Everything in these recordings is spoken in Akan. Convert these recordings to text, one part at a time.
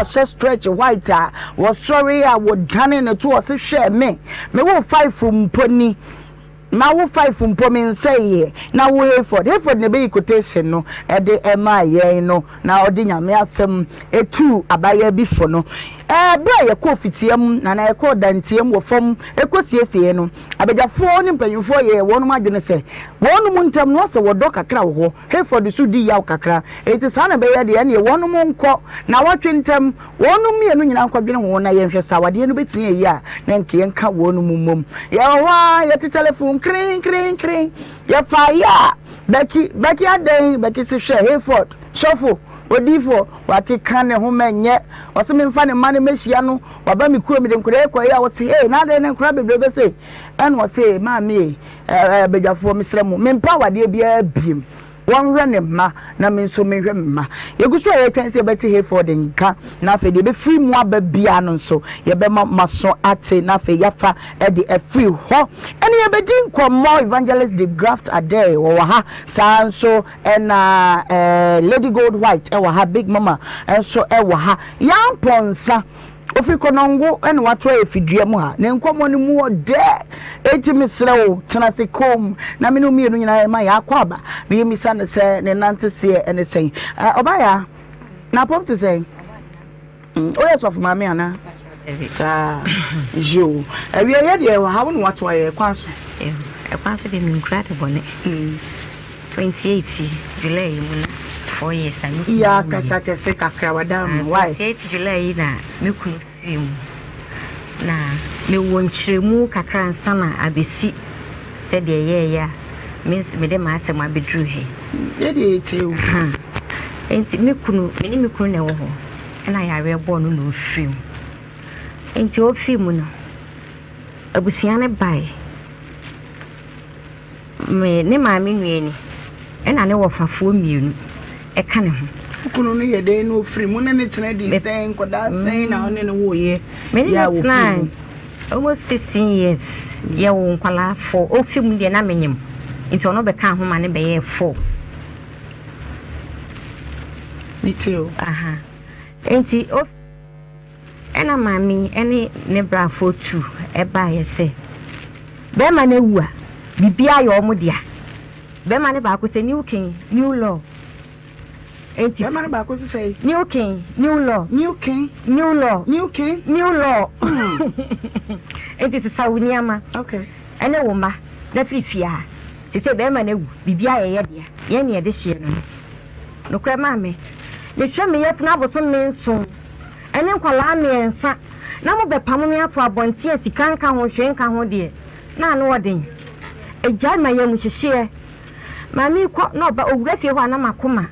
Wahyɛ stretch white a wɔsɔre a wɔdane ne to ɔse hwɛ me me wo five mpo ni ma wo five mpo me nsɛeɛ na wo Hayford Hayford na ɛbɛyi quotation no ɛde ɛmaa yɛn no na ɔde Nyame asɛm ɛtuu abayewa bi fo no. Ɛɛ berɛ a yɛkɔɔ fitiam na na yɛkɔɔ dantiam wɔ fam ɛkɔ siesieɛ no, abadwafoɔ ne mpanyinfoɔ yɛɛ wɔnom adwene sɛ wɔnom ntam no asɛ wɔdɔ kakra wɔ hɔ. Hayford nso di yaw kakra, enti saa na ɛbɛyɛ deɛ ɛneɛ wɔnom nkɔ naawɔtwe ntam, wɔnom mmienu nyinaa nkɔdwene ho na yɛnhwɛ sɛ awadeɛ no bɛtumi ayi a na nka yɛnka wɔnom mmom. Yɛwɔ hɔ ara yɛte telefon kren kren kren, yɛfaeɛ a Becky, Becky adɛn? Becky se hwɛ Hayford, sɔfo, odiyifoɔ, wakeka ne ho mɛnyɛ, ɔse memfa ne mma no mɛhyia no, waba me kurom mede nkwadaa yi kɔeɛ a ɔse hey na adɛn na nkwadaa bebrebe sei? Ɛna ɔse maame ei, Ɛɛ, badwafoɔ, mesrɛ mo, mempɛ awadeɛ biara biom. Wɔnhwɛ ne mma, na me nso menhwɛ me mma. Yɛgu so a yɛretwɛn sɛ yɛbɛte Hayford nka, na afei deɛ ɛbɛfiri mu aba biara no nso, yɛbɛma moaso ate, na afei yɛafa de afiri hɔ. Ɛne yɛbɛdi nkɔmmɔ, Evangelist De Graft Adair wɔwɔ ha, saa ara nso ɛna ɛɛ Lady Gold White wɔ ha, Big Mama nso wɔ ha. Yɛampɔnsa. Ofi Konongo na wato ayɛ fidua mu ha. Ne nkɔmmɔ no mu ɔdɛ. Enti mesrɛ wo, tena ase komm na me ne wo mmienu nyinaa yɛma yɛn akwaaba na yɛmmisa no sɛ ne nanteseɛ ne sɛn. Ɔbaa n'apɔm te sɛn? Woyɛ sɔfo maame anaa? Saa. Yoo. Awieeɛ deɛ wɔ ha wo na wato ayɛ kwan so. Ɛkwan so deɛ menkura ade bɔne. 28 July yi mu na 4 years a me kunu Ya kasa kɛse kakra wada mu. Why? 28 July yi na me kunu firi mu. Na mewɔ nkyerɛmu kakra ansa na abɛsi sɛdeɛ ɛyɛɛyɛ a me mede m'asɛm abɛduru ha yi. Yɛdeɛ yɛtie wo. Nti me kunu, me ne me kunu na ɛwɔ hɔ ɛna yareɛ bɔɔ no na ɔfiri mu. Nti ɔfiri mu no, abusua no bae. Me ne maame nua ni, ɛna ne wɔfafoɔ mmienu ɛka ne ho. Wo kunu no yɛ dɛn na ɔfiri mu? Wo ne no tena dii sɛn? Nkwadaa sɛn na wo ne no woeɛ Me ne yɛ no a wɔfiri tenaa mu? almost 16 years. Yɛwoo nkwadaa four. Ɔfiri mu deɛ na menyem, nti ɔno bɛkaa ho ma no bɛyɛɛ four. Metie o. Aha. Nti o Ɛna maame yi ne ne brafoɔ tu baeɛ sɛ, bɛrima no awu a, biribiara yɛ wɔn dea. Bɛrima no baako sɛ, New king, new law. Enti, Bɛrima no baako sɛ sɛn? New king, new law. New king? New law. New king? New law. Enti sesa wo nneɛma. Okay. Ɛne wo mma na firi fie ha. Seesei bɛrima no awu, biribiara yɛ yɛ dea. Yɛn ne yɛde hyeɛ no no. Nokorɛ maame, mehwɛ me yafunu abosome nson ɛne nkwadaa mmiɛnsa na mo bɛpamo me ato abɔnten a sika nka ho hwee nka ho deɛ, na ano ɔden. Agyae ma yamuhyehyeɛ. Maame yi kɔ na ɔba, owura fie hɔ a na makoma.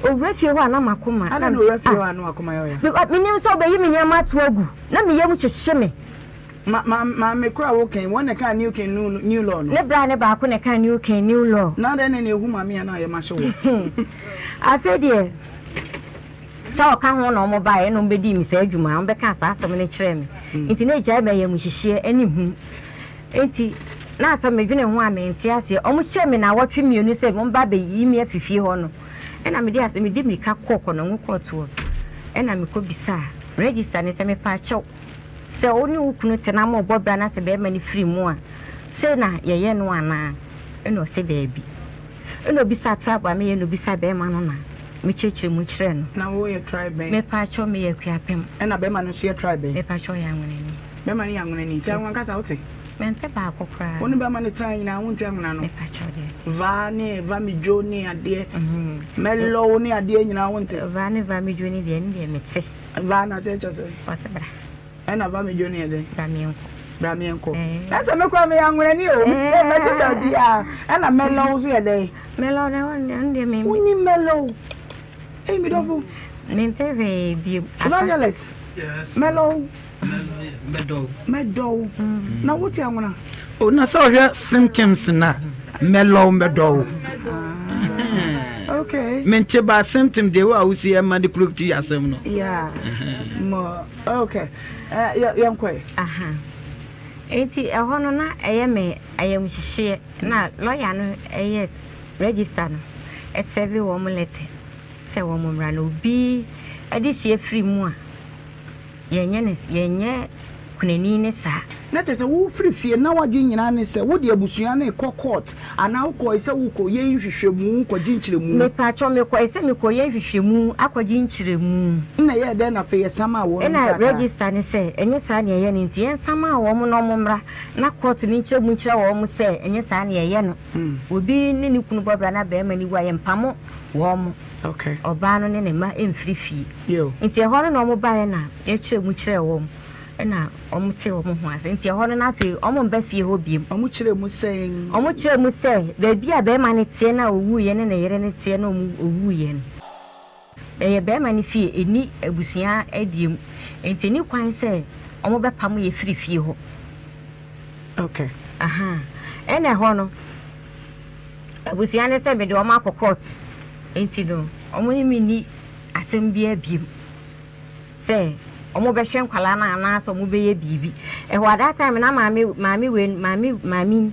Owura fie hɔ a na makoma. Adɛn na owura fie hɔ a na wakoma yɛ ɔya? Because menim sɛ ɔbɛyi me nneɛma ato agu na me yam hyehye me. Ma ma maame koro a woka yi, wɔn na ɛkaa New King New New Law no? Ne bra ne baako na ɛkaa New King New Law. Na adɛn na na ehu maame a na ayɛ ma hye wɔ? Afei deɛ sɛ ɔka ho na wɔn baeɛ na wɔn bɛdii me saa adwuma, wɔn bɛkaa saa asɛm no kyerɛɛ me. Nti na egyae me ayamuhyehyeɛ ne hu. Nti na asɛm medwene ho a mente aseɛ. Wɔn hyɛɛ me naawɔtwe mmienu sɛ wɔn ba abɛyi me afi fie hɔ no, ɛna mede asɛm mede mmirika kɔɔ Kɔnɔngo kɔɔtoɔ, ɛna mekɔ bisaa register no sɛ mepaakyɛw, Sɛ wo ne wo kunu te na mobɔ bra na sɛ bɛrima no firi mu a, sei na yɛyɛ no anaa? Ɛna ɔse daabi. Ɛna ɔbisaa tribe a meyɛ na ɔbisaa bɛrima no na mekyerɛkyerɛ mu kyerɛɛ no. Na wo yɛ tribe bɛn? Mepaakyɛw meyɛ Akuapem. Ɛna bɛrima no nso yɛ tribe bɛn? Mepaakyɛw ɔyɛ Anwenani. Bɛrima no yɛ Anwenani. Nti Anwena kasa wote? Mente baako koraa. Wo ne bɛrima no tenae nyinaa wonte Anwena no? Mepaakyɛw daabi. Va ne va midwo ne adeɛ, mɛlɔw ne adeɛ nyinaa wonte? Va ne va midwo ne deɛ, ɛno deɛ mete. Va na sɛ kyɛ sɛ. Ɔsɛ bra. Ɛna va me dwo ne yɛ dɛn. Bra meɛnkɔ. Bra meɛnkɔ. Na sɛ me kora meyɛ anwenani o. Mɛgye baabi a. Ɛna mɛlɔw nso yɛ dɛn. Mɛlɔw na ɛno deɛ me. Wonni mɛlɔw. Ei me dɔfo. Mente hwee bio. Evangelist. Yes. Mɛlɔw. Mɛdɔw. Mɛdɔw. Na wote anwena. O na sɛ ɔhwɛ symptoms na mɛlɔw mɛdɔw. Okay. Mente ba symptom deɛ wo a wosi ɛma de kuro ti asɛm no. Yeah. Mo okay. Eh yɛn kɔ. Aha. Enti ɛhɔ no na ɛyɛ me ayamhyehyeɛ na lɔya no ɛyɛ register no ɛsɛve wɔn lɛtɛ sɛ wɔn mmra na obi ɛde hyia firi mu a. Yɛnyɛ no, yɛnyɛ kunani no saa. Na kyerɛ sɛ wofiri fie na w'adwene nyinaa ne sɛ wode abusua no rekɔ court anaa wokɔe sɛ worekɔyɛ nhwehwɛmu kɔgye nkyerɛmu? Mepakyɛw, mekɔe sɛ mekɔyɛ nhwehwɛmu akɔgye nkyerɛmu. Nna ɛyɛɛ dɛn na afei yɛsamaa wɔn Ɛna nkrataa? register no sɛ ɛnyɛ saa na yɛyɛ no nti yɛnsamaa wɔn na wɔmmra na court no nkyerɛ mu nkyerɛ wɔn sɛ ɛnyɛ saa na yɛyɛ no. Obi ne ne kunu bɔ bra na barima no wu a yɛmpamo wɔn, ɔbaa no ne ne mma mfiri fie. Nti ɛhɔ no na wɔbaeɛ na yɛkyerɛɛ mu kyerɛɛ wɔn. Ɛna wɔn tee wɔn ho ase. Nti ɛhɔ no na afei wɔn mba fie hɔ biom. Wɔn kyerɛɛ mu sɛn? Wɔn kyerɛɛ mu sɛ, baabi a barima no teɛ no a ɔwuiɛ ne ne yere no teɛ no a wɔn ɔwuiɛ no, ɛyɛ barima no fie, ɛnni abusua deɛ mu. Nti ɛnni kwan sɛ wɔn bɛpamo yɛ firi fie hɔ. Okay. Ahaa. Ɛna ɛhɔ no, abusua no sɛ mede wɔn akɔ court. Nti no, wɔn ne me nni asɛm biara biom. Sɛ ɔmo bɛhwɛ nkwadaa no anaa sɛ ɔmo bɛyɛ biribi. Ɛhɔ at that time na maame maame wei no maame maame yi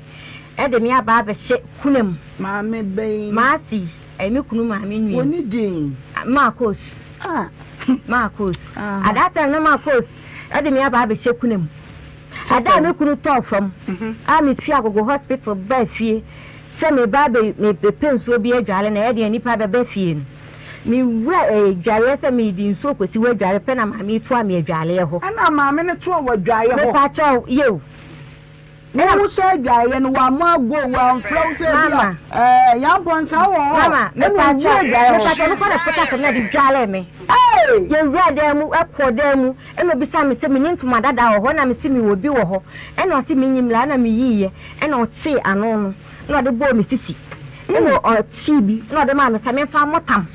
ɛde me aba abɛhyɛ kuna mu. Maame bɛn? Maasi, ɛyɛ me kunu maame nua. Wɔ ne din? Marcos. Ah. Marcos. At that time na Marcos ɛde me aba abɛhyɛ kuna mu. Ada a me kunu tɔɔ fam a me fi Agogo hospital baa fie sɛ me ba abɛ me bɛpɛ nsuo bi adware na ɛyɛ deɛ nipa bɛba fie no. Me wura eh, dwareɛ sɛ mede nsuo kɔsi hɔ adware pɛ na maame yi toa me adwareɛ hɔ. Ɛna maame no toa wo adwaeɛ hɔ. Mepa kyɛw, yew. Ɛna. Wo hyɛ adwaeɛ no wammɔ ago, wamfrɛ wo sɛ ebi a eh, Yampɔnsa wɔ hɔ. Mama, Ɛna mepa owura kyɛw, adwaeɛ hɔ. mepa kyɛw, mekɔ na pota sɛ na de dware me. Hey! Yɛwura dan mu, ɛkɔɔ dan mu, ɛna obisaa me sɛ menni ntoma dada wɔ hɔ, ɛna mese mewɔ bi wɔ hɔ, ɛna ɔse menyi mmra, ɛna meyiiɛ, ɛna ɔtee ano no. Na ɔde bɔɔ me sisi, ɛna ɔtee bi na ɔde maa me sɛ memfa mmɔ tam.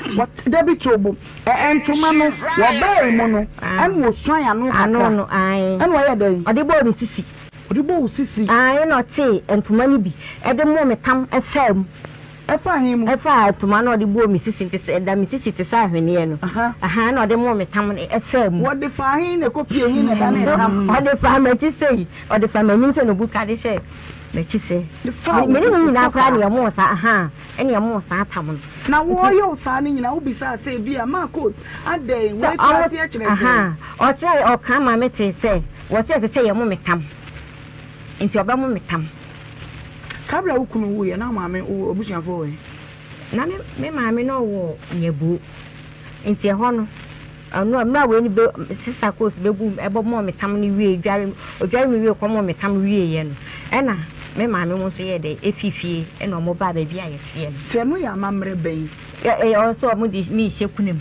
Wɔt dabi to bo. Ɛ ntoma no, wɔbaa mu no, ɛna ɔsuan ano kakra. Ano no, ae. Ɛna ɔyɛɛ dɛn? Ɔde bɔɔ me sisi. Ɔde bɔɔ wo sisi? Ae, ɛna ɔtee ntoma no bi de moo me tam faa mu. Ɛfaa he mu? Ɛfaa ntoma no a ɔde bɔɔ me sisi te sɛ, ɛda me sisi te sɛ ahweneɛ no. Aha, ɛna ɔde moo me tam no faa mu. Wɔde faa he na ɛkɔpie he na ɛdanee tam? Ɔde faa m'akyi sei. Ɔde faa m'anim sɛ na obu ka de hyɛɛ m'akyi sɛ, De faa wo Me ne ne nyinaa koko koraa saa. ne ɛmoo saa, ahaa, ɛne ɛmoo saa tam no. Na wɔreyɛ wo saa no nyinaa, wobisaa sɛ ebia, Marcos, adɛn, Sɛ wei ɔmo, koraa aseɛ kyerɛ sɛn? ahaa, ɔkyerɛɛ, ɔka maa metee sɛ, wɔse ɛsɛ sɛ yɛmo me tam, nti ɔbɛmo me tam. Saa berɛ a wo kunu wuiɛ, na wo maame, wo abusuafoɔ wɔ he? Na me, me maame na ɔwɔ Nyabuo, nti ɛhɔ no, Ɔno a, mmerɛ a wei no bɛ, sista Koos bɛguu, ɛbɔmɔɔ me tam no wiee, dware, ɔdware me wiee kɔmɔɔ me tam wieeɛ no, ɛna me maame mo nso yɛɛ dɛn, ɛfii fie ɛna wɔn baa baabi a yɛteɛ no. Nti ɛno yɛ amammerɛ bɛn? Ɛ, ɛ, ɔno nso wɔn de me rehyɛ kuna mu.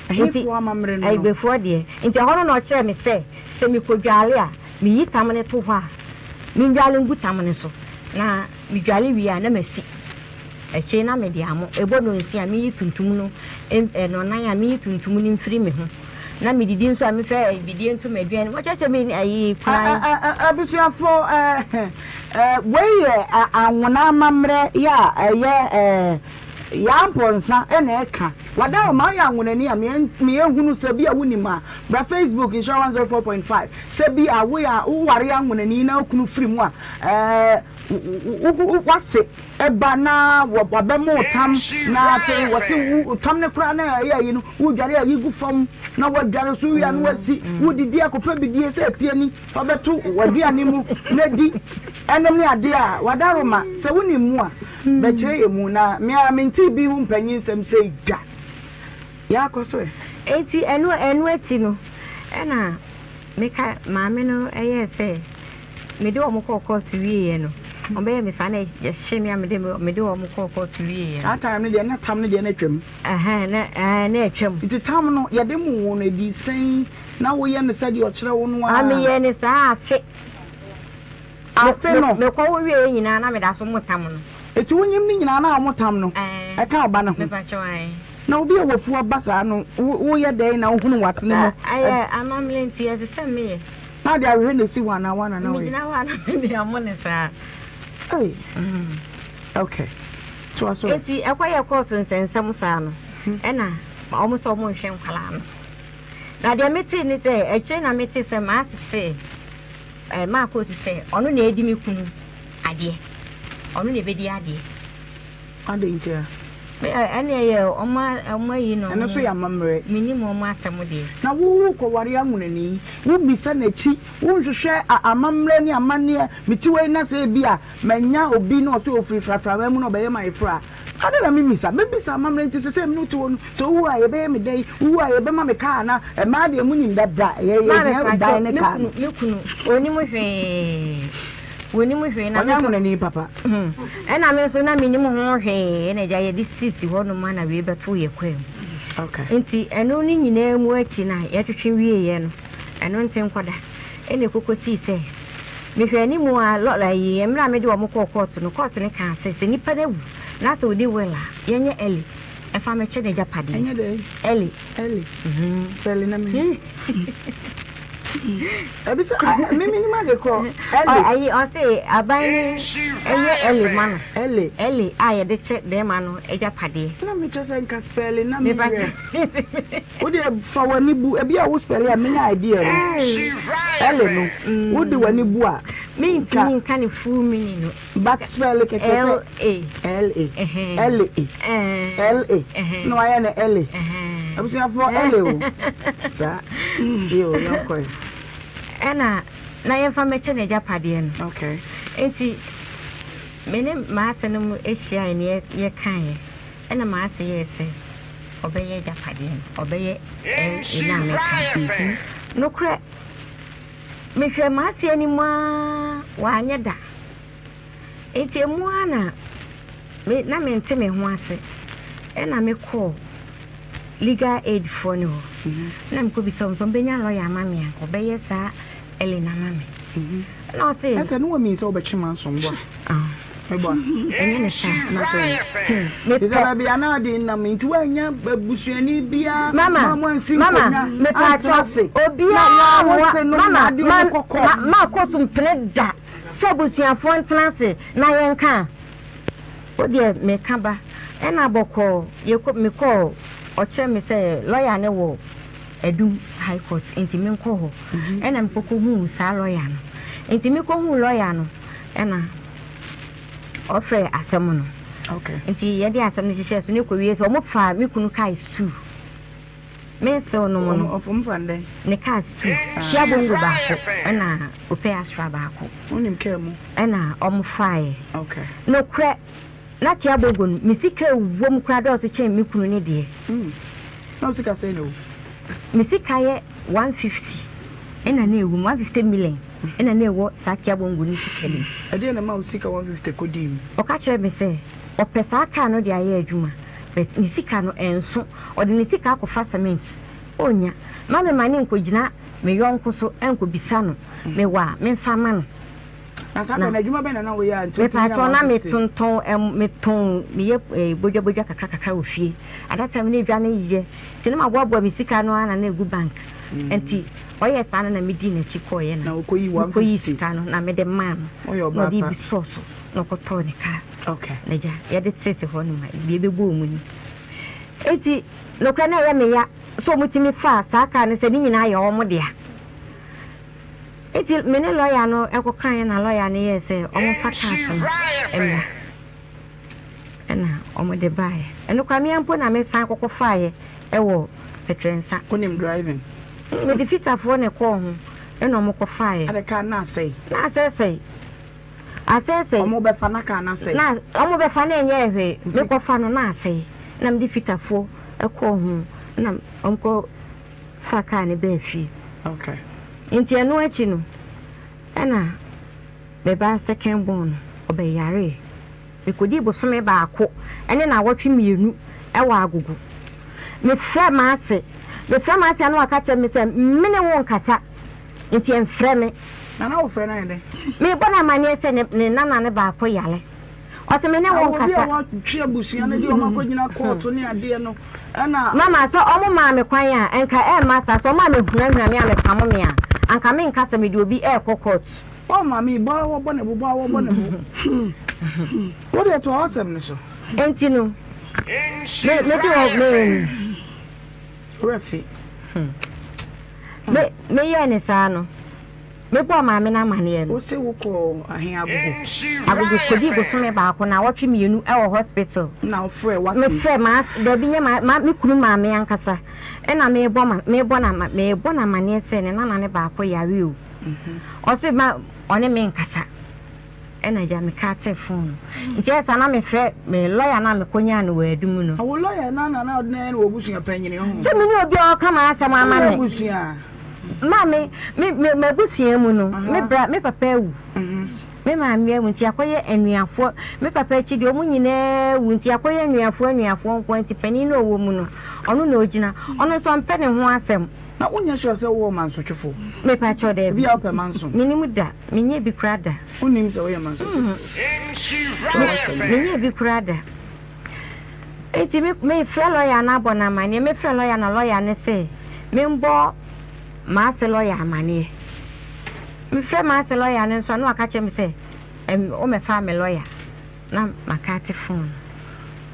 Nti, Ɛhefoɔ amammerɛ no no? Ayigbefoɔ deɛ. Nti ɛhɔ no na ɔkyerɛɛ me sɛ, sɛ mekɔdware a, meyi tam no to hɔ a, mendware ngu tam no so, na medware wie a na masi. Akyire na mede amo ɛbɔ nonsia a meyi tuntum no nnɔnan a meyi tuntum no mfiri me ho na medidi nso a mefɛ bidie nto m'aduane mu ɔkyerɛkyerɛ me ayi kunan. Abusuafo wei yɛ anwona amammerɛ yɛ a ɛyɛ Yaa Mpɔnsa na ɛka. Wada ma woyɛ anwonani a meyɛ hunu sɛ bi a wonim a bra Facebook Nhyira 104.5 sɛ bi a woyɛ woware anwonani na okunu firi mu a wase ba na wɔabɛmo wo tam na afei wɔse wo tam no koraa na ɛyɛ ayi no wodware ayi gu fam na wɔadware so wia no wasi wodidi akɔpɛ bidie sɛ atie ni fa bɛto w'aduane mu na di ɛnom ne adeɛ a wadaroma sɛ wonim mu a bɛkyerɛ yɛ mu na me ara mentee bi ho mpanyin nsɛm sɛ gya yɛakɔ so ɛ. Enti ɛno ɛno akyi no ɛna meka maame no ɛyɛɛ sɛ Mede wɔn kɔɔ kɔɔto wieeɛ no, wɔbɛyɛɛ me saa na yɛhyee me a mede mede wɔn kɔɔ kɔɔto wieeɛ no. Saa time no deɛ na tam no deɛ na atwam. Ɛhɛn, na ɛɛ na atwam. Nti tam no yɛde mo wo no ɛdii sɛn? Na woyɛ no sɛdeɛ ɔkyerɛ wo no ara? Ah, meyɛɛ no saa afe. Afe no? Mekɔ wo wieeɛ nyinaa na meda so mo tam no. Nti wonyim no nyinaa na wɔn tam no ɛka ɔba no ho? Mepakyɛw ae. Na obi a wafu aba saa no woyɛ dɛn na wohunu w'asene mu? Ɛyɛ amammerɛ nti ɛsɛ sɛ meyɛ. Na ɔde ahwehwɛ na esi hɔ anaa wana na ɔyɛ? Megyina hɔ a na mede amo ne saa. Ei. Okay. Toa so. Enti ɛkɔyɛ kɔɔto nsɛnsɛm saa no, ɛna wɔn sɛ wɔn nhwɛ nkwadaa no. Na deɛ metee ne sɛ, akyire na metee sɛ maasese ɛɛ maakoosi sɛ ɔno na edi me kunu adeɛ. Ɔno na ebedi adeɛ. Adɛn ntia? Me ɛ ɛne ɛyɛ ɔmo ɔmo ayi na ɔmo. Ɛno nso yɛ amammerɛ. Menim ɔmo asɛm deɛ. Na wo wokɔware anwonani, wobisa n'akyi, wonhwehwɛ a amammerɛ ne amanneɛ, mete wei na sɛ ebia manya obi na ɔsɛ ɔfiri frafrawa mu na ɔbɛyɛ m'ayeforɔ a, adɛn na memmisa? Mɛbisa amammerɛ nti sɛ sɛ me ne wo te hɔ no, sɛ wowu a yɛbɛyɛ me dɛn? Wowu a yɛbɛma me kaa anaa? Mmaa deɛ monim dada, yɛ Maame yɛhia pakyɛw, dan ne me kaa kunu no. me kunu ɔnim hwee, ɔnim hwee na Ɔnyɛ me nso anwonani papa. Ɛna me nso na mennim ho hwee ɛna agya yɛde sisi hɔ nom ana wei bɛtoo yɛ kwaa mu. Okay. Nti ɛno ne nyinaa mu akyi na yɛtwetwe wieeɛ no, ɛno nte nkɔda. Ɛna ɛkɔkɔsii sɛ mehwɛ anim a lɔ ayi mmerɛ a mede wɔn kɔɔ kɔɔto no, kɔɔto no kaa sɛ sɛ nipa no awu na sɛ ɔdi will a yɛnyɛ early ɛfa mɛkyɛ n'agyapadeɛ. Ɛnyɛ dɛn? Early. Early. Spell na me. Ebi sɛ ah, me me nim ade korɔ. Early. Ayi ɔse aban no ɛnyɛ early ma no. Early. Early a yɛde kyɛ bɛrima no agyapadeɛ. Na me kyɛ sɛ nka spell na me werɛ. Wo deɛ fa w'ani bu ebi a wo spell a menya idea no. Early no wo de w'ani bu a. Mentumi nka ne full meaning no. But spell kɛkɛ sɛ L A. L A. L A. L A. Na wayɛ no L A. Abusuafoɔ L A o. Saa. Yo yɛnkɔ yi. Ɛna na yɛmfa mɛkyɛ n'agyapadeɛ no. Okay. Nti me ne m'ase no mu hyiaeɛ ne yɛkaeɛ. Ɛna m'ase yɛɛ sɛ ɔbɛyɛ agyapadeɛ no, ɔbɛyɛ L A no a meka no. Nokorɛ, mehwɛɛ m'ase anim ara, wanyɛ da. Enti emu ara na me na mente me ho ase ɛna me kɔɔ legal aid foɔ no hɔ ɛna me kɔ bisa wɔn sɛ wɔn bɛnya lawyer ama me a ɔbɛyɛ saa Ellen ama me ɛna ɔse. Ɛsɛ ne wɔ mi sɛ wɔbɛtwe ma nso mboa meboa ɛnyɛ ne saa na sɛ mepɛ sɛ baabi a na ade nam nti woanya abusuani biara mama ma mo ansi mama nkonnwa mepɛ antena akyɛw ase na obiara wo mmoa se nom mama na ade ma ɔmo kɔ ma court. ma kɔ so mpene da Sɛ abusuafoɔ ntena ase na yɛnka a, wo deɛ meka ba. Ɛna bɔkɔɔ yɛkɔ mekɔɔ ɔkyerɛ me sɛ lɔya no wɔ Adum High Court nti menkɔ hɔ. Ɛna mekɔkɔhuu saa lɔya no. Nti mekɔhuu lɔya no ɛna ɔfrɛɛ asɛm no. Okay. Nti yɛde asɛm no hyehyɛɛ so ne kɔwie sɛ wɔn faa me kunu kae sukuu. Me nsew no mu no, ne cars tu. Kia bongo baako ɛna Opɛ Astra baako. Wonim kaa mu? Ɛna ɔmo faeɛ. Okay. Nokorɛ, na Kia bongo no, me sika ɛwɔ mu koraa dɔɔso kyɛn me kunu ne deɛ. Mm. Na wo sika sɛn na ɛwɔ mu? Me sika yɛ 150 ɛna na ɛwɔ mu, 150 million ɛna na ɛwɔ saa Kia bongo no sika no mu. Ɛdeɛn na ɛma wo sika 150 kɔdii mu? Ɔka kyerɛɛ me sɛ ɔpɛ saa car no de ayɛ adwuma but ne sika no ɛnso. Ɔde ne sika akɔfa cement ɔnnya. Mma me ma no nkɔgyina me yɔnko so nkɔbisa no mewɔ a memfa mma no. Na saa berɛ no adwuma bɛn na na woyɛ a nti wotumi nya Mepaakyɛw na 150? metontɔn ɛm metɔn meyɛ eh, bodwa bodwa kakra kakra wɔ fie. At that time na edwa no yɛ nti na maboaboa me sika no ara na na egu bank. Nti ɔyɛɛ saa no na medii n'akyi kɔeɛ na Na wokɔyii mekɔyii 150? sika no na mede maa no Woyɛ na ɔbaa ɔde pa. bi sɔɔ so na ɔkɔtɔɔ ne kaa. Okay. N'agya yɛde tete hɔ nom a deɛ ɛbɛbɔɔ mu ni. Enti nokorɛ na ɛyɛ me ya sɛ wɔtumi faa saa kaa no sɛ ne nyinaa yɛ wɔn dea. Enti me ne lɔya no kɔkaeɛ na lɔya no yɛɛ sɛ wɔmfa cars no mmra. Ɛna wɔde baeɛ. Ɛno koraa me ara mpo na mesan kɔkɔfaeɛ wɔ Pɛtrɛnsa. Wonim driving? Mede fitafoɔ na ɛkɔɔ ho ɛna wɔkɔfaeɛ. Ade kaa no na asɛe? Na asɛesɛe. Asɛesɛe. Ɔmo bɛfa na kaa no asɛe. Na ɔmo bɛfa na ɛnyɛɛ hwee. Me kɔ fa no na asɛe. Na mede fitafoɔ kɔɔ ho na ɔmo kɔ fa kaa no baa fie. Okay. Nti ɛno akyi no ɛna me ba second born no ɔbɛ yaree. Me kɔdii bosome baako ɛne naawɔtwe mienu ɛwɔ agogo. Me frɛ m'ase, me frɛ m'ase a na waka kyerɛ me sɛ mene wo nkasa. Nti ɛmfrɛ me. Nana wo frɛ no ayɛ dɛn? Mebɔ no amaneɛ sɛ ne ne nana no baako yare. Ɔse me ne wo Na obi a nkasa. watwe abusua no de wɔn akɔgyina kɔɔto ne adeɛ no ɛna. Mama sɛ ɔmo maa me kwan a nka ɛmma saa, sɛ ɔmo ammɛhunahuna me ammɛpamo me a anka menka sɛ mede obi ɛɛkɔ kɔɔto. Oh maame yi bɔ a wɔbɔ ne bo bɔ a wɔbɔ ne bo wo deɛ toa w'asɛm no so. Enti no me mede wɔ me. Werɛ fi. Me meyɛɛ ne saa no. Mebɔɔ maame no amaneɛ no. Wose wokɔɔ ahe Agogo? Agogo kɔdii bosome baako naawɔtwe mmienu wɔ hospital. Na wofrɛɛ w'ase? Mefrɛɛ m'ase, dabi nyɛ ma, ma, me kunu maame ankasa. Ɛna mebɔ ma, mebɔ no ama, mebɔ no amaneɛ sɛ ne nana no baako yare o. Ɔse ma ɔne me nkasa. Ɛna agya me katee phone no. Nti ɛyɛ saa na mefrɛ me lawyer no a mekɔnyaa no wɔ Adum no. Na wo lawyer no na na ɔde no ayɛ no wɔ abusua panyini ho? Sɛ me ne obi a ɔka m'asɛm ama me. Wonyɛ abusua? Ma me, me, me, m'abusua mu no, me bra, me papa awu. Me maame awu nti akɔyɛ anuafoɔ. Me papa akyi deɛ wɔn nyinaa awu nti akɔyɛ anuafoɔ anuafoɔ nko ara nti panin no a ɔwɔ mu no, ɔno na ɔgyina. Ɔno nso ɔmpɛ ne ho asɛm. Na wonyɛ sure sɛ wowɔ mansotwefo? Mepakyɛw, daabi. Ebia wopɛ manso. Mennim da. Menyɛɛ bi koraa da. Wonnim sɛ woyɛ mansotwefo? Menyɛɛ bi koraa da. Enti me mefrɛ lɔya no abɔ no amanneɛ. Mefrɛ lɔya na lɔya no se membɔ m'ase lɔya amanneɛ. Mefrɛ m'ase lɔya no nso a na waka kyerɛ me sɛ wɔmmɛfa me lɔya na makate fon no.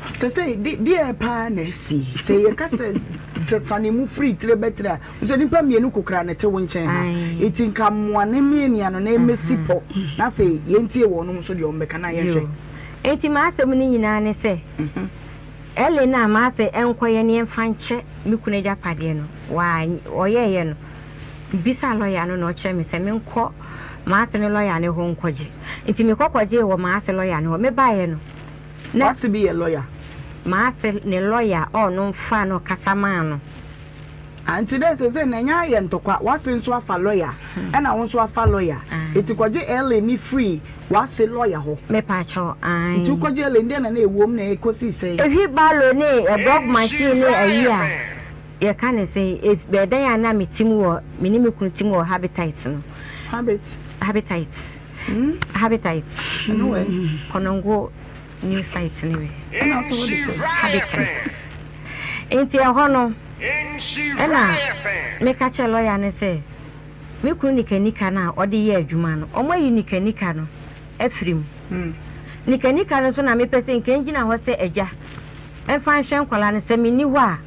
Sɛsɛi de deɛ paa na asi? Sɛ yɛka sɛ sɛ sane mu firi tire bɛtire a, wo sɛ nnipa mmienu kokora na ɛte wo nkyɛn ha. Nti nka mmoa ne mmiamia no na ɛmmɛsi pɔ na afei yɛntie wɔnom nso deɛ wɔbɛka na yɛnhwɛ. Yoo. Enti m'asɛm no nyinaa ne sɛ, Ellen a m'ase nkɔyɛ ne ɛmfa nkyɛ me kunu agyapadeɛ no, ɔyɛeɛ no, mebisaa lɔya no na ɔkyerɛɛ me sɛ menkɔ m'ase ne lɔya no hɔ nkɔgye. Nti mekɔ kɔgyee wɔ m'ase lɔya no hɔ. Mebaeɛ no, na. W'ase bi yɛ lɔya? M'ase ne lɔya a ɔno mfaa no kasa maa no. Ah nti dɛ sesei no ɛnyɛ ayɛ ntɔkwa w'ase nso afa lawyer ɛna wo nso afa lawyer nti kɔgye Ellen ne firi w'ase lawyer hɔ. Mepakyɛw ae. Nti wokɔgye Ellen deɛ na na ɛwom na ɛkɔsii sɛn? Wheelbarrow ne block machine ne ayi a yɛka ne sɛn ɛdan a na me te mu wɔ me ne me kunu te mu wɔ Habitat no. Habit. Habitat. Hmm? Habitat. Ɛno wɛ? Konongo new site ne wɛ. Ɛna ɔsɛ wode sɛ? Habitat. Nti ɛhɔ no. Ɛnna meka kyerɛɛ lɔya no sɛ, Me kunu nikanika no a ɔde yɛ adwuma no, wɔayi nikanika no afiri mu. Nikanika no nso na mepɛ sɛ nka egyina hɔ sɛ agya mfa nhwɛ nkwadaa no, sɛ minni hɔ a,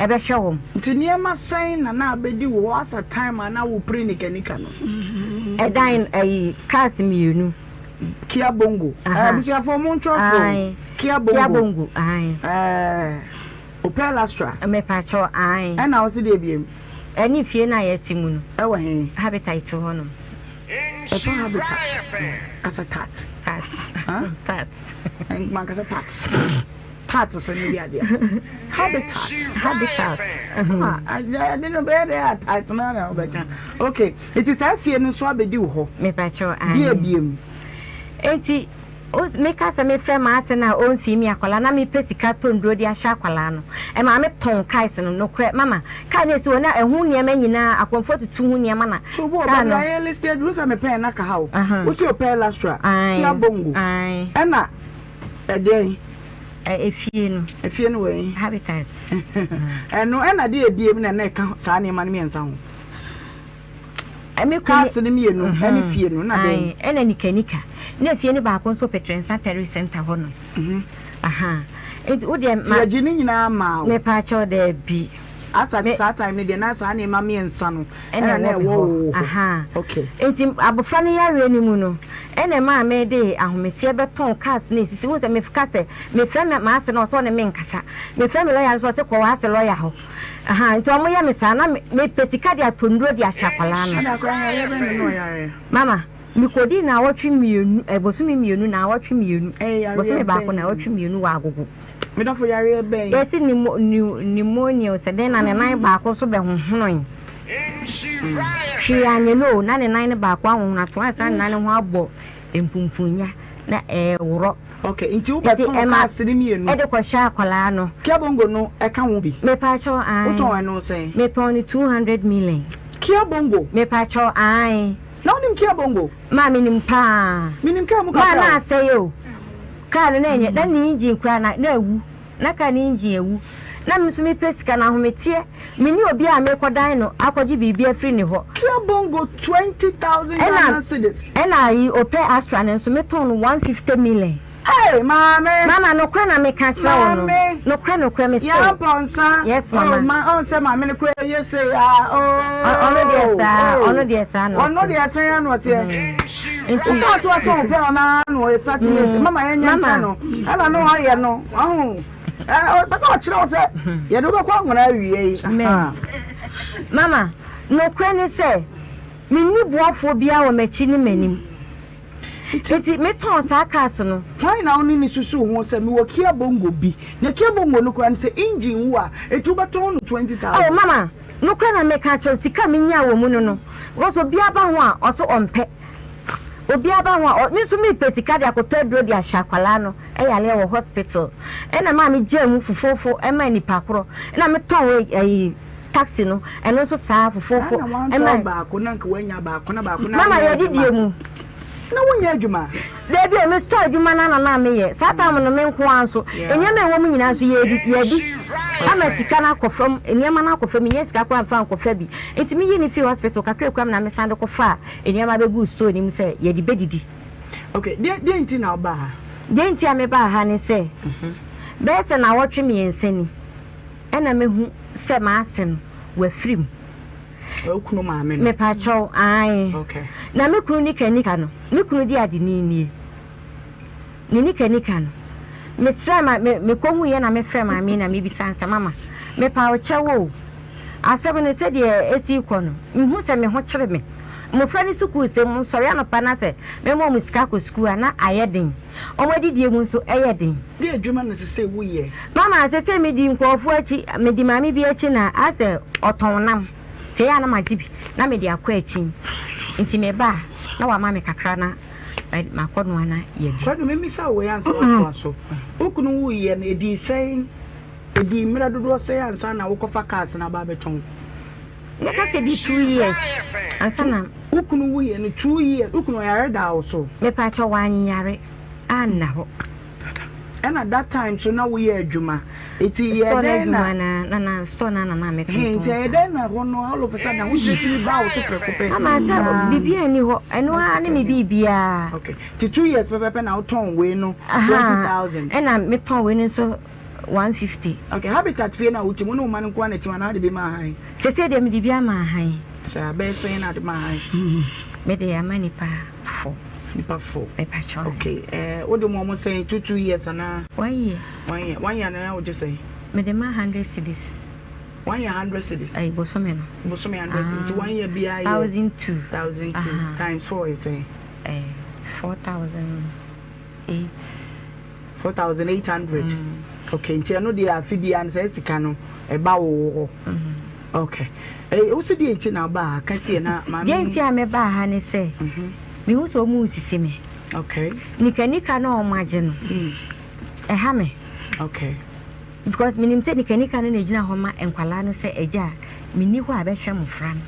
ɛbɛhwɛ wɔn. Nti nneɛma sɛn na na abɛdi wo hɔ asa time a na wopere nikanika no? Ɛdan, ayi, cars mmienu. Kia Bongo. Abusuafoɔ montwerɛtwerɛ o. Kia Bongo. Kia Bongo, ae. Ɛɛ. Opel Astra. Mepakyɛw, ae. Ɛna wo se deɛ biem? Ɛne fie no a yɛte mu no. Ɛwɔ he? Habitat hɔ nom. Ɛfa habitat. Kasa tat. Tat. Huh? Tat. Mankasa tat. Tat so ne bi adeɛ. Habitat. Habitat. Ah, ade no bɛyɛ dɛ a tat no na wobɛka. Okay, nti saa fie no nso abɛdi wo hɔ. Mepakyɛw, ae. Deɛ biem? Enti. Meka sɛ mefrɛ m'ase no a ɔmfii me akwadaa na mepɛ sika tɔ nnuro de ahwɛ akwadaa no. Ɛmaa me tɔn cars no. Nokorɛ mama, car no ɛsi hɔ na ɛho nneɛma nyinaa akɔmfoɔ tutu ho nneɛma na So wo car baabi no. a yɛ listed wo sɛ mepɛn na ka ha o. Aha. Wo si Opel Astra, Ae, Kia Bongo, ae. ɛna ɛdeɛn? Ɛ, efie no. Efie no wɔ he? Habitat. Ɛno ɛna deɛ ebiem na na ɛka saa nneɛma no mmiɛnsa ho. Me kunu Cars no mmienu ɛne fie no na dɛn? Ɛna nika nika. Na fie no baako nso Petrɛnsa Terrace Center hɔ nom. Aha. Nti wo deɛ ma. Ti yɛgye ne nyinaa maa wo. Mepa kyɛw daabi. Asa saa time no deɛ na saa nneɛma mmiɛnsa no ɛna na ɛwɔ wo hɔ. Aha. Okay. Nti abofra no yareɛ no mu no ɛna ɛmaa me de ahometeɛ bɛtɔn cars no esisi. Wohu sɛ meka sɛ mefrɛ me m'ase no ɔsɛ ɔne me nkasa. Mefrɛ me lɔya no nso ɔse kɔ w'ase lɔya hɔ. Ahaa nti ɔmo yɛ me saa na me pɛ sika de atɔ nnuro de ahwɛ akwadaa no. Ɛna akwadaa no yareɛ bɛn na na ɔyareɛ? Mama, me kɔdii naawɔtwe mmienu, eh, bosome mmienu, naawɔtwe mmienu. Ɛyɛ yareɛ Bosome baako bɛn? naawɔtwe mmienu wɔ agogo. Me dɔfo yareɛ bɛn? Yɛsi nimo, pneumonia o sɛ dɛn na ne nan baako nso bɛhohonoe. Hwee anyɛ no o, na ne nan no baako ahohono ato ansa ne nan no ho abɔ mpumpunya na ɛɛworɔ. Ok, nti wo bɛ tɔn cars no mienu. Ɛde kɔ hwɛ akwadaa no. Kia bongo no ɛka ho bi. Mepakyɛw ae. Wo tɔn ɛno sɛn? Me tɔn no 200 million. Kia bongo. Mepakyɛw ae. Na wo nim kia bongo? Maa me nim paa. Me nim car mu kakra o. Maa na asɛe o. Car no na ɛnyɛ na ne engine koraa na na awu. Na car no engine awu. Na me nso me pɛ sika na ahometeɛ. Me ni obi a me kɔ dan no akɔgye biribi afiri ne hɔ. Kia bongo 20,000 Ghana cedis. Ɛna ayi Opel Astra no nso me tɔn no 150 million. Hey, maame. Mama, nokorɛ na meka kyerɛ wo no. Maame. Nokorɛ, nokorɛ, mese. Yaa Mpɔnsa. Yes, mama. Oh, ma, ɔn sɛ maame no koraa yɛ sei ah, oh. Ɔno deɛ saa, ɔno deɛ saa na ɔte. Ɔno deɛ sɛn ara na ɔteɛ. Nti. Wokaa sɛ ɔsɛ ɔpɛ ɔno ara na ɔyɛ saturate. Mama yɛnyɛ nkyɛn no. Ɛna no ɔyɛ no, ɔho. Ɔpɛ sɛ ɔkyerɛ wo sɛ yɛde wobɛkɔ anwona awie yi. Mama, nokorɛ ne sɛ, menni boafoɔ biara wɔ m'akyi ne m'anim. Nti metɔn saa cars no. Hwan na wo ne no susuw ho sɛ mewɔ Kia Bongo bi, na Kia Bongo no koraa no sɛ engine wu a, enti wobɛtɔn no 20,000? Oh mama, nokorɛ na meka akyerɛ wo, sika a menyaa wɔ mu no no, because obiara ba ho a ɔse ɔmpɛ, obiara ba ho a, me nso mepɛ sika de akɔtɔ aduro de ahwɛ akwadaa no yareɛ wɔ hospital, ɛna maa megyaa mu fofoofo maa nipa korɔ, ɛna metɔn ɛyi taxi no, ɛno nso saa fofoofo Na na ɛma. wantɔn baako na nka wanya baako na baako na Mama anyɛ yɛde adwuma. die mu. Na wonyɛ adwuma? Dabi o, me store adwuma no ara na na meyɛ. Saa time no me nko ara nso, nneɛma a ɛwɔ mu nyinaa nso yɛadi, yɛadi ama sika no akɔ fam, nneɛma no akɔ fam, mennya sika koraa mfa nkɔfa bi. Nti meyii no fii hospital kakra ekura me na mesan de kɔfaa nneɛma bɛguu store no mu sɛ yɛde bɛdidi. Okay, deɛ, deɛ nti na wobaa ha? Deɛ nti a mebaa ha ne sɛ, bɛyɛ sɛ nnawɔtwe mmiɛnsa ni ɛna mahu sɛ m'ase no, wafiri mu. Wo kunu maame no? Mepakyɛw, ae. Okay. Na me kunu nika nika no, me kunu de ade ni nie. Ne nika nika no, mesrɛ ma me mekɔhuiɛ na mefrɛ maame yi na mebisa no sɛ, mama, mepa wo kyɛw o, asɛm no sɛdeɛ ɛsi rekɔ no, mehu sɛ me ho kyere me. Mmofra no sukuu sɛm, mesɔre anɔpa na sɛ mema wɔn sika kɔ sukuu a, na ayɛ den. Wɔn adidie mu nso ɛyɛ den. Deɛ adwuma na ɛsɛ sɛ woyɛ? Mama, seesei medi nkurɔfoɔ akyi, medi maame bi akyi na asɛ ɔtɔn nam, nti ɛyɛ a na magye bi na mede akɔ akyi, nti meba a na wama me kakra na makɔnoa na yɛadi. Kwadu, memmisa wo wei ansa woatoa so. Wo kunu wuiɛ no, ɛdii sɛn, ɛdii mmerɛ dodoɔ sɛn ansa na wokɔfa cars no aba abɛtɔn? Mɛka sɛ ɛdii 2 years ansa na. Wo kunu wuiɛ no, 2 years, wo kunu ɔyare daa wo so? Mepaakyɛw, wanyare anna hɔ. Ɛna that time so na woyɛ adwuma eti yɛ Store no dɛn na adwuma na na na store no na na me Hee, tontɔn nti ɛyɛ saa. dɛn na hɔ no all of a sudden ahokyere tumi baa wo so prɛko pɛ Mama sɛ na biribiara nni hɔ ɛno na ara ne sika me ni hɔ. biribiara. Okay, nti 2 years pɛpɛpɛ na wotɔn wei no twenty Ahaa, thousand. ɛna metɔn wei no nso 150. Okay, Habitat fie no a wote mu, wo ne wo mma no nko ara na ɛte mu anaa wode bi maa hann? Seesei deɛ mede bi ama hann. Saa, bɛyɛ sɛn na wode maa hann? Mede ama nnipa four. Nipa four. Mepakyɛw. Okay, eh, wode mu ɔmo sɛn 2 2 years anaa? 1 year. 1 year, 1 year na wogye sɛn? Mede ma 100 cedis. 1 year 100 cedis. Ɛyi bosome no. Bosome 100 cedis. Nti 1 year biara yɛ. 1,200. 1,200 times four yɛ sɛn? 4,008. 4,800. Okay, nti ɛno deɛ afe biara no sɛ sika no ɛba wo hɔ. Okay. Eh, wo si deɛ nti na ɔbaa ha? Ka sie na maame. Deɛ nti a mebaa ha ne sɛ, mehu sɛ ɔmo resisi me. Okay. Nikanika na ɔmo agye no, ɛha me. Okay. Because menim sɛ nikanika no na egyina hɔ ma nkwalaa no sɛ agya a menni hɔ a bɛhwɛ mmofra no.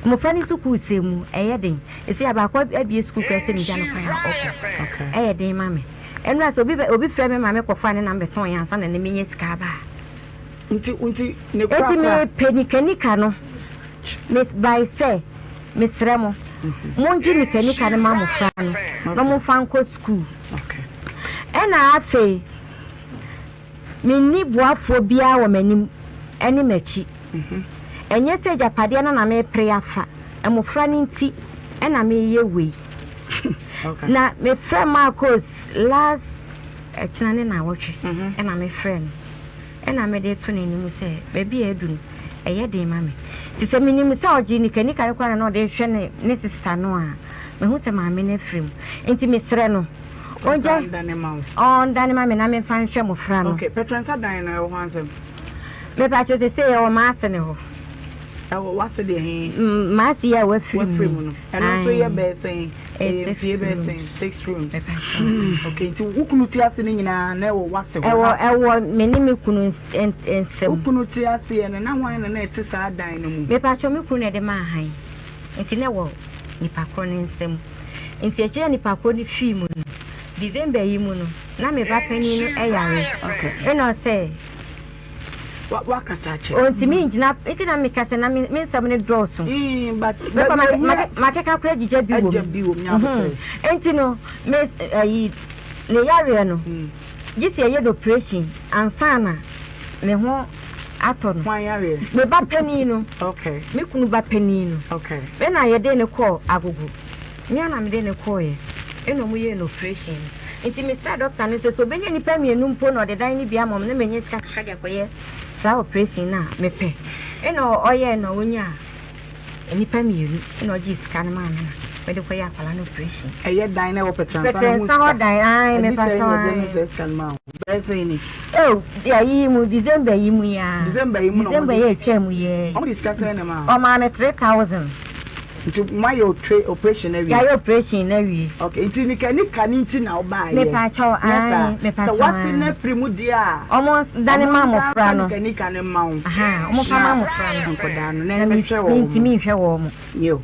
Mmofra no sukuu sɛm mu ɛyɛ den. Ɛsei a baako abie sukuu koraa sɛ megya no kwan a ɔkɔ. Ɛyɛ den ma me. Ɛno a sɛ obi obi frɛ me ma mekɔfa ne nam bɛtɔn yɛ ansa na ne menya sika aba a. Nti nti ne kora Enti kora. mepɛ nikanika no. Me bae sɛ mesrɛ mo, mongye nikanika no ma mmofra no na momfa nkɔ sukuu. Ɛna afei menni boafoɔ biara wɔ m'anim ne m'akyi. Ɛnyɛ sɛ agyapadeɛ no na merepere afa, mmofra no nti na mereyɛ wei. Na mefrɛɛ Marcos last ɛkyena ne naawɔtwe ɛna mefrɛɛ no ɛna mede reto n'anim sɛ baabi a adu no ɛyɛ den ma me. Nti sɛ menim sɛ ɔgye nikanika no koraa na ɔde rehwɛ ne ne sista no a, mahu sɛ maame no afiri mu. Nti mesrɛ no ɔngya ɔndane ma me na memfa nhwɛ mmɔfra no. Okay, Pɛtrɛnsa dan no ɛwɔ hɔ ansɛm? Mepakyɛw sesei ɛwɔ m'ase ne hɔ. Ɛwɔ w'ase deɛ he? M'ase yi a wafiri mu. Wafiri mu no. Ɛno nso yɛ bɛyɛ sɛn? Ɛyɛ mfie bɛyɛ sɛn? Six rooms. Okay, nti wo kunu te ase no nyinaa na ɛwɔ w'ase hɔ? Ɛwɔ ɛwɔ me ne me kunu nsam. Wo kunu te aseɛ no, na hwan na na ɛte saa dan no mu? Mepakyɛw me kunu na ɛde maa han. Nti na ɛwɔ nipa korɔ no nsam. Nti akyire a nipa korɔ no fii mu no, December yi mu no, na me ba panin no yare. Ɛna ɔsɛ. Wakasa akyɛ. Ɔntumi ngyina nti na meka sɛ na me nsɛm no dɔɔso. Mm, but makeka koraa gyigya bi wɔ mu. Agya bi wɔ mu. Nti no me ayi. Ne yareɛ no, gye sɛ yɛyɛ no operation ansa na ne ho atɔ no. Hwan yareɛ? Me ba panin no. Okay. Me kunu ba panin no. Okay. Me na yɛde no kɔɔ Agogo. Me ara na mede no kɔeɛ. Ɛna wɔyɛɛ no operation no. Nti mesrɛɛ dɔkta no sɛ, sɛ ɔbɛnya nnipa mmienu mpo na ɔde dan no bi ama wɔn na manya sika kakra de akɔyɛ saa operation no a, mepɛ. Ɛna ɔyɛɛ na ɔnyaa Nnipa mmienu na ɔgyee sika no maa me na mede kɔyɛɛ akwadaa no operation. Ɛyɛ dan na ɛwɔ Pɛtrɛnsa no ho Pɛtrɛnsa sika. hɔ dan, ae, Ɛde mepa sɛn kyɛw, na ɛde ne ae. saa sika no maa wo? Bɛyɛ sɛn ni? Oh, ayi yi mu, December yi mu yi ara. December yi mu na wɔde. December yi a ɛtwaa mu yi ara yi. Wɔde sika sɛn na ɛmaa wo? Ɔmaa me 3000. Nti moayɛ otre operation no awie? Yɛayɛ operation no awie. Okay, nti nika nika no nti na wobaeɛ? Mepa kyɛw, Nyɛ saa? ae, mepa Sɛ kyɛw, w'ase ae. no afiri mu deɛ a, Ɔmo dane ɔmo ma nsan mmɔfra mfa no. nika nika no mma wo. Ahaa, ɔmo fa ma mmɔfra no. Nkwadaa no, na Na ɛmɛhwɛ wɔn. mentumi nhwɛ wɔn. Yiw.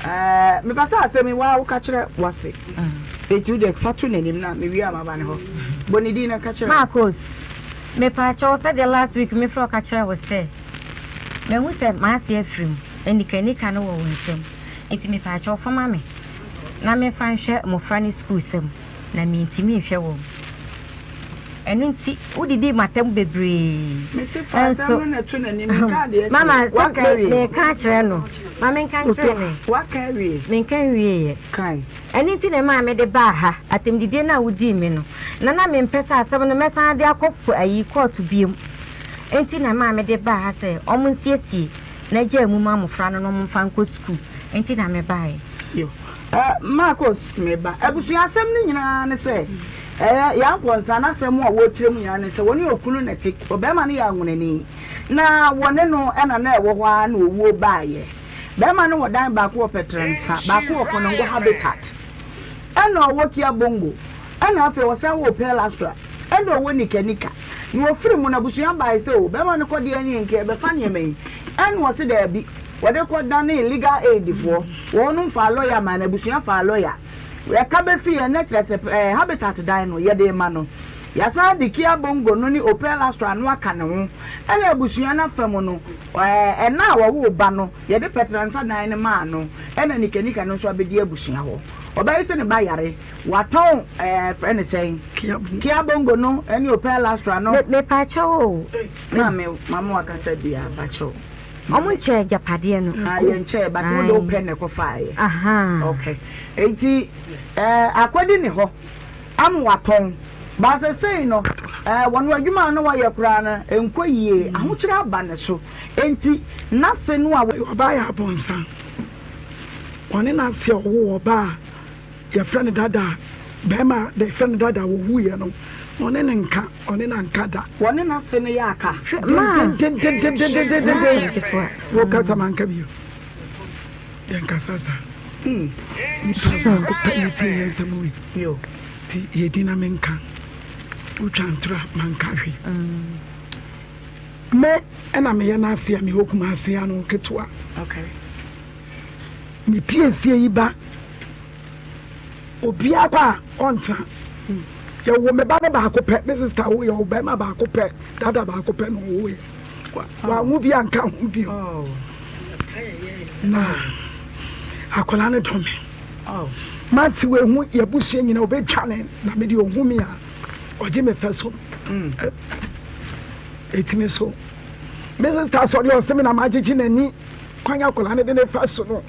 Ɛɛ, mepɛ sɛ asɛm yi, wo ara woka kyerɛ w'ase. Enti wo deɛ fa to n'anim na mewie a maba ne hɔ. Bɔ ne din na ka kyerɛ no. Marcos, mepa kyɛw, sɛdeɛ last week mefrɛ wo ka kyerɛɛ wo sɛ mahu sɛ m'ase afiri mu. Anikanika no wɔ wo nsam, nti mepaakyɛw fa ma me na memfa nhwɛ mmofra no sukuusɛm, na mintumi nhwɛ wɔn. Ɛno nti wodidii m'atam bebree. Mese fa asɛm Nso no na to n'anim, menkaa deɛ asi. Mama, sɛ Woaka me, awie? meka akyerɛ no. Ma menka nkyerɛ no ɛ. Woaka awie? Menka nwieeɛ. Kae. Ɛno nti na ɛmaa mede baa ha, atɛmdidie no a wodii me no, na na mempɛ sɛ asɛm no mɛsan de akɔ ayi kɔɔto bio. Enti na ɛmaa mede baa ha sɛ wɔnsiesie na gyaa mu ma mmofra no na wɔmfa nkɔ sukuu nti na mebaeɛ. Yo. Eh, Marcos, me ba. Abusua asɛm no nyinaa ne sɛ, eh, Yaa Nkwonsa n'asɛm a wɔrekyerɛ mu nyinaa ne sɛ wɔne okunu na ɛte. Ɔbarima no yɛ anwonani, na wɔne no na na ɛwɔ hɔ ara na owuo baeɛ. Barima no wɔ dan baako wɔ Pɛtrɛnsa, baako wɔ Konongo Habitat, ɛna ɔwɔ Kia Bongo, ɛna afei ɔsan wɔ Opel Astra, ɛna ɔwɔ Nika Nika. Na wɔfiri mu no, abusua bae sɛ, O, bɛrima no kɔ deɛ ɛneɛ nka yɛbɛfa nneɛma yi. Ɛna ɔse daabi. Wɔde kɔ danee legal aid foɔ. Wɔnom faa lɔya maa no, abusua faa lɔya. Ɛka bɛsi yɛn nnɛ kyerɛ sɛ ɛɛ Habitat dan no, yɛde rema no. Yɛasan de Kia Bongo no ne Opel Astra no aka ne ho. Ɛna abusua no afa mu no, ɛɛ ɛna a wɔwoo ba no, yɛde Pɛtransa dan no maa no. Ɛna Nika Nika no nso abɛdi abusua hɔ. Ɔbaa yi se ne ba yare. Watɔn ɛɛ frɛ no sɛn? Kia Bongo no ɛne Opel Astra no. Me mepaakyɛw o. Maame maame wakasa bi a pakyɛw. Ɔmo nkyɛɛ agyapadeɛ no. Ah yɛn nkyɛɛ but wo de wo pɛ na ɛkɔ faa yɛ. Ahaa. Okay eti ɛɛ akɔdi ne hɔ ama watɔn but sesei no ɛɛ wɔn adwuma a na wɔyɛ koraa no nkɔ yie ahokyere aba ne so enti n'ase no a. Ɔbaa yɛ abɔnsa ɔne n'ase a ɔwoo ɔbaa a. Yɛfrɛ no dada a, barima a yɛfrɛ no dada a ɔwuiɛ no, ɔne no nka, ɔne no anka da. Wɔne n'ase no yɛ aka. Hwɛ, maa. Dendendendendendenden. Ketewa. Wokasa manka bio. Yɛnkasa saa. Nipa baako pɛ na ɛtie yɛn nsɛm wei. Yo. Nti yɛdi na menka. Wotwa ntorɔ a manka hwee. Me ɛna meyɛ n'ase a mewɔ Kumasi ano ketewa. Okay. Me piesie yi ba obiara kɔ a ɔntena. Yɛwo me ba no baako pɛ, me sista wo yɛwo bɛrima baako pɛ, dada baako pɛ na ɔwo yɛ. Wanwo bi anka ho bio. Oh. Na akwadaa no dɔ me. Oh. Masi wɔ ehu yɛbusua nyina obetwa ne na me de ohu me a ɔgye me fɛ so. Etimi so. Me sista sɔre ɔse me na magyegye n'ani. Kwan a akwadaa no de ne fa so no,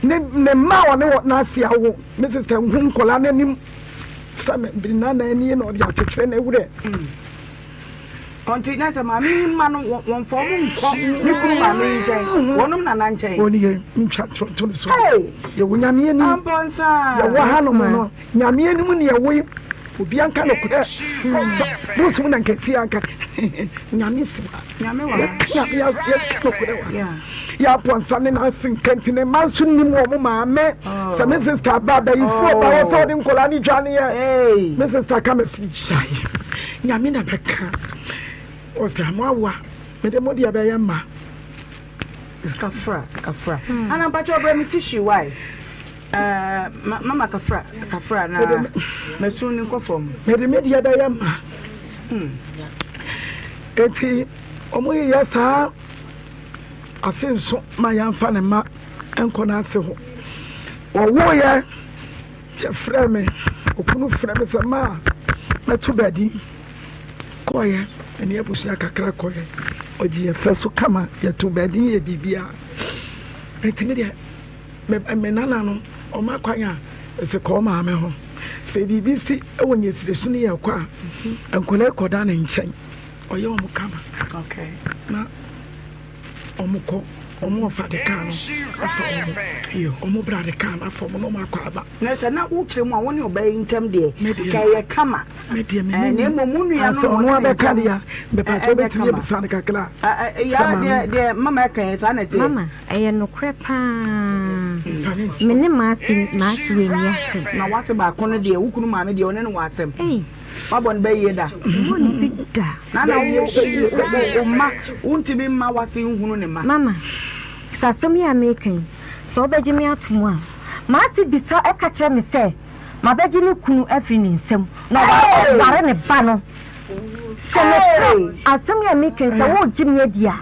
ne ne mma a ɔne wɔn n'ase awo, me sista nhu nkwadaa no anim sɛ me de nana nie na ɔde akyekyere ne werɛ. Ɔnti na sɛ maame yi mma no wɔn fɔ wɔn nkɔ ne kunu maame yi nkyɛn wɔnom nana nkyɛn. Wɔn yɛ ntwa ntorɔnto no so. Yɛwɔ nyame anim. Ampɔnsa. Yɛwɔ hanom no nyame anim ne yɛwɔ yi. Obi anka nokorɛ bosom na nkɛseɛ anka nyame si wa Nyame wa yɛka nyame yɛka nokorɛ wa yɛabɔ nsa ne n'ase nka nti ne mma nso nim wɔ mo maame sɛ me sister ba abayifoɔ ba wɔ sɛ ɔde nkɔla ne dwaneɛ me sister ka me si gyae nyame na bɛka ɔsɛ mo awoa mede mo deɛ bɛyɛ mma. Kafra kafra ana mpakyɛ ɔbrɛ me tissue why. Eh, mama kafra, kafra na masu ne nkɔ fam. Mede me deɛ bɛyɛ ma. Eti wɔn yeyɛ saa afe nso ma yɛnfa ne mma nkɔ n'ase hɔ. Wɔwoeɛ yɛfrɛ me. Okunu frɛ me sɛ maa mɛto baabi kɔɔyɛ ɛne abusua kakra kɔɔyɛ ɔgye yɛ fɛ so kama yɛto baabi yɛ biribiara nti me deɛ me me nana no ɔma kwan a ɛsɛ kɔɔ maame ho sɛ biribi si ɛwɔ nyɛsire so ne yɛ kɔ a nkɔla kɔda ne nkyɛn ɔyɛ wɔn kama na wɔn kɔ wɔn ɔfa de kaa no afa wɔn wɔn bra de kaa no afa wɔn na wɔn akɔ aba. Na sɛ na wokyerɛ mu a wo ne ɔbaa yi ntam deɛ ka ɛyɛ kama. Me deɛ me ne na mmom wo nua no sɛ ɔno abɛka deɛ a mepatwa wobɛtumi abisa no kakra sɛ maame deɛ mama ɛka yɛ saa na ɛteɛ. Mama ɛyɛ nokorɛ paa me ne maase maase wɔ ani asɛm. Na wase baako no deɛ wo kunu maame deɛ ɔne no wɔ asɛm. Wabɔ no bɛyie da. Memmɔ no bi da. Na na wo wo mma wontumi mma w'ase nhunu ne mma. Mama, sɛ asɛm yi a mereka yi, sɛ wobɛgye me ato mu a, m'ase bisa ka kyerɛ me sɛ mabɛgye ne kunu afiri ne nsam na waware ne ba no. Sɛ nokorɛ asɛm yi a mereka yi, sɛ woregye me adi a,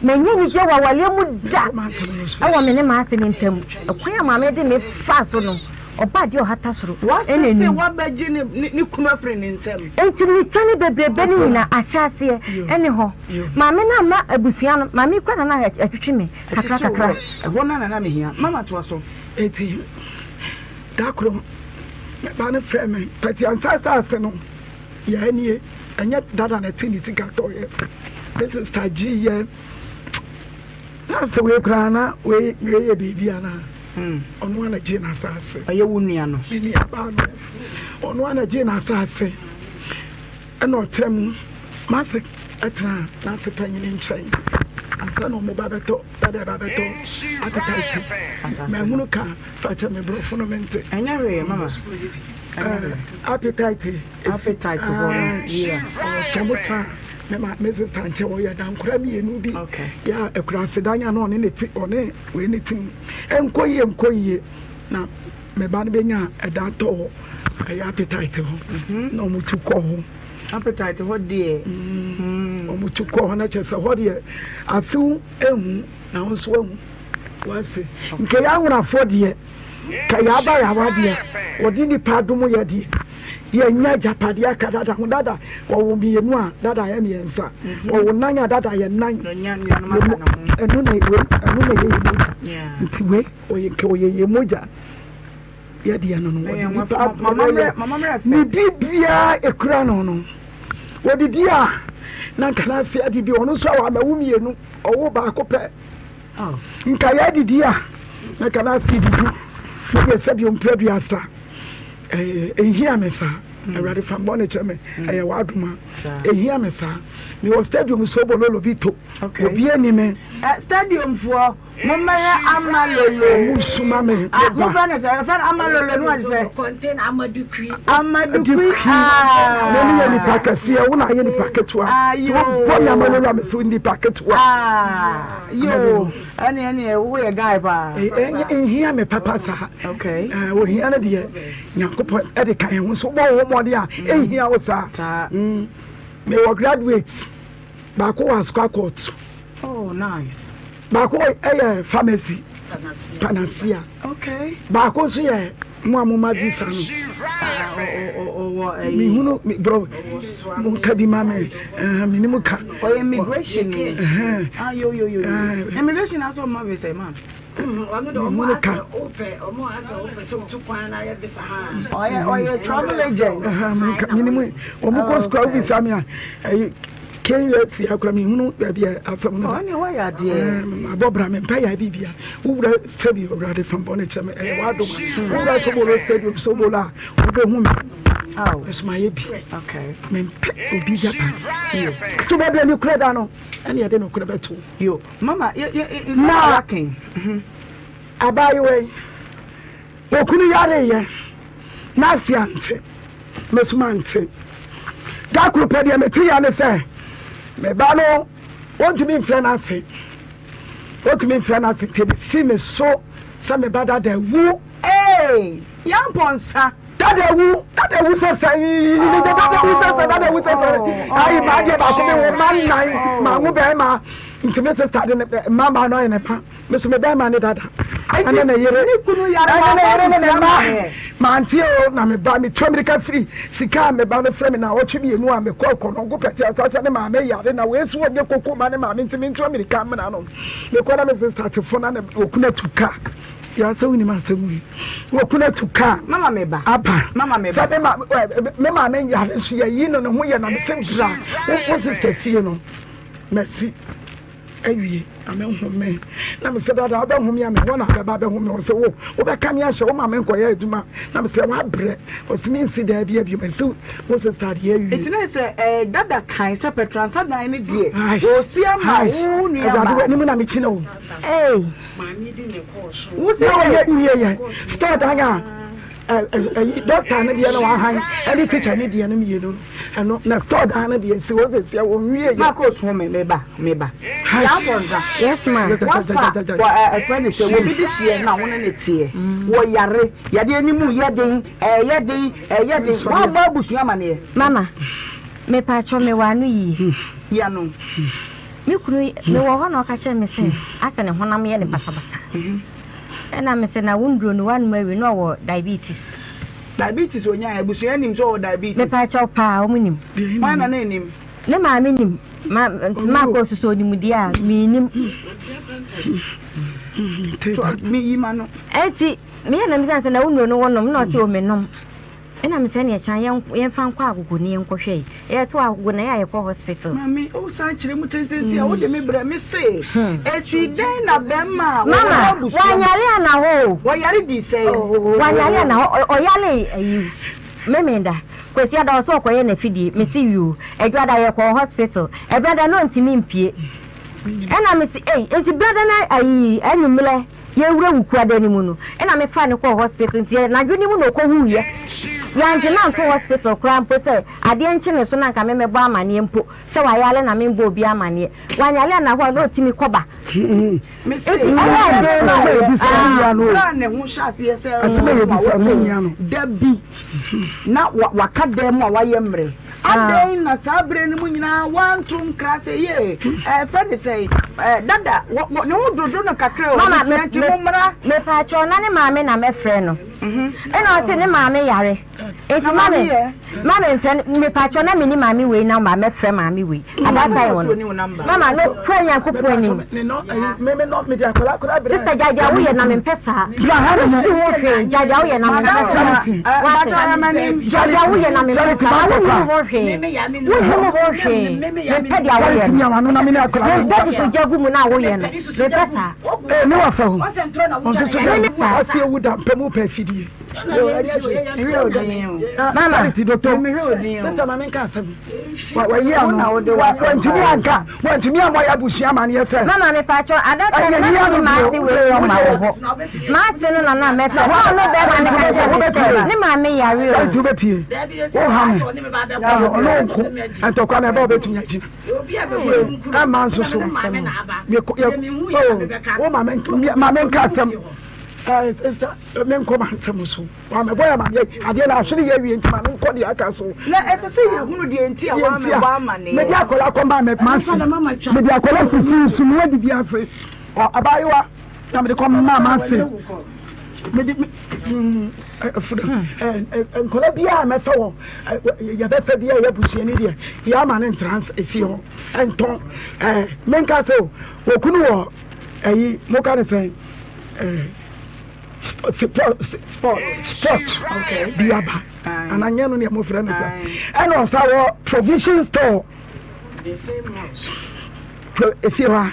manya anigyeɛ wɔ awareɛ mu da wɔ me ne m'ase no ntam. Ɛkwan a maame de me faa so no. Ɔbaa deɛ ɔhata soro ɛna Wase se anim. wabɛgye ne ne kunu afiri ne nsam. Enti nitan bebrebe no nyinaa ahyɛaseɛ ɛne hɔ. Maame no amma abusua no, maame yi koraa na na ɛtwetwe me kakra Ɛkyekye wo kakra. werɛ. Ɛhɔ no na na mehia. Mama toa so. Enti da koro me ba no frɛɛ me, Kwati ansa asase no yɛ nie, ɛnyɛ dada na ɛte ne sika tɔeɛ. Me sista gyeeɛ. Na sɛ wei koraa na wei wei yɛ biribi anaa? Ɔno ara na gyee n'asaase. Ɔyɛ wo nua no. Me nua baa no. Ɔno ara na gyee n'asaase. Ɛna ɔtena mu. M'ase ɛtena n'ase panyin nkyɛn. Ansa na ɔmo ba bɛtɔ dada ba bɛtɔ appetite. Mahunu ka fa kyɛ me borɔfo no mente. Ɛnyɛ hwee mama. Appetite. Appetite hɔ no. Yeah. Ɔmo tena. Me ma me sista nkyɛn wɔyɛ dankora mmienu bi yɛ a akurase dan a na ɔne ne te ɔne wei ne te mu nkɔ yie nkɔ yie na me ba no bɛnya ɛdan tɔ hɔ ɛyɛ appetite hɔ mhm. na wɔn tu kɔ hɔ. Appetite hɔ deɛ. Mm. Wɔn tu kɔ hɔ na kyerɛ sɛ hɔ deɛ asew ehu na wɔn nso ehu wɔase nkɛyɛ anwonafoɔ deɛ. Ka yɛaba yɛ awadeɛ wɔde nipa adom yɛ deɛ yɛnya agyapadeɛ aka dada ho dada wɔwo mmienu a dada yɛ mmiɛnsa mhm. wɔwo nan a dada yɛ nan ɛno na wei ɛno na yɛ yɛ mogya nti wei ɔyɛ nka ɔyɛ yɛ mogya yɛ deɛ no no wɔde nipa adom yɛ ne biribiara ekura no no wɔdidi a na nka n'ase adidi ɔno nso a wɔama wo mmienu ɔwo baako pɛ. Nka yɛadidi a, na ka na ase didi. Me deɛ sɛdeɛ ɔmpɛ aduasa, ɛnhia me saa. Hmm. Awurade fa mbɔne kyɛ me, hmm. ɛyɛ w'adom a. Ɛhia me saa. Mewɔ stadium so bololo bi to. Obi ani me. Eh, stadium foɔ, mommɛyɛ ama lolo. Ɔmo suma me. Ah, mofrɛ no sɛ, ɛfrɛ no ama lolo no ɔde sɛ. Contain amadukui. Amadukui. Ah. Me ne yɛ nipa kɛseɛ, wo na ayɛ nipa ketewa. Nti wobɔ me ama lolo a me sɛ nipa ketewa. Ah. Yoo, ɛne ɛne woyɛ guy paa. Nhia me papa saa. Okay. Ohia no deɛ Nyankopɔn ɛde ka yɛn ho so wobɔ wo ho mmɔden a ɛnhia wo saa. Saa. Mewɔ graduate baako wɔ Asukwa court. Oh nice. Baako ɛyɛ pharmacy. Panacea. Okay. Baako nso yɛ mo a mo ma visa no. Mehunu bro mo nka bi ma me me ne mu ka. Ɔyɛ immigration ni. Ah yo yo yo. Immigration aso ɔmo ma visa ma. Mehunu ka. Ɔyɛ ɔyɛ travel agent. Me ne mu ɔmo kɔ sukuu awo visa mi a ɛyi. KUSC akora me hunu baabi a asɛm no da. Ɔne wayɛ adeɛ. Mabɔ bra me mpa yɛ bibia. Wowura stadium awurade fa bɔne kyɛ me ɛyɛ w'adom. Wowura sobolo stadium sobolo a wobɛhu me. Ɛso mayɛ bi. Mempɛ obi gyapade. So baabi a ne kura da no ɛne yɛde no kura bɛto. Yo, mama, yɛ yɛ na abaayewa yi Okunu yareeɛ, n'ase ante, me nso mante. Da koro pɛ deɛ meteeɛ ne sɛ, me ba no, ɔntumi mfrɛ n'ase. Ɔntumi mfrɛ n'ase nti ɛbɛsi me so sɛ me ba dada awu. Ee, Yampɔnsa. Dada awu, dada awu sɛ sɛ, dada awu sɛ sɛ, dada awu sɛ sɛ. Ayi, maa deɛ baako me wo ma nnan, maa wo bɛrima. Nti me sista de ne mmabaa no ayɛ ne ba. Me so me bɛrima ne dada. Ɛne ne yere. Ɛne ne yere ne ne mma. Mante o na me ba metu amirika firi sika a me ba no frɛ me naawɔtwe mmienu a mekɔ kɔnɔngo pɛte asase ne maame yare na wei so ɔnyɛ koko ma ne maame nti mentu amirika mmena no. Mekɔ na me sista te fo na ne okunu atu ka. Yaa sɛ wonim asɛm wei. Okunu atu ka. Mama me ba. Aba. Mama me ba. Sɛ me maame yare so yɛyi no ne ho yɛ na me sɛ bra wo sista fie no. Masi awie na menhome. Na mesɛ dada wobɛhome a mehɔ na bɛba bɛhome. Ɔsɛ wo wobɛka me ahyɛ wo ma menkɔyɛ adwuma. Na mesɛ woabrɛ. Ɔsɛ mensi daa bi abio. Masi wo sista adeɛ awie. Nti na sɛ eh, dada kan sɛ pɛtransa dan no deɛ ɔsi ama wo nua Awurade baa. w'anim na mekyi no o. Ei. Wo sɛ ɔyɛ nwie yɛ store dan a ɛyi dɔkta no deɛ no wahan ɛne tikya no deɛ no mmienu no ɛno na store dan no deɛ si hɔ sɛsia wɔn wie yɛ. Mako so me meba meba. Saa bɔnza. Yes ma. Wafa wɔ ɛfrɛ ne sɛ wɔbi de hyeɛ na wɔn ne teɛ wɔ yare yadeɛ ne mu yɛ den ɛyɛ den ɛyɛ den wɔn abɔ abusua amaneɛ. Mama mepatwɔ me wɔ ano yie. Yɛ no. Me kunu mewɔ hɔ na ɔka kyerɛ me sɛ asɛ ne honam yɛ ne basabasa. Ɛna me sɛ na wo nduro no wanom awie na ɔwɔ diabetes. Diabetes onyae abusua nim sɛ ɔwɔ diabetes. Mepa kyɛw paa ɔmo nim. Hwan na na enim? Ne maame nim ma nti ma kɔ susu onim deɛ a menim. Me yi ma no. Ɛnti meyɛ na misa sɛ na wo nduro no wonom na ɔse o menom. Ɛna me sɛ neɛ kyan yɛmfa nkɔ agogo ne yɛnkɔhwɛ yi. Yɛto agogo na yɛ a yɛkɔ hospital. Maame, wo san kyerɛ mu tententen a wode me brɛ me se esi dɛn na bɛrima a wɔwɔ Mama, abusua mu. wanyare ana hɔ o. Wɔyare di sɛn? Wanyare ana hɔ, ɔyare ayi Memenda. Kwasiada ɔsɛ ɔkɔyɛ n'afidie, me se yoo. Adwada yɛkɔɔ hospital, Ɛbrada na ɔntumi mpie. Ɛna me se ei, nti brada na ayi anwummerɛ Yɛwura Wukuada no mu no, ɛna me faa no kɔɔ hospital nti anadwo no mu na ɔkɔwuiɛ. Yɛante no anto hospital koraa mpo sɛ adeɛ nkye ne so na anka me mɛbɔ amaneɛ mpo sɛ wayare na membɔ obi amaneɛ. Wanyare anahɔ a na ɔtumi kɔba. Mese, Nti ɛyɛɛ den ma berɛ a ne ho hyɛ aseɛ sɛ ɔho a wose da bi na waka dan mu a wayɛ mmerɛ. Adɛn na saa berɛ no mu nyinaa wanto nkra sɛ yee ɛfɛ ne sɛ dada ne ho dodo no kakra o abusua nti mo mmra. Mepaakyɛw na ne maame na mɛfrɛ no ɛna ɔse ne maame yare nti ma me ma me mfrɛ no mepaakyɛw na menni maame wei number mɛfrɛ maame wei at that time no mama no kura Nyankopɔn anim sister gyae deɛ woyɛ na mempɛ saa wosi ho hwee gyae deɛ woyɛ na mempɛ saa wate gyae deɛ woyɛ na mempɛ saa wonnim ho hwee wonnim ho hwee mempɛ deɛ woyɛ no mempɛ tutugya gu mu na woyɛ no mempɛ saa ne wafa ho ɔnso so dɛ ase ewu da mpɛ mu pɛ afidie mama sister maame nka asɛm wayi ano wantumi anka wantumi ammɔ yɛ abusua amaneɛ sɛ. Mama me pakyɛ adaka no na mene maase wei wɔ ma wɔ hɔ maase no na na mɛfɛ hɔ ɔno bɛrima no ka kyerɛ me sɛ ne maame yare o. Charity wobɛpie woha me ɔno nko ntɔkwa na ɛbɛ wobɛtumi agyina ɛma nso so wo maame nka asɛm menkɔ ma nsɛm so Wamɛbɔ yɛ amaneɛ adeɛ no ahwere yɛ awie nti ma menkɔ deɛ aka so. Na ɛsɛ sɛ yɛhunu deɛ nti a wamɛbɔ amaneɛ. Mede akwadaa kɔ maa mase mede akwadaa fifi nsu mu adidi ase abaayewa na mede kɔ maa mase mede funu nkwadaa biara mɛfɛ wɔ yɛbɛfɛ biara yɛ busuani deɛ yɛ ama ne ntra efie hɔ ɛntɔn ɛɛ menka sɛ o okunu wɔ ɛyi mo ka ne sɛn ɛɛ. Sport sport bi aba ana nyɛ no nea mofrɛ no sa ɛna ɔsa wɔ provision store efie hɔ a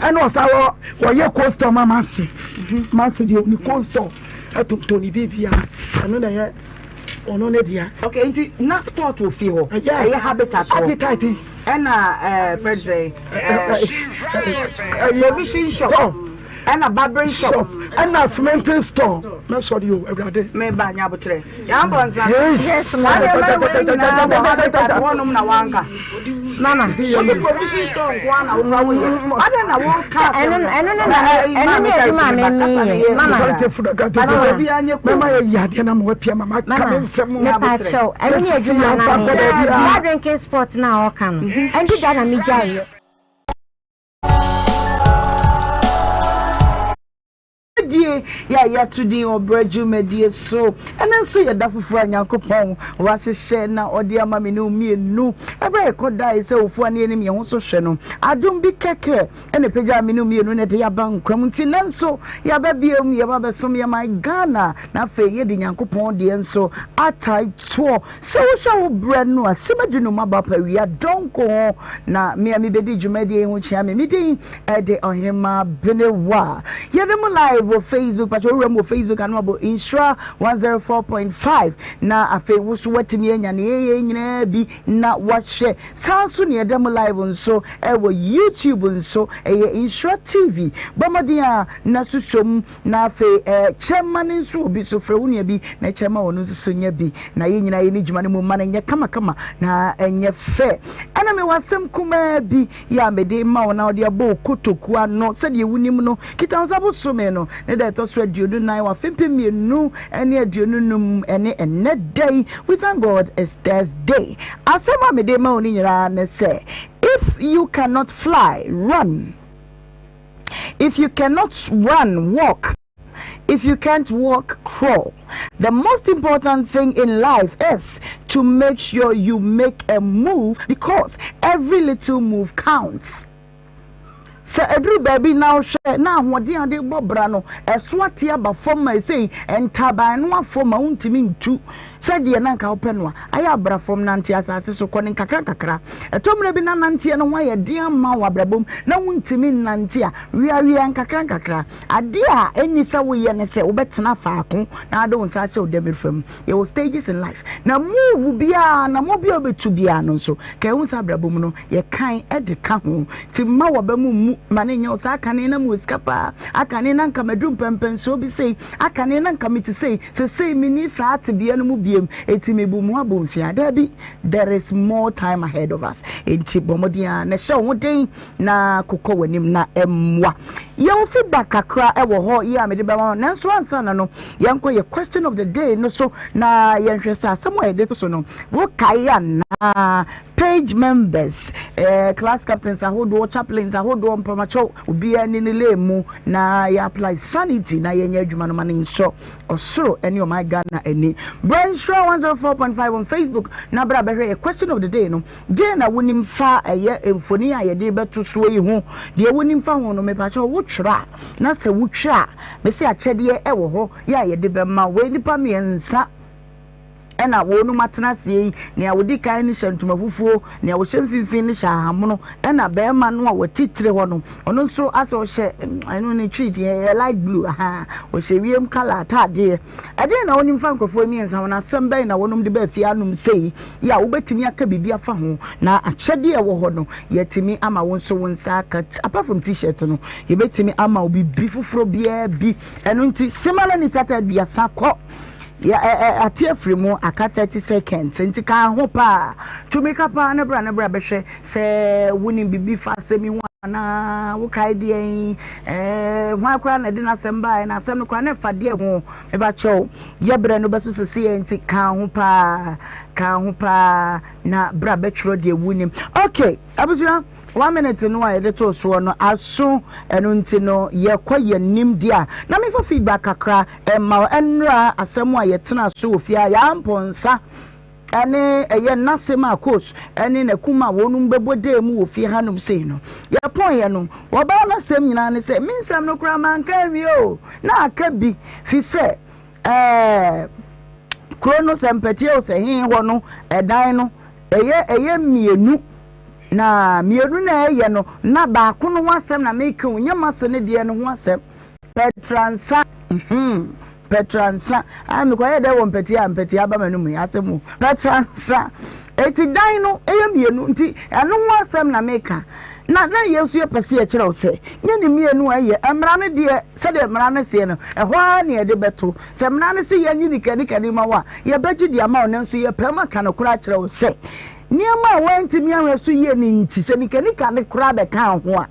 ɛna ɔsa wɔ wɔyɛ cold store ma mase mase deɛ ɔni cold store ɛtontɔn ne biribia ɛno na ɛyɛ ɔno ne dea. Okay nti na sport wɔ fie hɔ ɛyɛ habitat hɔ habitat ɛna ɛɛ fɛn sɛ ɛɛ provision shop. Ɛna barbering shop. Ɛna cementing store. Mɛsɔre o Awurade. Meba nya abotrɛ. Yan bɔ nsa. Saa deɛ mɛ wei nyinaa wɔ habitat hɔnom na wanka. Mama. Wode provision store nko ara na wokura woyɛ. Adɛn na woka asɛm no. Ɛno ne na ɛno ne adwuma a memi yɛ. Mama. Mɛma yɛ yi adeɛ na ma wapia mama ka me nsɛm. Mepa kyɛw ɛno ne adwuma na meyɛ. That drinking spot na ɔka no. Ɛnde da na megyaeɛ. dwumadie yɛ a yɛato din Ɔbrɛ Dwumadie so. Ɛnnɛ nso yɛ da foforɔ a Nyankopɔn wahyehyɛ na ɔde ama me ne wo mmienu. Ɛberɛ a yɛkɔdae sɛ awufoɔ a na yɛnim yɛn ho so hwɛ no, adom bi kɛkɛ na ɛpagyaa me ne wo mmienu na ɛde yɛn aba nkwa mu. Nti nnɛ nso yɛaba biom, yɛba abɛsom yɛn man Ghana na afei yɛde Nyankopɔn deɛ nso atae toɔ. Sɛ wohwɛ wo berɛ no a, simadu no mu aba pawia dɔnko ho na me a mebɛdi dwumadie yi ho kyea me. Me din de Ɔhemaa Benewa. Yɛde mo live wɔ Facebook, pakyɛ wowura mu wɔ Facebook ano abɔ Nhyira 104.5 na afei wo so woatumi anya ne yɛyɛ nyinaa bi na wahwɛ. Saa nso ne yɛda mu live nso ɛwɔ YouTube nso, ɛyɛ Nhyira TV. Bɔ mmɔden a na susuo mu. Na afei ɛ, kyɛ ma no nso obi so, frɛ wo nua bi na kyɛ ma ɔno nso so nya bi, na yɛn nyinaa yɛnni dwuma no mu mma no nyɛ kamakama na ɛnyɛ fɛ. Ɛna mewɔ asɛm kumaa bi yɛ a mede rema wo na wode abɔ wo kotoku ano. Sɛdeɛ wonim no, Kitawonsa bosome no ne da ɛtɔ so 24 wɔ afe 2025 ne ɛnnɛ da yi. We thank God it's Thursday. Asɛm a mede rema wo no nyinaa ne sɛ, If you cannot fly, run. If you cannot run, walk. If you can't walk, crawl. The most important thing in life is to make sure you make a move because every little move counts. Sɛ ɛduru baabi na wohwɛ na ahoɔden a wode bɔ bra no, ɛso ate aba fam ma ɛsei ntaban no afɔ ma wontumi ntu sɛdeɛ na anka wopɛ no a, ayɛ a bra fam nante asase so, kɔ no nkakrankakra. Ɛtɔ mmerɛ bi na nanteɛ no ho ayɛ den ama wo abrabɔ mu na wontumi nnante a, weawea nkakrankakra. Adeɛ a ɛnni sɛ woyɛ ne sɛ wobɛtena faako na wode wo nsa ahyɛ wo damirefa mu. Yɛwɔ stages in life, na move biara, anammɔn biara a wobɛtu biara no nso, ka ɛho sɛ abrabɔ mu no, yɛkan de ka ho. Nti mma w'aba mu mmu, mma no nyɛ wo saa, Akane na mewɔ sika paa, akane na anka maduru mpɛnpɛnsoɔ bi sei, akane na anka mete sei, Sesei menni saa tebea no mu biom, enti mebu mo abomfiaa. Dabi, there is more time ahead of us. Enti bɔ mmɔden ara na hyɛ wo ho den na kokɔ w'anim na mmoa. Yɛwɔ feedback kakra wɔ hɔ yi a mede bɛma wo, nanso ansa na no, yɛnkɔ yɛ question of the day no so na yɛnhwɛ sɛ asɛm a yɛde to so no, wokae anaa? Page members, eh, class captains ahodoɔ, chaplains ahodoɔ, mpamakyɛw, obiara ni ne lane mu na yɛ apply sanity na yɛnyɛ adwuma no ma no nsɔ ɔsoro ne ɔman Ghana ani. Bra Nhyira 104.5 on Facebook na bra bɛhwɛ yɛ question of the day no. Deɛn na wonim fa ɛyɛ mfoni a yɛde bɛto soɔ yi ho? Deɛ wonim fa ho no mepakyɛw wotwerɛ a na sɛ wotwa a mese akyɛdeɛ ɛwɔ hɔ yɛ a yɛde bɛma wei nnipa mmiɛnsa. Ɛna wɔnom atena aseɛ yi, nea ɔdi kan no hyɛ ntoma fufuo, nea ɔhyɛ mfimfini no hyɛ ahahammono, ɛna barima no a ɔte tire hɔ no, ɔno nso asɛ ɔhyɛ, ɛno ne twi deɛ ɛyɛ light blue, ahaa, ɔhyɛ wiem kala ataadeɛ. Ɛdeɛn na wonim fa nkurɔfoɔ yi mmiɛnsa ho, na asɛm bɛn na wɔnom de baa fie anom sei yi a wobɛtumi aka biribi afa ho, na akyɛdeɛ a ɛwɔ hɔ no, yɛatumi ama wo nso wo nsa aka, apart from t-shirt no, yɛbɛtumi ama wo biribi foforɔ biara bi, ɛno nti, sima no ne tata aduasa kɔ. Yɛ ɛ ɛ ate afiri mu aka 30 seconds nti ka ho paa. Tu mirika paa na bra na bra bɛhwɛ sɛ wonim biribi fa asɛm yi ho anaa wokae deɛn ɛɛ hwan koraa na ɛde n'asɛm baeɛ na asɛm no koraa na ɛfa deɛ ho meba kyɛw yɛ berɛ no bɛso sese yɛ nti ka ho paa ka ho paa na bra bɛtwerɛ deɛ wonim. Okay abusua one minute no a yɛde too soɔ no aso ɛno nti no yɛkɔ yɛn nim deɛ a na mefa feedback kakra Ɛma ɛnnora asɛm a yɛtenaa so wɔ fie a yɛampɔnsa ne ɛyɛ n'asɛm a Kos ne n'akum a wɔnom bɛbɔ dee mu wɔ fie hanom sei no. Yɛpɔeɛ no, wɔbaa n'asɛm nyinaa ne sɛ, me nsɛm no koraa manka anwie o, na aka bi, fi sɛ ɛɛ kuro no sɛ mpɛteɛ o sɛ he hɔ no ɛdan no ɛyɛ ɛyɛ mmienu na mmienu na ɛyɛ no na baako no ho asɛm na meka o, nyɛ m'ase ne deɛ no ho asɛm. Pɛtra nsa hmm pɛtra nsa ah mekɔyɛ dɛ wɔ mpɛtea a mpɛtea aba m'anum yi asɛm o pɛtra nsa eti dan no ɛyɛ mmienu nti ɛno ho asɛm na meka na na yɛn nso yɛpɛ sɛ yɛkyerɛ wo sɛ nyɛ ne mmienu a ɛyɛ mmara no deɛ sɛdeɛ mmara no seɛ no ɛhɔ ara na yɛde bɛto sɛ mmara no se yɛnye nikanikani ma wo a yɛbɛgye de ama wo nanso yɛpɛ ma ka nokorɛ akyerɛ wo sɛ nneɛma a wɔantumi ahwɛ so yie no nti sɛ nikanika no koraa bɛka ho a.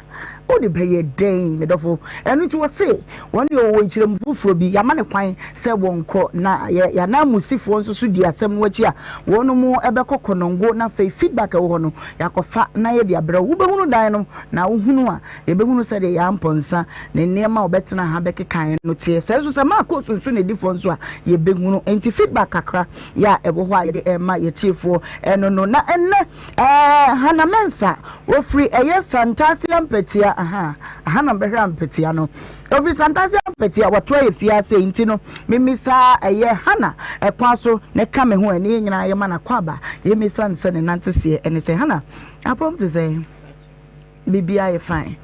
Wode bɛyɛ dɛn, me dɔfo? Ɛno nti wɔse wɔn deɛ wɔwɔ nkyerɛmu foforɔ bi, yɛama no kwan sɛ wɔnkɔ. Na yɛ yɛn ananmusifoɔ nso so di asɛm no akyi a, wɔnom bɛkɔ Konongo na afei feedback a ɛwɔ hɔ no, yɛakɔfa na yɛde abrɛ wo. Wobɛhunu dan no, na wohunu a, yɛbɛhunu sɛdeɛ yɛn ampɔnsa ne nneɛma a wɔbɛtena ha bɛkekaeɛ no teɛ. Sɛ nso sɛ Marcos nso na ɛdi fɔ nso a, yɛbɛhunu. Enti feedback kakra yɛ a ɛwɔ hɔ a yɛde rema yɛn atiefoɔ ɛno no. Na ɛnnɛ, ɛɛ, Hannah Mensah, Wɔfiri ɛyɛ Santase Ampatia aha aha na mbɛhwɛ Ampatia no Ɔfiri Santase Ampatia wɔto ayɛ fie ase nti no memisa ɛyɛ Hana ɛkwan so na ɛka me ho ɛne yɛn nyinaa yɛma no akwaaba yɛmisa no sɛ ne nante seɛ ɛne sɛ Hana apɔm te sɛn biribiara yɛ fine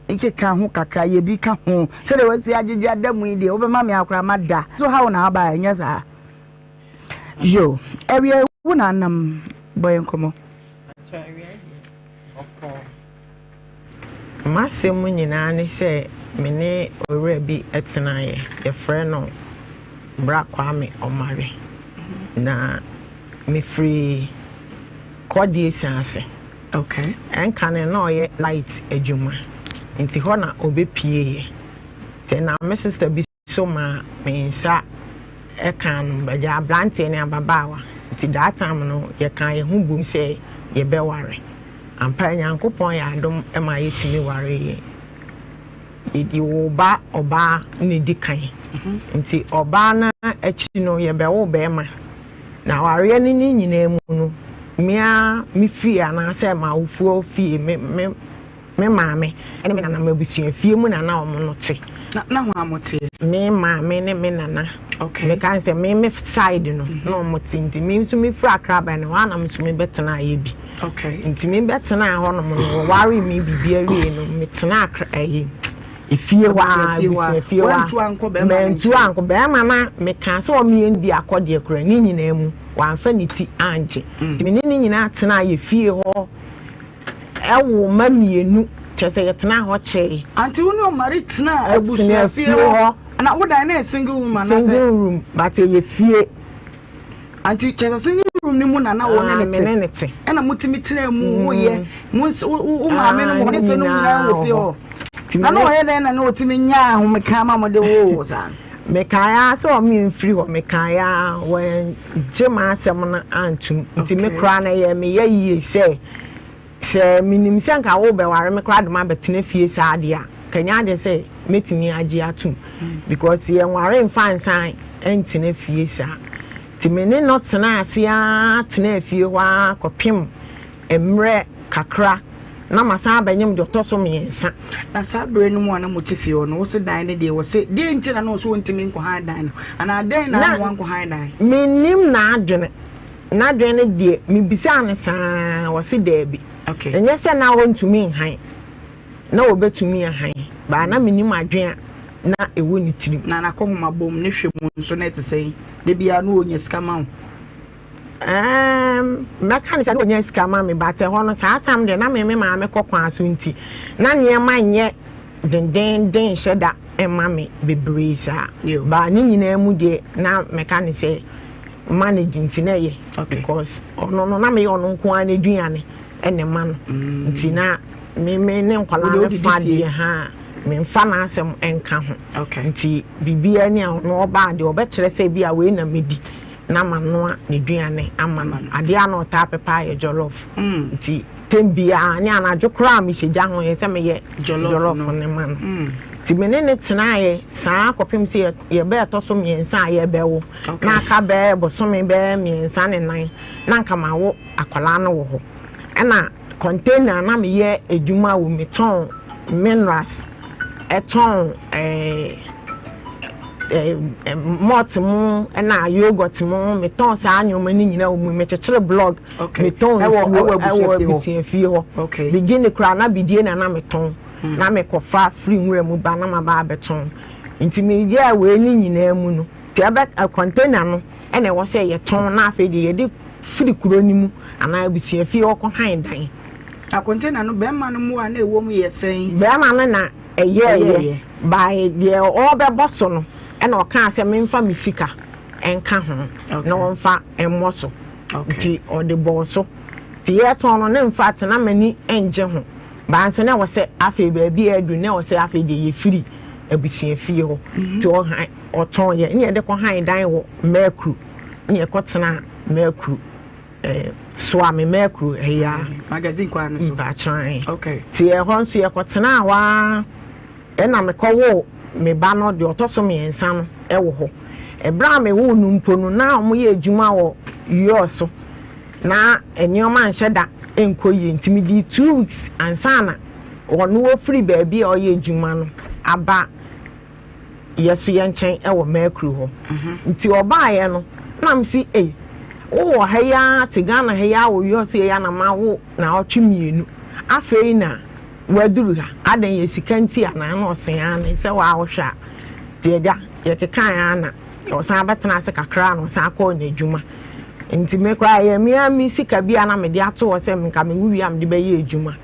nkeka ho kakra yɛ bi ka ho sɛdeɛ wasi agyegye ada mu yi deɛ wobɛma me akora ma da so ha wo na aba ɛnyɛ saa yo ɛwiɛ wo na anam bɔ yɛn nkɔmmɔ. M'asɛm mu nyinaa ne sɛ me ne owura bi tenaeɛ, yɛfrɛ no Bra Kwame Ɔmare. Na mefiri Kɔdeɛsi ase. Okay. Ɛnka no na ɔyɛ light adwuma, nti hɔ na ɔbɛpieeɛ. Nti na me sister bi so maa me nsa kaa no bɛgya abranteɛ ne ababaawa nti that time no yɛkaa yɛn ho bom sɛ yɛbɛware ampa Nyankopɔn yɛ adom ma yɛtumi wareeɛ yɛwoo ba ɔbaa na ɛdi kan nti ɔbaa no akyi no yɛbɛwo bɛrima na awareɛ no ne nyinaa mu no mea me fie anaasɛ m'awofoɔ fie me me Me maame ne me nana, m'abusuafie mu na na wɔn no te. Na na hwan mo teɛ? Me maame ne me nana. Okay. Meka sɛ me me side no mm -hmm. na wɔn te nti me nso me firi Accra bɛn no hɔ na me nso me bɛtena ayɛ bi. Okay. Nti me bɛtena hɔ nom no wɔware me biribi awie no me tena Accra ɛyi efie hɔ a abusuafie hɔ a mantu ankɔ bɛrima na meka sɛ wɔn yɛn di akɔdeɛ koraa ne nyinaa mu wɔamfa ne ti angye. Mm. Me ne ne nyinaa tena ayɛ fie hɔ. Ɛwoo mma mmienu, kyerɛ sɛ yɛtenaa hɔ kyɛe. Aunty wo ne Omari tenaa abusua fie hɔ? Na wo dan na yɛ single room anaasɛ? Single room, but ɛyɛ fie. Aunty kyerɛ sɛ single room no mu na na wo ne ne te? Me ne ne te. Ɛna motumi tenaa mu woyɛ, mo wo maame no mo ne sɛ no nyinaa wɔ fie hɔ? Na na ɔyɛ dɛn na na ɔtumi nyaa ahomeka ma mode woo wo saa? Mekae ara sɛ ɔme mfiri hɔ, mekae ara, wɔangye m'asɛm no antom. Nti me koraa no ɛyɛɛ me ya yie sɛ, sɛ menim sɛ nka worebɛware me koraa de m'abɛtena fie saa deɛ a, nka ɛnyɛ adeɛ sɛ mɛtumi agye atom. Because yɛnware mfa nsan ntena fie saa. Nti me ne no tenaa ase ara tenaa fie hɔ ara kɔpem mmerɛ kakra na masan abɛnyem deɛ ɔtɔ so mmiɛnsa. Na saa berɛ no mu a na mote fie hɔ no, wo se dan no deɛ, wɔse deɛn nti na na ɔse ɔntumi nkɔhan dan no? Anaa dɛn na ama wankɔhan dan? Mennim n'adwene. N'adwene no deɛ, mebisaa no saa, ɔse daabi. Okay. Ɛnyɛ sɛ na ɔntumi nhan, na ɔbɛtumi ahan, but na mennim adwene a na ɛwɔ ne tirim. Na n'akɔnhoma bom ne hwɛ mu nso na ɛte sɛn? Da biara na ɔnya sika ma wo? Erm mɛka no sɛ na ɔnya sika ma me but ɛhɔ no saa time deɛ na me me maame kɔ kwan so nti na nneɛma nyɛ dendenden nhyɛ da mma me bebree saa but ne nyinaa mu deɛ na mɛka no sɛ manage nti na ɛyɛ because ɔno no na meyɛ ɔno nko ara n'aduane ɛna ɛma no mm. nti na me me ne nkwadaa no fa deɛ ha memfa n'asɛm nka ho nti biribiara ni a ɔno ɔbaa deɛ ɔbɛkyerɛ sɛ bi a wei na medi na manoa n'aduane ama no. Adeɛ a na ɔtaa pɛ paa yɛ jollof. Nti tɛm biara ne anadwo koraa mehyɛ gya ho yɛ sɛ meyɛ jollof no ma no. Nti me ne no tenaeɛ saa kɔpem sɛ yɛbɛɛ ɛtɔ so mmiɛnsa a yɛbɛwo. Na aka bɛɛ bosome bɛɛ mmiɛnsa ne nan na nka mawo akwadaa no wɔ hɔ. Ɛna container na meyɛ adwuma wɔ metɔn minerals ɛtɔn ɛɛ malt mu ɛna yogurt mu metɔn saa nneɛma no nyinaa wɔ mu mekyekyere blog metɔn nsuo ɛwɔ abusuafie hɔ beginning koraa na bidie na na metɔn hmm. na mekɔfa firi nwura mu ba na maba abɛtɔn nti meyɛɛ wei ne nyinaa mu no nti ɛbɛ container no ɛna ɛwɔ sɛ yɛtɔn na afei deɛ yɛde firi kuro no mu anaa abusuafie hɔ kɔ han dan. Na container no bɛrima no mmoa na ɛwɔ mu yɛ sɛn? Bɛrima no na ɛyɛɛyɛ by deɛ ɔrebɛbɔ so no ɛna ɔkaa sɛ memfa me sika nka ho na ɔmfa mmɔ so nti ɔde bɔɔ so nti yɛtɔn no ne mfa te na m'ani ngye ho. Baa nso na ɛwɔ sɛ afei baabi a adu na ɛwɔ sɛ afei deɛ yɛfiri abusuafie hɔ. Nti ɔhan ɔtɔn yɛ ne yɛde kɔ han dan wɔ Mɛkuru ne yɛkɔ tena Mɛkuru ɛɛ Soame Mɛkuru ɛyɛ magazine kwan no so. Mpakyɛn. Okay. Ti ɛhɔ nso yɛkɔ tena hɔ ara ɛna mekɔ woo me ba no deɛ ɔtɔ so mmiɛnsa no ɛwɔ hɔ. Ɛberɛ a mewoo no mpo no na wɔyɛ adwuma wɔ US so. Na nneɛma nhyɛ da nkɔ yie nti medii 2 weeks ansa na ɔno ɔfiri baabi a ɔyɛ adwuma no aba yɛ so yɛ nkyɛn wɔ Mercury hɔ. Nti ɔbaeɛ no na mese ei, wowɔ ha yi ara te Ghana ha yi ara wɔ wiase yi ara na mawo naawɔtwe mmienu afei na waduru ha adɛn, yɛ sika nti anaa? Na ɔse aane, sɛ waa wohwɛ a. Nti agya yɛkekaeɛ ara na ɔsan bɛtena ase kakra na ɔsan kɔɔ n'adwuma. Nti me koraa ɛyɛ me ara me sika bi a na mede ato hɔ sɛ nka mewo wie a mede bɛyɛ adwuma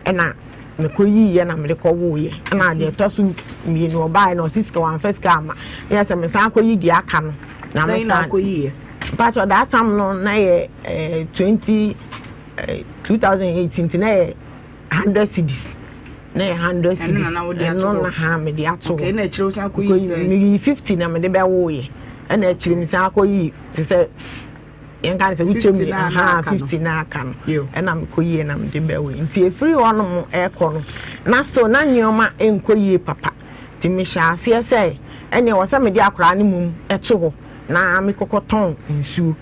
ɛna mekɔyiiɛ na mede kɔwoeɛ. Ɛna deɛ ɛtɔ so mmienu ɔbaeɛ na ɔse sika wamfa sika amma na yɛ sɛ mesan kɔyi deɛ aka no na Sɛn na mesan akɔyiiɛ? Mpakyɛ that time no na yɛ 20 2018 nti na yɛ 100 cedis, na yɛ 100 Ɛno cedis. na na wode ato Ɛno hɔ? na ha mede ato Okay, hɔ. na akyire wo san kɔyii Mekɔyi sɛn? meyi 50 na mede bɛwoeɛ ɛna akyire mesan akɔyi te sɛ yɛnka no sɛ wokyɛ 50 mu na na aha aka no. 50 na aka no. Yo. Ɛna mekɔyie na mede bɛwoe. Nti ɛfiri hɔnom ɛkɔ no na so na nneɛma nkɔ yie papa nti mehyɛ aseɛ sɛ ɛneɛ wɔ sɛ mede akwaraa no mum ɛto hɔ na mekɔkɔtɔn nsuo.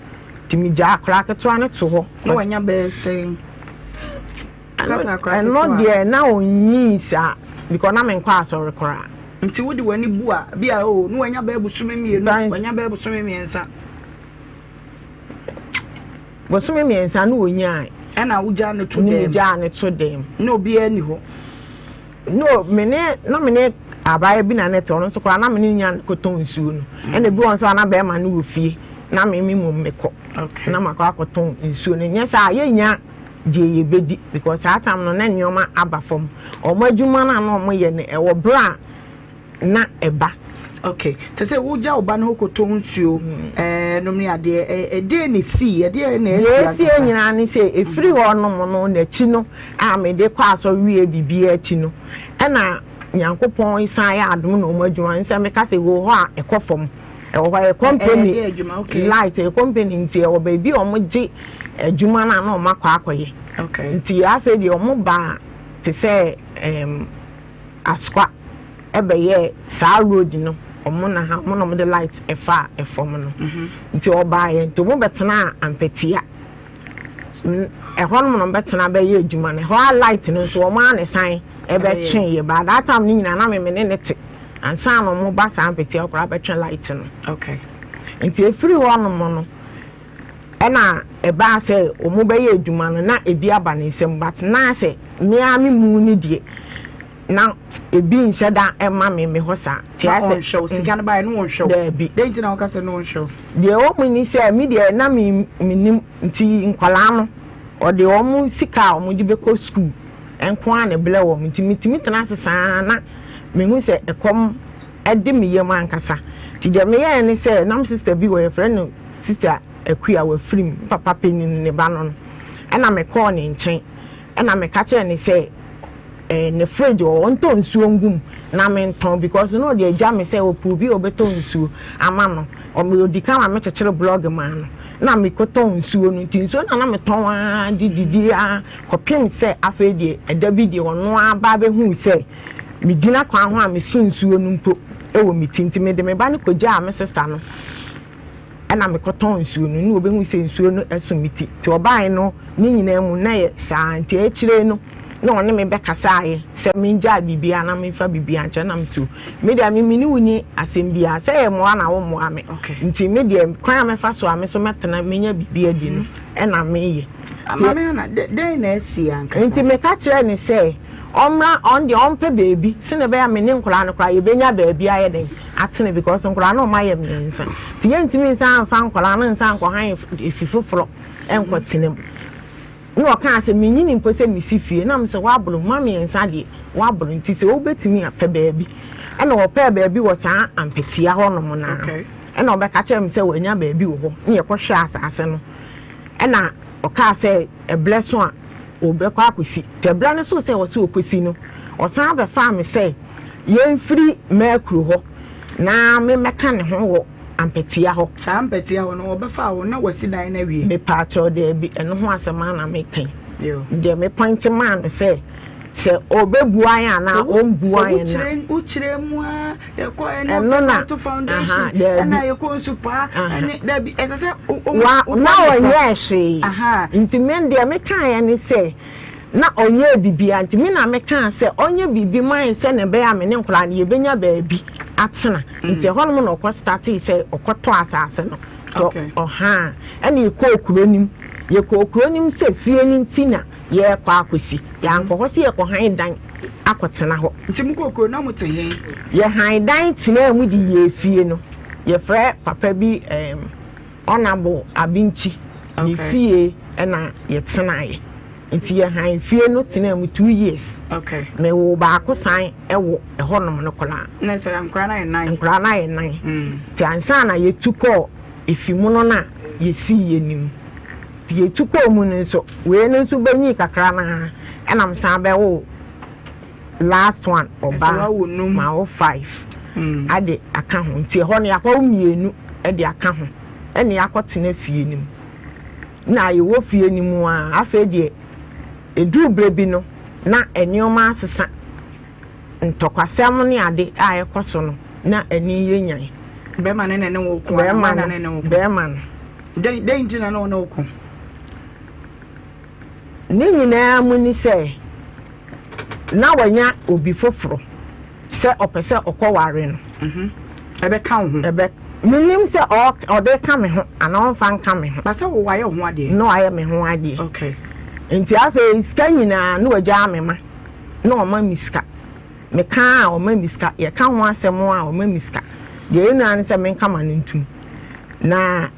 Nti megyaa akwaraa ketewa no to hɔ. Na wanya bɛyɛ sɛn? Kasa akwaraa Ɛno ketewa. deɛ na ɔnyii saa because na menkɔ asɔre koraa. Nti wode w'ani bu a bi a o na wanya bɛyɛ bosome 2, wanya bɛyɛ bosome 3. Bosome 3 no wɔnyae. Ɛna wogyaa no to Ne dɛm? Megyaa no to dɛm. Na obiara ni hɔ? No, me ne na me ne abaayewa bi na ne te, ɔno nso koraa na me ne nya kɔtɔn nsuo no. Ɛna ebi wɔ nso a na bɛrima no wɔ fie na me me mmom mekɔ na makɔ akɔtɔn nsuo no. Nyɛ saa yɛnya deɛ yɛbɛdi because saa time no na nneɛma aba fam. Wɔn adwuma no a na wɔyɛ no ɛwɔ berɛ a na ɛba. Okay, sɛ wogya wo ba no hɔ kɔtɔ nsuo nom ne adeɛ, ɛdeɛ na ɛsii, ɛdeɛ na Deɛ ɛsi ɛsie ankasa? nyinaa ne sɛ ɛfiri hɔ nom no n'akyi no a mede kɔ asɔre wie biribiara akyi no ɛna Nyankopɔn san yɛ adom na wɔn adwuma nsɛ meka sɛ wɔ hɔ a ɛkɔ fam ɛwɔ hɔ ɛyɛ company Ɛyɛ adwuma, okay. light ɛyɛ company nti ɛwɔ baabi a wɔn gye adwuma no a na wɔn akɔ akɔyɛ. Nti afei deɛ wɔn baa te sɛ Asokwa ɛbɛyɛɛ saa road no ɔmo na ha ɔmo na ɔmo de light ɛfa ɛfam no. Nti ɔbaayɛ nti ɔmo bɛtena Ampatia ɛhɔ nom na ɔmo bɛtena bɛyɛ adwuma no. Ɛhɔ a light no nso ɔmo a ne san ɛbɛtwe yɛ ba that time no nyinaa na meme ne ne te ansa na ɔmo ba saa Ampatia koraa bɛtwe light no. Nti efiri hɔ nom no ɛna ɛbaa sɛ ɔmo bɛyɛ adwuma no na ebi aba ne nsam but na sɛ mmea me mu ne deɛ na ebi nhyɛ da ɛma me me hɔ saa. Na ɔnhwɛ wo sika no baeɛ no ɔnhwɛ wo? Daabi. Dɛn nti na woka sɛ no ɔnhwɛ wo? Deɛ ɛwɔ mu ni sɛ me deɛ na me menim nti nkwadaa no ɔde wɔn sika a wɔde bɛkɔ sukuu nko ara na ɛbrɛ wɔn nti metumi tena ase saa na mehu sɛ ɛkɔm ɛde me yam ankasa. Nti deɛ meyɛɛ ne sɛ nam sister bi wɔ yɛfrɛ no Sister Akua wafirim papa panin ne ba no ɛna mekɔɔ ne nkyɛn ɛna meka kyerɛɛ ne sɛ ne fridge wɔ hɔ ɔntɔ nsuo ngu mu na mentɔn because na ɔde agya me sɛ ɔpɛ obi a ɔbɛtɔ nsuo ama no. Ɔmo ɔdi kan ma mekyekyere blog maa no na mekɔtɔ nsuo no. Nti nsuo no na metɔn ara de didi ara kɔpem sɛ afei deɛ ɛda bi deɛ ɔno ara ba bɛhuu sɛ megyina kwan ho a meso nsuo no mpo wɔ me ti. Nti mede me ba no kɔgyaa me sister no ɛna mekɔtɔn nsuo no na ɔbɛhu sɛ nsuo no ɛso me ti. Nti ɔbaeɛ no ne nyinaa mu na yɛ saa. Nti akyire no na ɔne me bɛkasaeɛ sɛ mengyaa biribiara na memfa biribiara nkyɛ na meso me deɛ me mene wo ni asɛm biara sɛ yɛ mmoa na wo mmoa me. Nti me deɛ kwan a mɛfa so a me so mɛtena menya biribi adi no ɛna meyɛ. Maame Hannah, dɛn na asi ankasa? Nti meka kyerɛɛ ne sɛ ɔmmra ɔn deɛ ɔmpɛ baabi sɛnea ɛbɛyɛ a me ne nkwadaa no koraa yɛbɛnya baabi ayɛ dɛn atena because nkwadaa no ɔma yɛ 3 nti yɛntumi nsan mfa nkwadaa no nsan nkɔhan efi foforɔ nkɔtena mu. Na ɔkaa sɛ menyini mpo sɛ mesi fie na mesɛ woaboro mma 3 deɛ woaboro nti sɛ wobɛtumi apɛ baabi. Ɛna ɔpɛɛ baabi wɔ saa Ampatia hɔnom naa. Ɛna ɔbɛka kyerɛ me sɛ wanya baabi wɔ hɔ ne yɛkɔhwɛ asase no. Ɛna ɔkaa sɛ ɛblɛ so a ɔbɛkɔ akɔsi. Nti ɛberɛ no soo sɛ ɛwɔ sɛ ɔkɔsi no, ɔsan bɛfaa me sɛ yɛmfiri Mercury hɔ na memmɛka ne ho wɔ Ampatia hɔ. Saa Ampatia hɔ no, ɔbɛfaa wo na wasi dan no awie? Mepaakyɛw, daabi, ɛno ho asɛm ara na meka yi. Deɛ me pɔinte maa no sɛ, sɛ ɔbɛbua yɛn anaa ɔmbua yɛn na. Sɛ wokyerɛ mu ara, yɛkɔ ɛna ɔto foundation, ɛna yɛkɔ nsupaa, ɛne daabi, ɛsɛ sɛ wa na ɔnyɛɛ hwee. Nti me deɛ mekaeɛ ne sɛ, na ɔnyɛɛ biribiara, nti me na mekaa sɛ ɔnyɛ biribi ma yɛn sɛdeɛ ɛbɛyɛ a me ne nkwadaa no yɛbɛnya baabi atena. Nti ɛhɔnom na ɔkɔ startee sɛ ɔkɔtɔ asase no. Ɔhaa, ɛna yɛkɔɔ kuro no mu. Yɛkɔɔ kuro no mu sɛ fie no nti na yɛrekɔ akɔsi. Yɛankɔ hɔ sɛ yɛrekɔhan dan akɔtena hɔ. Nti mokɔɔ kuro no na mote he? Yɛhan dan tenaa mu de yɛɛ fie no. Yɛfrɛ papa bi ɛɛm Honourable Abinkyi, ne fie na yɛtenaeɛ. Nti yɛhan fie no tenaa mu 2 years. Mewoo baako san wɔ ɛhɔnom no koraa. Na sɛ nkwadaa no ayɛ nan? Nkwadaa no ayɛ nan. Nti ansa na yɛtu kɔɔ efi mu no na yɛsii yɛn mu. Nti yɛtu kɔɔ mu no nso, wei no nso bɛnyii kakra no ara, ɛna mesan bɛwoo last one, ɔbaa. Mawo five ade aka ho. Nti ɛhɔ no yɛakɔwo mmienu de aka ho, ɛna yɛakɔtena fie no mu. Na yɛwɔ fie no mu a, afei deɛ ɛduru berɛ bi no na nneɛma asesa, ntɔkwasɛm ne ade a ɛkɔ so no na ani yɛ nyan. Bɛrima no na ne wo ko? Bɛrima no, bɛrima no. Dɛn nti na ne wo ne wo ko? Ne nyinaa mu ne sɛ na wanya obi foforɔ sɛ ɔpɛ sɛ ɔkɔware no. Ɛbɛka wo ho? Ɛbɛ menim sɛ ɔde ka me ho anaa ɔmfa nka me ho. Ba sɛ wo wayɛ wo ho adeɛ? Na wayɛ me ho adeɛ. Nti afei sika nyinaa na wagyaa me ma, na ɔma me sika. Meka a ɔma me sika, yɛka ho asɛm a ɔma me sika. Deɛ ɛyɛ nyinaa ne sɛ menka ma no ntom. Na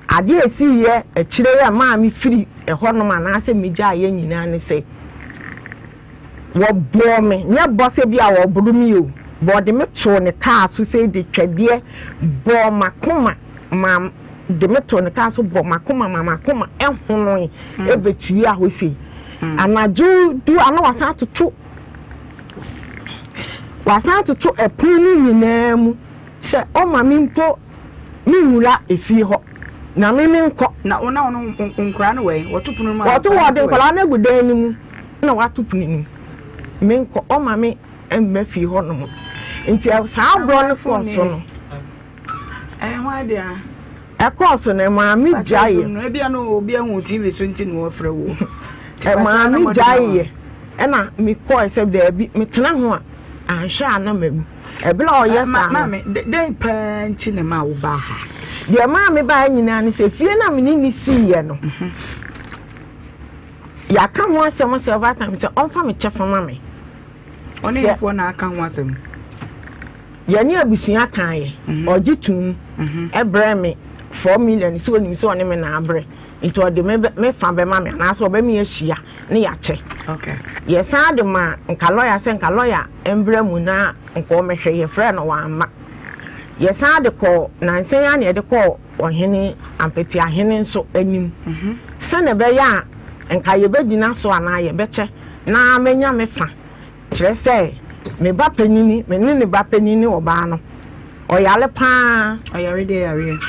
adeɛ a ɛsiiɛ akyire yi a maa mefiri ɛhɔnom anaasɛ megyaeɛ nyinaa ne sɛ, wɔbɔɔ me, nyɛ bɔ sɛ bi a wɔboro me o, but wɔde me too ne kaa so sɛ de twɛdeɛ bɔɔ m'akoma ma de me too ne kaa so bɔ m'akoma ma m'akoma ɛhonoe ɛbɛtuaa hɔ sei. Anadwo du a na wasan atoto wasan atoto ɛpono no nyinaa mu sɛ ɔma me mpo menwura efie hɔ na me menkɔ. Na wo na wo no nkwadaa no wɔ he? Wɔto pono no mu a? Wɔto wɔde nkwadaa no agu dan no mu na wɔato pono no mu. Menkɔ, ɔma me mma fie hɔ nom. Nti saa agorɔ no kɔɔ so no. Ɛyɛ ho adeɛ a. Ɛkɔɔ so no ɛmaa me gyaeɛ. Ebia no obi ahu TV so nti na wɔfrɛ wo. Ɛmaa me gyaeɛ ɛna mekɔɛ sɛ daabi metena ho a anhwɛ a na mawu. Ɛberɛ a ɔyɛ saa no. Maame, dɛn paa nti na ɛmaa wo baa ha? Deɛ ɛmaa me baa ha nyinaa ne sɛ fie no a me ne no siiɛ no, yɛaka ho asɛm several times sɛ ɔmfa me kyɛfa ma me. Ɔne hefoɔ na aka ho asɛm? Yɛne abusua kaeɛ, ɔgye toom brɛɛ me 4 million sɛ ɔnim sɛ ɔne me na abrɛ nti ɔde me me fa bɛma me anaasɛ ɔbɛme ahyia ne yɛakyɛ. Yɛsan de maa nka lɔya sɛ nka lɔya mbra mu na nka ɔmmɛhwɛ, yɛfrɛɛ no wamma. Yɛsan de kɔɔ nansa yi ara na yɛde kɔɔ ɔhene Ampetiahene nso anim sɛnea ɛbɛyɛ a nka yɛbɛgyina so anaa yɛbɛkyɛ na manya me fa. Kyerɛ sɛ, me ba panyin, me ne ne ba panyin ne ɔbaa no, ɔyare paa. Ɔyare deɛ yareɛ?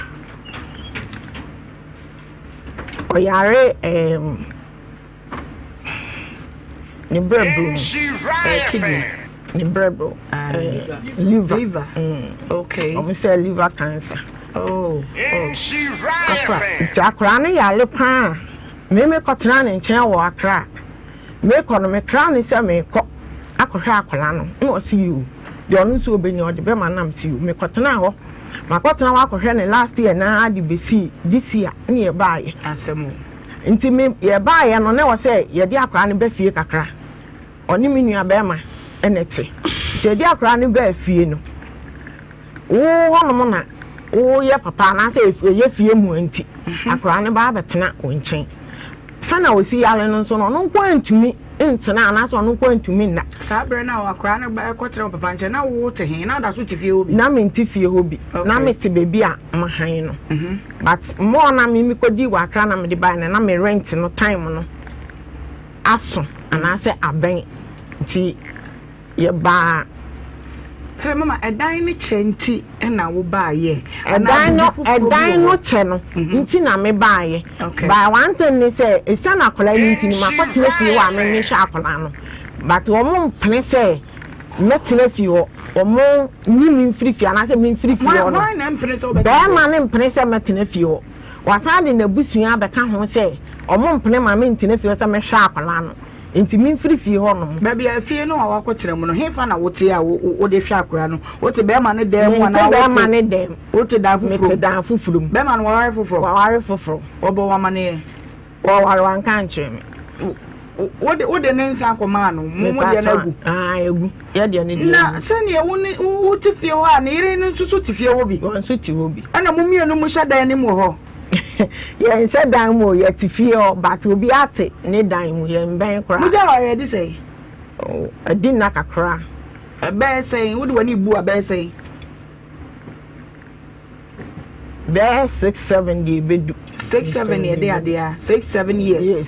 Ɔyare ɛɛm ne brɛbo mu. Ɛyɛ kidney. Ne brɛbo. Ɛɛ liver. Liver. Okay. Wɔn sɛ liver cancer. Oh. Oh. Akora nti akora no yare paa. Me me kɔtena ne nkyɛn wɔ Accra. Mekɔ no, mekra no sɛ merekɔ akɔhwɛ akwadaa no, ɛna ɔse yoo, deɛ ɔno nso ɔbɛnya ɔde bɛma nam se yoo. Mekɔtenaa hɔ, makɔtena hɔ akɔhwɛ no last year no ara de bɛsii this year ɛna yɛbaeɛ. Asɛm o. Nti me yɛbaeɛ no na ɛwɔ sɛ yɛde akwadaa no ba fie kakra. Ɔne me nua bɛrima ɛna ɛte. Nti yɛde akwadaa no baa fie no, Wo hɔnom na woyɛ papa anaasɛ ɛyɛ fie mu nti akwadaa no ba abɛtena wo nkyɛn. Sɛnea ɔsi yare no nso no, ɔno nko ara ntumi ntena anaasɛ ɔno nko ara ntumi nna. Saa berɛ no a akwadaa no ba kɔtena wo papa nkyɛn, na wote he? Na woda so te fie hɔ bi? Na mente fie hɔ bi. Na mete baabi a mahan no. But more na me mekɔdii wɔ Accra na mede baeɛ no, na me rent no time no. aso anaasɛ abɛn nti yɛbaa. Sɛ mama ɛdan no kyɛ nti na wo baayɛ. Ɛdan no ɛdan no kyɛ no mhm. nti na me baayɛ. Okay. But one thing ni sɛ esan akwadaa yi nti ni ma kɔ tena fie hɔ a me me hwɛ akwadaa no but wɔn mpene sɛ mɛtena fie hɔ wɔn nyi mi nfiri fie anaasɛ mi nfiri fie hɔ no. Bɛrima ne mpene sɛ mɛtena fie hɔ. Wasan de n'abusua abɛka ho sɛ wɔn mpene ma me ntena fie hɔ sɛ mɛhwɛ akwadaa no. Nti memfiri fie hɔ nom. Baabi a fie no a wakɔtena mu no, hefa na wote a wode hwɛ akwadaa no? Wote bɛrima no dan mu anaa wote? Mente bɛrima no dan mu. Wote dan foforɔ mu? Mete dan foforɔ mu. Bɛrima no waware foforɔ? Waware foforɔ. Wɔbɔ wo amaneɛ? Wɔware wanka ankyerɛ me. Wode wode ne nsa kɔmaa no? Mo mo deɛ no agu? Ah, egu. Yɛ deɛ no deɛ Na sɛdeɛ wo ne wote fie hɔ a ne yere no nso so te fie hɔ bi? Wɔn nso te hɔ bi. Ɛna mo mmienu mo hyɛ dan no mu wɔ hɔ? Yɛnhyɛ dan mu o, yɛte fie hɔ but obi ate ne dan mu, yɛnbɛn koraa. Mogya awareɛ adi sɛn? Oh, adi nna kakra. Ɛbɛyɛ sɛn? Wode w'ani bu a bɛyɛ sɛn? Bɛyɛ 6, 7 deɛ ɛbɛdu. 6, 7 yɛ de adeɛ a 6, 7 years. Yes.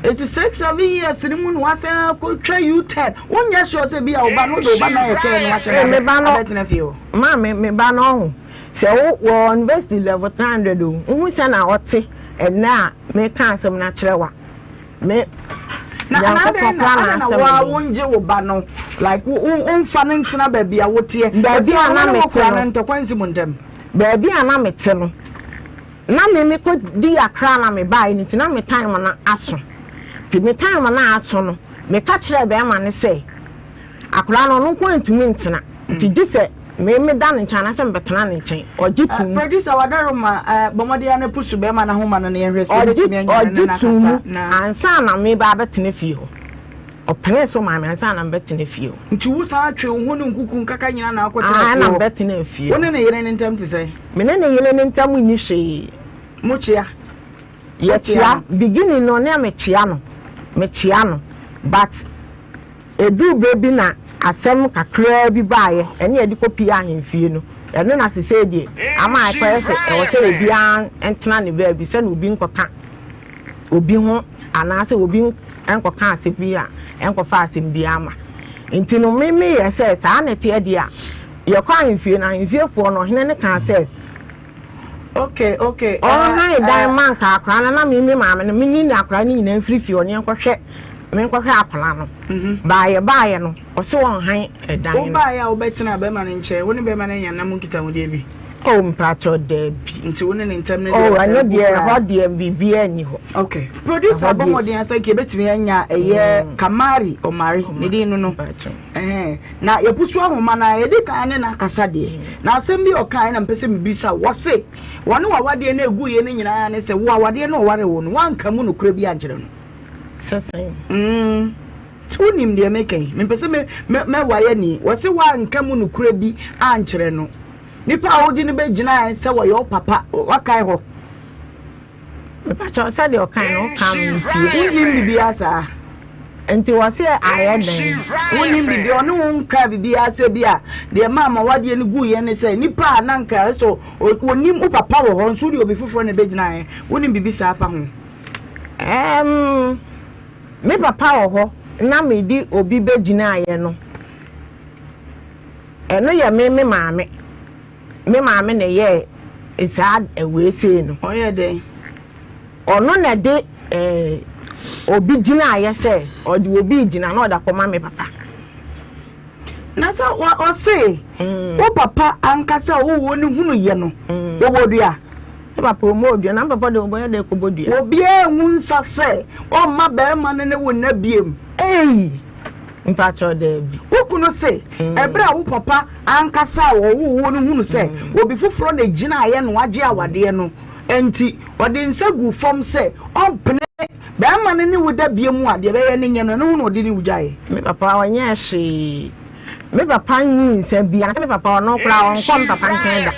Eti 6, 7 years ni mu na wasan akɔtwa U-turn. Wonyɛ sure sɛ bi a wo ba no wode wo ba no ayɛ kɛɛ no wahyɛ no abɛtena fie hɔ. Maame, me ba no ɔho. Sɛ wo wɔ university level 300 o, wohu sɛ na ɔte ɛnnɛ a meka asɛm no akyerɛ wo a, me Na na Nyankopɔn adɛn na koraa na adɛn na asɛm woa den. wongye wo ba no like wo wo womfa no ntena baabi a woteɛ? Baabi Efie a hɔ na wo ne wo mete kora no, no ntɔkwa nsi mo ntam. baabi a na mete no, na me mekɔ di akra na mebaeɛ no nti na me time no aso. Nti me time no aso no, meka kyerɛɛ bɛrima no sɛ akwadaa no ɔno nko ara ntumi ntena nti gye sɛ me meda ne nkyɛn anaasɛ mebɛtena ne nkyɛn. Ɔgye tom. Producer Wadaroma, bɔ mmɔden ara na pusu bɛrima no ahoma no na yɛnhwɛ sɛ Ɔgye yɛbɛtumi anya no ne ɔgye no tom mu akasa na. ansa na meba abɛtena fie hɔ. Ɔpenee so maa me ansa na mebɛtena fie hɔ. Nti wo san twe wo ho ne nkuku nkaka nyinaa na akɔtena Aane fie na hɔ? mebɛtena fie Wo hɔ. ne ne yere no ntam te sɛn? Me ne ne yere no ntam nni hwee. Mokyea? Yɛkyea, beginning no na mekyea no, mekyea no but ɛduu berɛ bi na asɛm kakraa bi baeɛ, ɛne yɛde kɔpie ahemfie no, ɛno na sesei deɛ ama ɛkɔyɛ sɛ ɛwɔ sɛ obiara ntena ne baabi sɛdeɛ obi nkɔka obi ho anaasɛ obi nkɔka asɛm bi a ɛnkɔfa asɛm biara ma. Nti no me meyɛ sɛ saa na ɛteɛ deɛ a, yɛkɔ ahemfie no, ahemfiefoɔ no ɔhene no kaa sɛ, Okay, okay. Ɔnhan dan ma nka akwadaa no na me me maame no menyi ne akwadaa no nyinaa mfiri fie ɔne nkɔhwɛ me nkɔhwɛ akwadaa no. Mhm. Baayɛ baayɛ no ɔse ɔnhan ɛdan no. Wobaayɛ a wobɛtena bɛrima no nkyɛn wo ne bɛrima no anya nna mu nkitahodie bi? Oh mpakyɛw daabi. Nti wo ne ne ntam no deɛ? Oh ɛno deɛ ɛhɔ deɛ biribiara nni hɔ. Okay. Producer bɔ mmɔden asɛ nka yɛbɛtumi anya ɛyɛ mm. Kamari Omari ne din no no. Ɛhɛn. Na yɛpusu ahoma no a, yɛdi kan ne no akasa deɛ. Na asɛm bi a ɔkaeɛ na mepɛ sɛ mebisa wo. Ɔse, wɔne w'awadeɛ no ɛguiɛ no nyinaa ne sɛ, wo awadeɛ no a ɔwaree wo no, woanka mu nokorɛ bi ankyerɛ no. Sɛ sɛn? Mm. Wonim deɛ meka yi. Mempɛ sɛ me, me, mɛwae ani. Wɔse woanka mu nokorɛ bi ankyerɛ no. Nipa a wode no bɛgyinaeɛ sɛ wɔyɛ wo papa, wakae hɔ. Mepakyɛw sɛdeɛ ɔkae no woka no ntie. Wonnim biribiara saa. Nti wɔse ayɛ dɛn? Wonnim biribiara, ɔne wo nkaa biribiara sɛ bi a deɛ ɛmaa ma wadeɛ no guiɛ ne sɛ nipa a na nka ɛsɛ wɔnim wo papa wɔ hɔ nso wode obi foforɔ na ɛbɛgyinaeɛ. Wonim biribi saa fa ho? Ɛɛm, me papa wɔ hɔ na mede obi bɛgyinaeɛ no, ɛno yɛ me me maame. Me maame na ɛyɛɛ saa wei sei no. Ɔyɛɛ dɛn? Ɔno na ɛde eh, obi gyinaeɛ sɛ ɔde obi regyina na ɔde akɔma me papa. Na sɛ ɔse mm. wo papa ankasa a wowɔ ne hunu yɛ no mm. wɔbɔ dua. Ne papa ɔmmɔ dua na me papa de ɔbɛyɛ dɛ kɔbɔ dua. Obiara nhu nsa sɛ ɔmma barima no ne wo nna biem. Ei! Mpakyɛw, daabi. Wo kunu se, ɛberɛ a wo papa ankasa a ɔwoo wo no hunu sɛ obi foforɔ na ɛgyinaeɛ na wagye awadeɛ no nti, ɔde nsa guu fam sɛ ɔmpene barima no ne wo da bio mu a, deɛ ɛbɛyɛ no nyɛ no, ɛno ho na ɔde ne wo gyaeɛ. Me papa ɔnyɛɛ hwee. Me papa nyii nsa biara. Me papa ɔno koraa ɔnkɔ me papa nkyɛn da.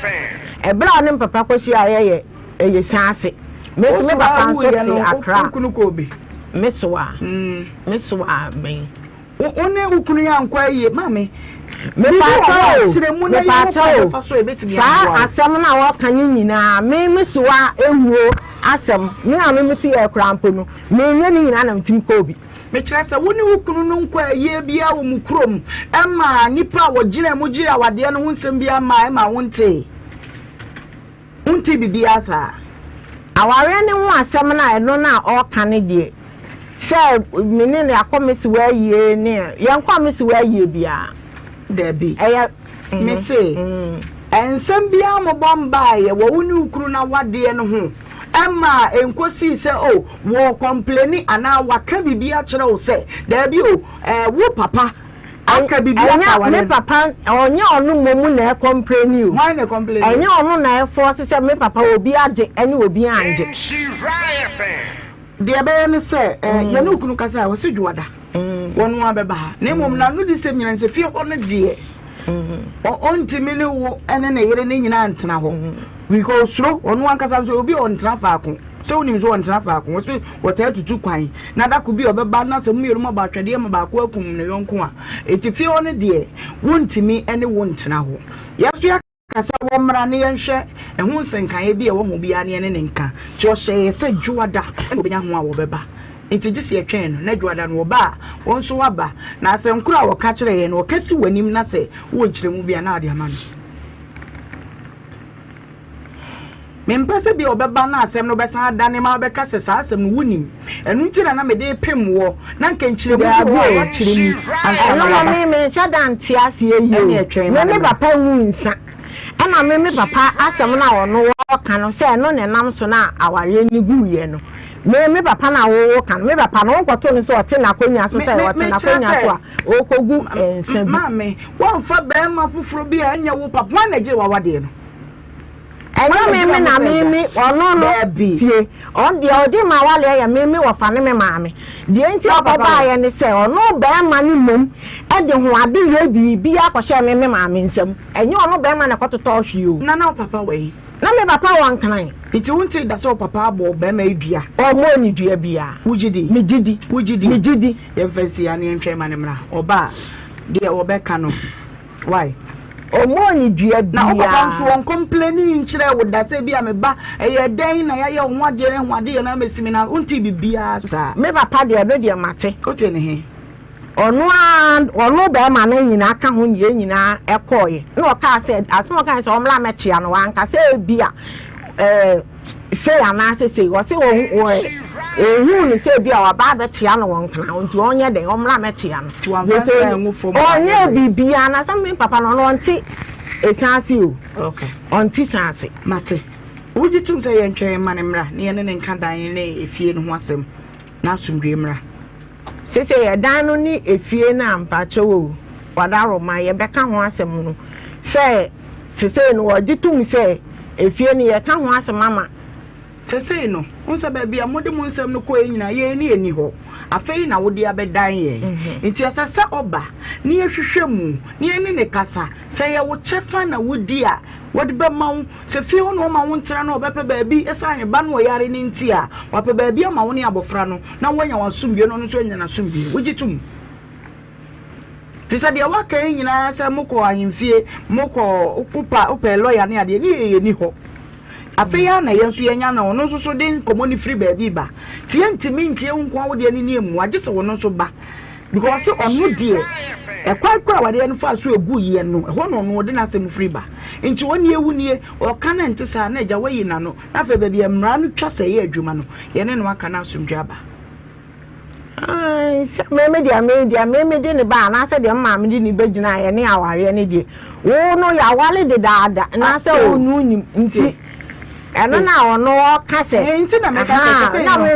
Ɛberɛ a ɔne me papa kɔhyiaeɛ yɛ ɛyɛ Siase. Me nso me papa nso te Accra. Wo kunu kɔɔ bi? Me so a. Me so a bɛn. Wo ne wo kunu yɛ ankɔ ayie maame. Mepaakyɛw o, mepaakyɛw o, saa asɛm no a wɔka no nyinaa, me me so a ehuo asɛm, me a me me te yɛ koraa mpo no, menyɛ ne nyinaa na metumi kɔɔ bi. Mekyerɛ sɛ, wo ne wo kunu no nkɔ ayie biara wɔ mo kurom mmaa nnipa a wɔgyinaa mu gyee awadeɛ no ho nsɛm biara mmaa ɛma wontee. Wontee biribiara saa. Awareɛ no ho asɛm no a ɛno no a ɔreka no deɛ, sɛ me ne no yɛakɔ me sewa ayie ne yɛnkɔɔ me sewa ayie biara. Dabi. Ɛyɛ. Mese, nsɛm biara mmobɔ mbaeɛ wɔ wo ne wo kunu no awadeɛ no ho ɛma ɛnkɔsii sɛ o wɔ kɔmpleni anaa waka biribi akyerɛ wo sɛ daabi o ɛɛ wo papa aka biribi afa awadeɛ no. Me papa ɔnyɛ ɔno mmom na ɛkɔmpleni o. Hwan na ɛkɔmpleni? Ɛnyɛ ɔno na ɛfɔɔse sɛ me papa obi agye ɛne obi angye. Deɛ ɛbɛyɛ ne sɛ yɛne wo kunu kasa a ɔse dwoada wɔn ara bɛba ha na mmom n'ano di sɛm nyina sɛ fie hɔ no deɛ ɔntumi ne wo ne ne yere ne nyinaa ntena hɔ because osuro ɔno ankasa nso obi a ɔntena faako sɛ wonim sɛ ɔntena faako wɔso wɔtaa tutu kwan na dako bi a ɔbɛba na sɛ mmienu ma bɔ atwɛdeɛ ma baako akum ne yɔnko a ɛti fie hɔ no deɛ wontumi ne wo ntena hɔ yɛn nso yɛ Ka sɛ wɔmmra na yɛnhwɛ ɛho nsɛnkaeɛ bi a ɛwɔ ho biara na yɛne no nka. Nti ɔhyɛɛ yɛ sɛ Dwoada na ɔbɛnya ho a wɔbɛba. Nti gye sɛ yɛtwɛn no, na Dwoada no ɔba a, wo nso woaba. Na asɛm korɔ a ɔka kyerɛɛ yɛn no, ɔka si w'anim na sɛ wowɔ nkyerɛmu bi a, na wode ama no. Mempɛ sɛ bi a ɔbɛba na asɛm no bɛsan adane ma wabɛka sɛ saa asɛm no wonim. Ɛno nti na na mede repem woɔ, na anka nkyerɛmu bi wɔ hɔ a woakyerɛ mu ansa na Ɛno no waba. me menhyɛ da nte aseɛ yie Ɛne o. ɛtwɛn Me ma no me mmra. papa nwu nsa ɛna me me papa asɛm no a ɔno ɔka no sɛ ɛno na ɛnam so na awareɛ no guiɛ no me me papa no a wo woka no me papa no wonkɔto no sɛ ɔte n'akonnwa so Me sɛ me ɔte mekyerɛ n'akonnwa so sɛ a ɔrekɔgu nsa bi. maame woamfa barima foforɔ bi a ɛnyɛ wo papa hwan na ɛgyee w'awadeɛ no? Ɛnyɛ me me na me me ɔno no tie ɔn deɛ ɔgye ma awaleɛ yɛ me me wɔfa ne me maame deɛ nti ɔkɔ baayɛ ne sɛ ɔno bɛrima ne mmom ɛde ho ade yɛ biribi akɔhyɛ me me maame nsam ɛnyɛ ɔno bɛrima na ɛkɔtotɔ hwee o. Na na wo papa wɔ he? Na me papa wɔ Nkran. Nti wo ntee da sɛ wo papa abɔ bɛrima yi dua? Ɔmmɔɔ ne dua biara. Wo gye di? Me gye di. Wo gye di? Me gye di. Yɛmfa nsi ha na yɛntwɛn ma no mmra. Ɔba a, deɛ ɔbɛka no. Why? Ɔmmɔɔ ne dua Na wo papa nso biara. ɔncomplaini nkyerɛɛ wo da sɛ ebia me ba, ɛyɛ dɛn na yɛayɛ wo ho adeɛ na ɛho adeɛ na amɛsi me na wontee biribiara saa? Me papa deɛ ɛno deɛ mate. Wotee ne he? Ɔno ara, ɔno barima no nyinaa ka ho yɛn nyinaa kɔeɛ. Ɛna ɔkaa sɛ, asɛm a ɔkae sɛ ɔmmra mmɛkyea no, wanka sɛ ebia ɛɛ sei anaasɛ sei. Ɔse ɔhuu no sɛ ebia waba abɛkyea no wɔ Nkran nti ɔnyɛ dɛn, ɔmmra mmɛkyea no. Nti wamfa nsa angu fam Ɔnyɛɛ biribiara, na sɛ me papa no ɔno ɔnte ɛsan ase o. Okay. Ɔnte san ase. Mate. Wogye tom sɛ yɛntwɛn mma no mmra na yɛne no nka dan ne efie no ho asɛm na asomdwoe mmra? Sesei ɛdan no ne efie no a mpakyɛw o, Wadaroma, yɛbɛka ho asɛm no sɛ sesei no wɔgye tom sɛ efie no yɛka ho asɛm ama. Sesei no, wohu sɛ baabi a mode mo nsɛm no kɔeɛ nyinaa, yɛn ani nni hɔ. Afei na wode abɛdan yɛn. Enti ɛsɛ sɛ ɔba na yɛhwehwɛ mu na yɛne no kasa. Sɛ ɛyɛ wo kyɛfa na wodi a, wɔde bɛma wo. Sɛ fie hɔ na ɔma wo ntena na ɔbɛpɛ baabi ɛsiane ne ba no ɔyare no nti a, wapɛ baabi ama wo ne abɔfra no na woanya w'asomdwoe na ɔno nso anya n'asomdwoe. Wogye tom? Firi sɛ deɛ woaka yi nyinaa sɛ mokɔ ahemfie, mokɔ wopa wopɛ lɔya ne adeɛ ne yɛyɛ ni hɔ. Afei ara na yɛn nso yɛanya na ɔno nso so de nkɔmmɔ no firi baabi ba. Nti yɛntumi ntie wo nko ara wo deɛ no ne ɛmmua gye sɛ ɔno nso ba. Because ɔno deɛ ɛkwan koro a awadeɛ no faa so egu yɛ no ɛhɔ na ɔno ɔde n'asɛm firi ba. Nti ɔnie wo nie ɔka na ɛnte saa na agya wayi n'ano na afei baabi a mmara no twa sɛ ɛyɛ adwuma no yɛne no aka na asomdwe aba. Ae, sɛ me me deɛ me deɛ me me de ne ba anaasɛ deɛ me maame de ne bɛgyina yɛ ne awareɛ ne deɛ wo no yɛaware dedaada anaasɛ wo no nim nti ɛno na ɔno ɔka sɛ nti na meka sɛ na me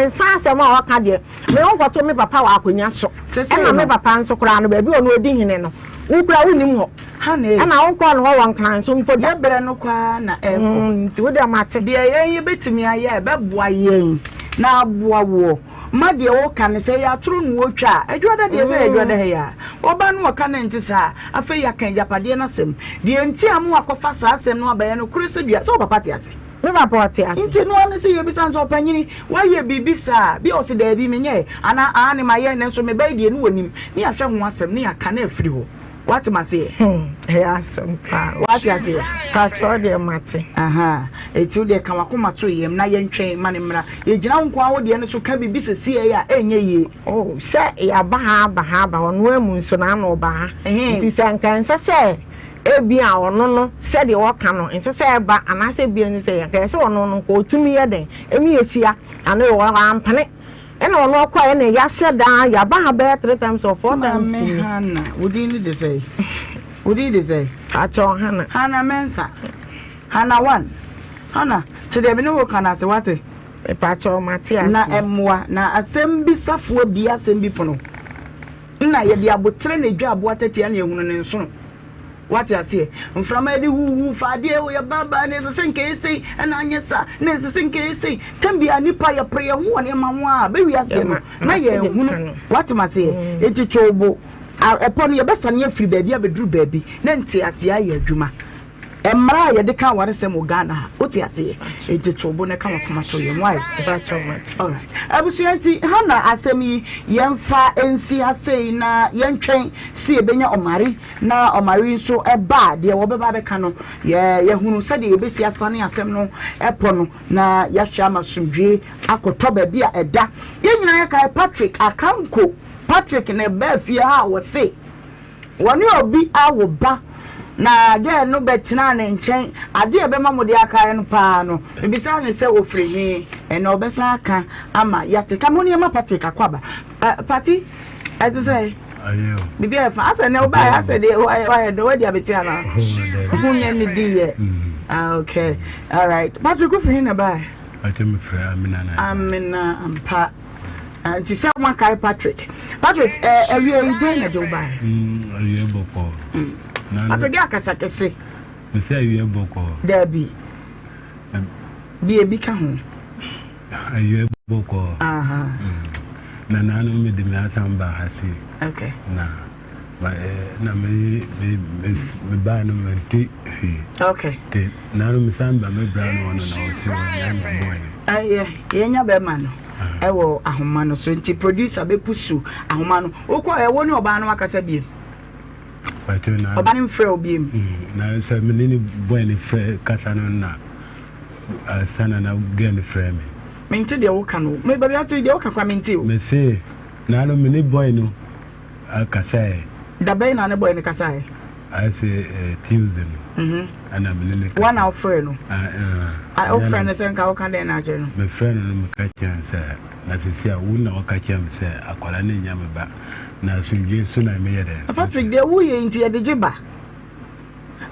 nsa asɛm a ɔka deɛ Me wo nkɔto me papa wɔ akonnwa so. Ɛna me papa nso koraa no baabi a ɔno odi hene no, wo koraa wonnim hɔ. Ɛna wonkɔɔ ne hɔ wɔ Nkran so mpo da. Yɛ berɛ no kɔ ara na ɛrekɔ. Nti wo deɛ mate. Deɛ yɛn yɛbɛtumi ayɛ a ɛbɛboa yɛn na aboa woɔ ma deɛ woka no sɛ ɛyɛ atoro na wɔtwa a, Adwuada deɛ sɛ ɛyɛ Adwuada ha yi a, ɔba no ɔka no ɛnte saa. Afei yɛaka agyapadeɛ no asɛm. Deɛ nti a ama wakɔfa saa asɛm no aba yɛ nokorɛ sɛ dua sɛ wo papa te ase. Me papa ɔte ase. Nti no ara ne sɛ yɛbisa no sɛ, Ɔpanyini, woayɛ biribi saa a? Bi a ɔse, Daabi, menyɛɛ, anaa Aane, mayɛ, nanso me ba yi deɛ ne ɔnim. Ne yɛahwɛ ho asɛm, ne yɛaka na afiri hɔ. Wate maseɛ? Hmm, ɛyɛ asɛm paa. Wate aseɛ? Pastor deɛ mate. Aha, eti wo deɛ ka wakoma to yam na yɛntwɛn ma ne mmra. Yɛgyina wo nko ara wo deɛ no so ka biribi sɛsiɛ a ɛnyɛ yie. Oh, sɛ yɛaba ha aba ha aba hɔ, ɔno amu nso na ano ɔba ha. Nti sɛ nka ɛnsɛ sɛ ebi a ɔno no sɛdeɛ ɔka no ɛnsɛ sɛ ɛba anaasɛ ebi ɛnsɛ sɛ nka ɛsɛ ɔno no nka ɔtumi yɛ dɛn ɛmi yɛhyia ano yɛ ampene. Ɛna ɔno ɔkɔɛ ɛna yahyɛ daa yaba ha bɛyɛ three times or four times ni. Maame Hannah, wo din ne de sɛn? Wo din de sɛn? Pakyɛw Hannah. Hannah Mensah. Hannah one. Hannah, te deɛ me ne wo ka no ase wate? Mepakyɛw mate ase. Na ɛmmoa, na asɛm bi safoa bi asɛm bi pono. Nna yɛde aboterɛ na edwa aboa tatia na yɛhunu ne nsono. Wate aseɛ? Mframa yɛde huuhuu fa adeɛ o, yɛba ba na ɛsɛ sɛ nka ɛyɛ sei, ɛna anyɛ saa, na ɛsɛ sɛ nka ɛyɛ sei. Tam biara nnipa yɛpere yɛn ho wɔ nneɛma ho a, bɛwie aseɛ no, na yɛnhunu. Wate maseɛ? Enti to wo bo. Ɛpɔ no yɛbɛsane afiri baabi abɛduru baabi na nteaseɛ ayɛ adwuma. Mmara a yɛde ka awaresɛm wɔ Ghana ha, wote aseɛ? Enti to bo na ka wakoma to yɛn. Why? Alright. Abusua nti, ha na asɛm yi yɛmfa nsi ha sei na yɛntwɛn sɛ yɛbɛnya ɔmare na ɔmare yi nso ba a, deɛ wɔbɛba abɛka no, yɛ yɛhunu sɛdeɛ yɛbɛsi asane asɛm no pɔ no na yɛahwɛ ama asomdwoe akɔtɔ baabi a ɛda. Yɛn nyinaa yɛkae Patrick Akanko. Patrick na ɛbaa fie ha a wɔse Wɔne obi awo ba, na girl no bɛtenaa ne nkyɛn. Adeɛ a ɛbɛma mode akae no paa no, mebisaa no sɛ ɔfiri he? Ɛnnɛ ɔbɛsan aka ama yɛate. Ka mo nneɛma Patrick Akwaaba. Ɛ, Pati, ɛte sɛ? Biribi ayɛ fa. Asɛ nnɛ wobaeɛ asɛ deɛ wayɛ dɛ, woadi abete anaa? Ho nyɛ ne di yɛ. Ah, okay. All right. Patrick, wofiri he na baeɛ? Patrick, mefiri Amina na. Amina, ampa. Ah, nti sɛ woakae Patrick. Patrick, eh, awie yi dɛn na ɛde wo baeɛ? Mm, awie bɔkɔɔ. Mm. Patrick, yɛ akasa kɛse. Mesɛ awie bɔkɔɔ. Daabi. Bi ebi ka ho. Awie bɔkɔɔ. Aha. Mm. Na naano mede me asan ba ha sei. Okay. Na ma eh, na me me me me baa no mente hwee. Okay. Te naano me san ba me bra no ɔno na ɔse ɔnya me boy. Ɛyɛ yɛnya bɛrima no. ɛwɔ ahoma no so nti producer bɛpusu ahoma no wokɔ ɛwo ne ɔbaa no akasa biem ɔbaa no mfrɛ wo biem mm, na sɛ mene ne boy ne frɛ kasa no na asana na girl no frɛ me mente deɛ woka no me baabi ate deɛ woka kwa mente o mese na no mene boy no kasaɛ da bɛn na ne boy no kasaɛ Ayɛ sɛ eh, Tuesday no. Mhm. Ɛna me ne ne kasa. Wa na wofrɛ no? Ah, ah. Wofrɛ no sɛ nka woka dɛn na akyerɛ no? Mefrɛ no no meka kyerɛ no sɛ na sisi a wo na woka kyerɛ me sɛ akwadaa no nnya me ba na asomdwoe so na meyɛ dɛn. Patrick deɛ woyɛ nti yɛde gye ba.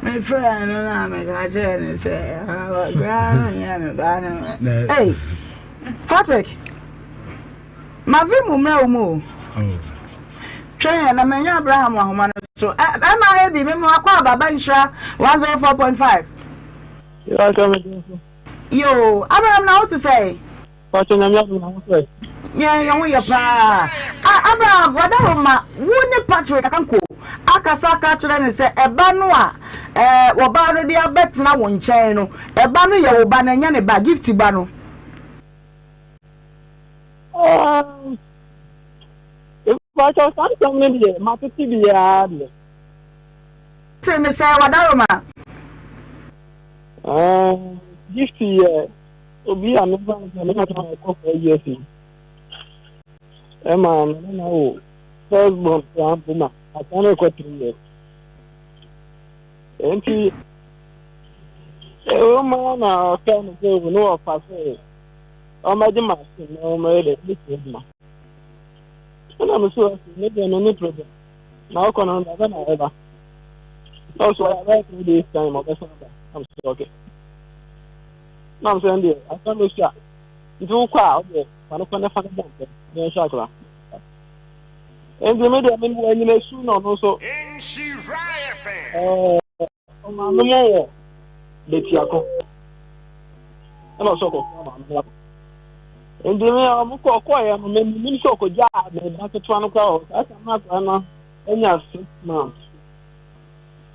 Mefrɛ no na meka kyerɛ no sɛ akwadaa no nnya me ba no. Hey, Patrick. Mafe mu mmerɛ wo mu o. Twɛn ɛ na manya Abraham wɔ ahoma no so. Ɛma ebi me mu akɔ aba ba nhyira 104.5. Yo, Abraham na wote sɛ? Yɛn yɛn ho yɛ paa. Ah, Abraham, wada wo ma wo ne Patrick Akanko akasa aka akyerɛ ne sɛ ɛba no a ɛɛ wɔbaa no de abɛtena wo nkyɛn no, ɛba no yɛ wo ba na ɛnyɛ ne ba, gift ba no. Mpakyɛw saa nsɛm no deɛ matete biara deɛ. Te ne sɛ wadaroma. Gift yɛ obi a mefa no sɛ mena na ɛkɔ 4 years yi ɛma mene na wo first born koraa mpo ma asan no ɛkɔ 3 years nti ɛwɔ mu na ɔfɛ no sɛ ne wɔfa sɛ ɔmmɛgye m'ase na ɔmmɛyɛ dɛ mɛsua adwuma ɛna me so ɔse me deɛ me ne problem na ɔkɔ no na ɛbɛ na ɛba na ɔso ɔyɛ abɛyɛ 3 days time ɔbɛsan aba na me so ɔkɛ na me sɛ ɛndeɛ asɛm no sua nti wokɔ a ɔdeɛ fa no kɔ ne fa no bɔ ntɛm na ɛnhwɛ akora nti me deɛ me wɔ anyina su na ɔno nso ɛɛ Ɔmaame mo wɔ Betiako. Ɛna ɔsɛ ɔkɔfra maame no aba. Nti me ɔmo kɔ ɔkɔɔyɛ no me nim sɛ ɔkɔgya me ba ketewa no koraa wɔ saa tam no akwadaa no anya 6 months.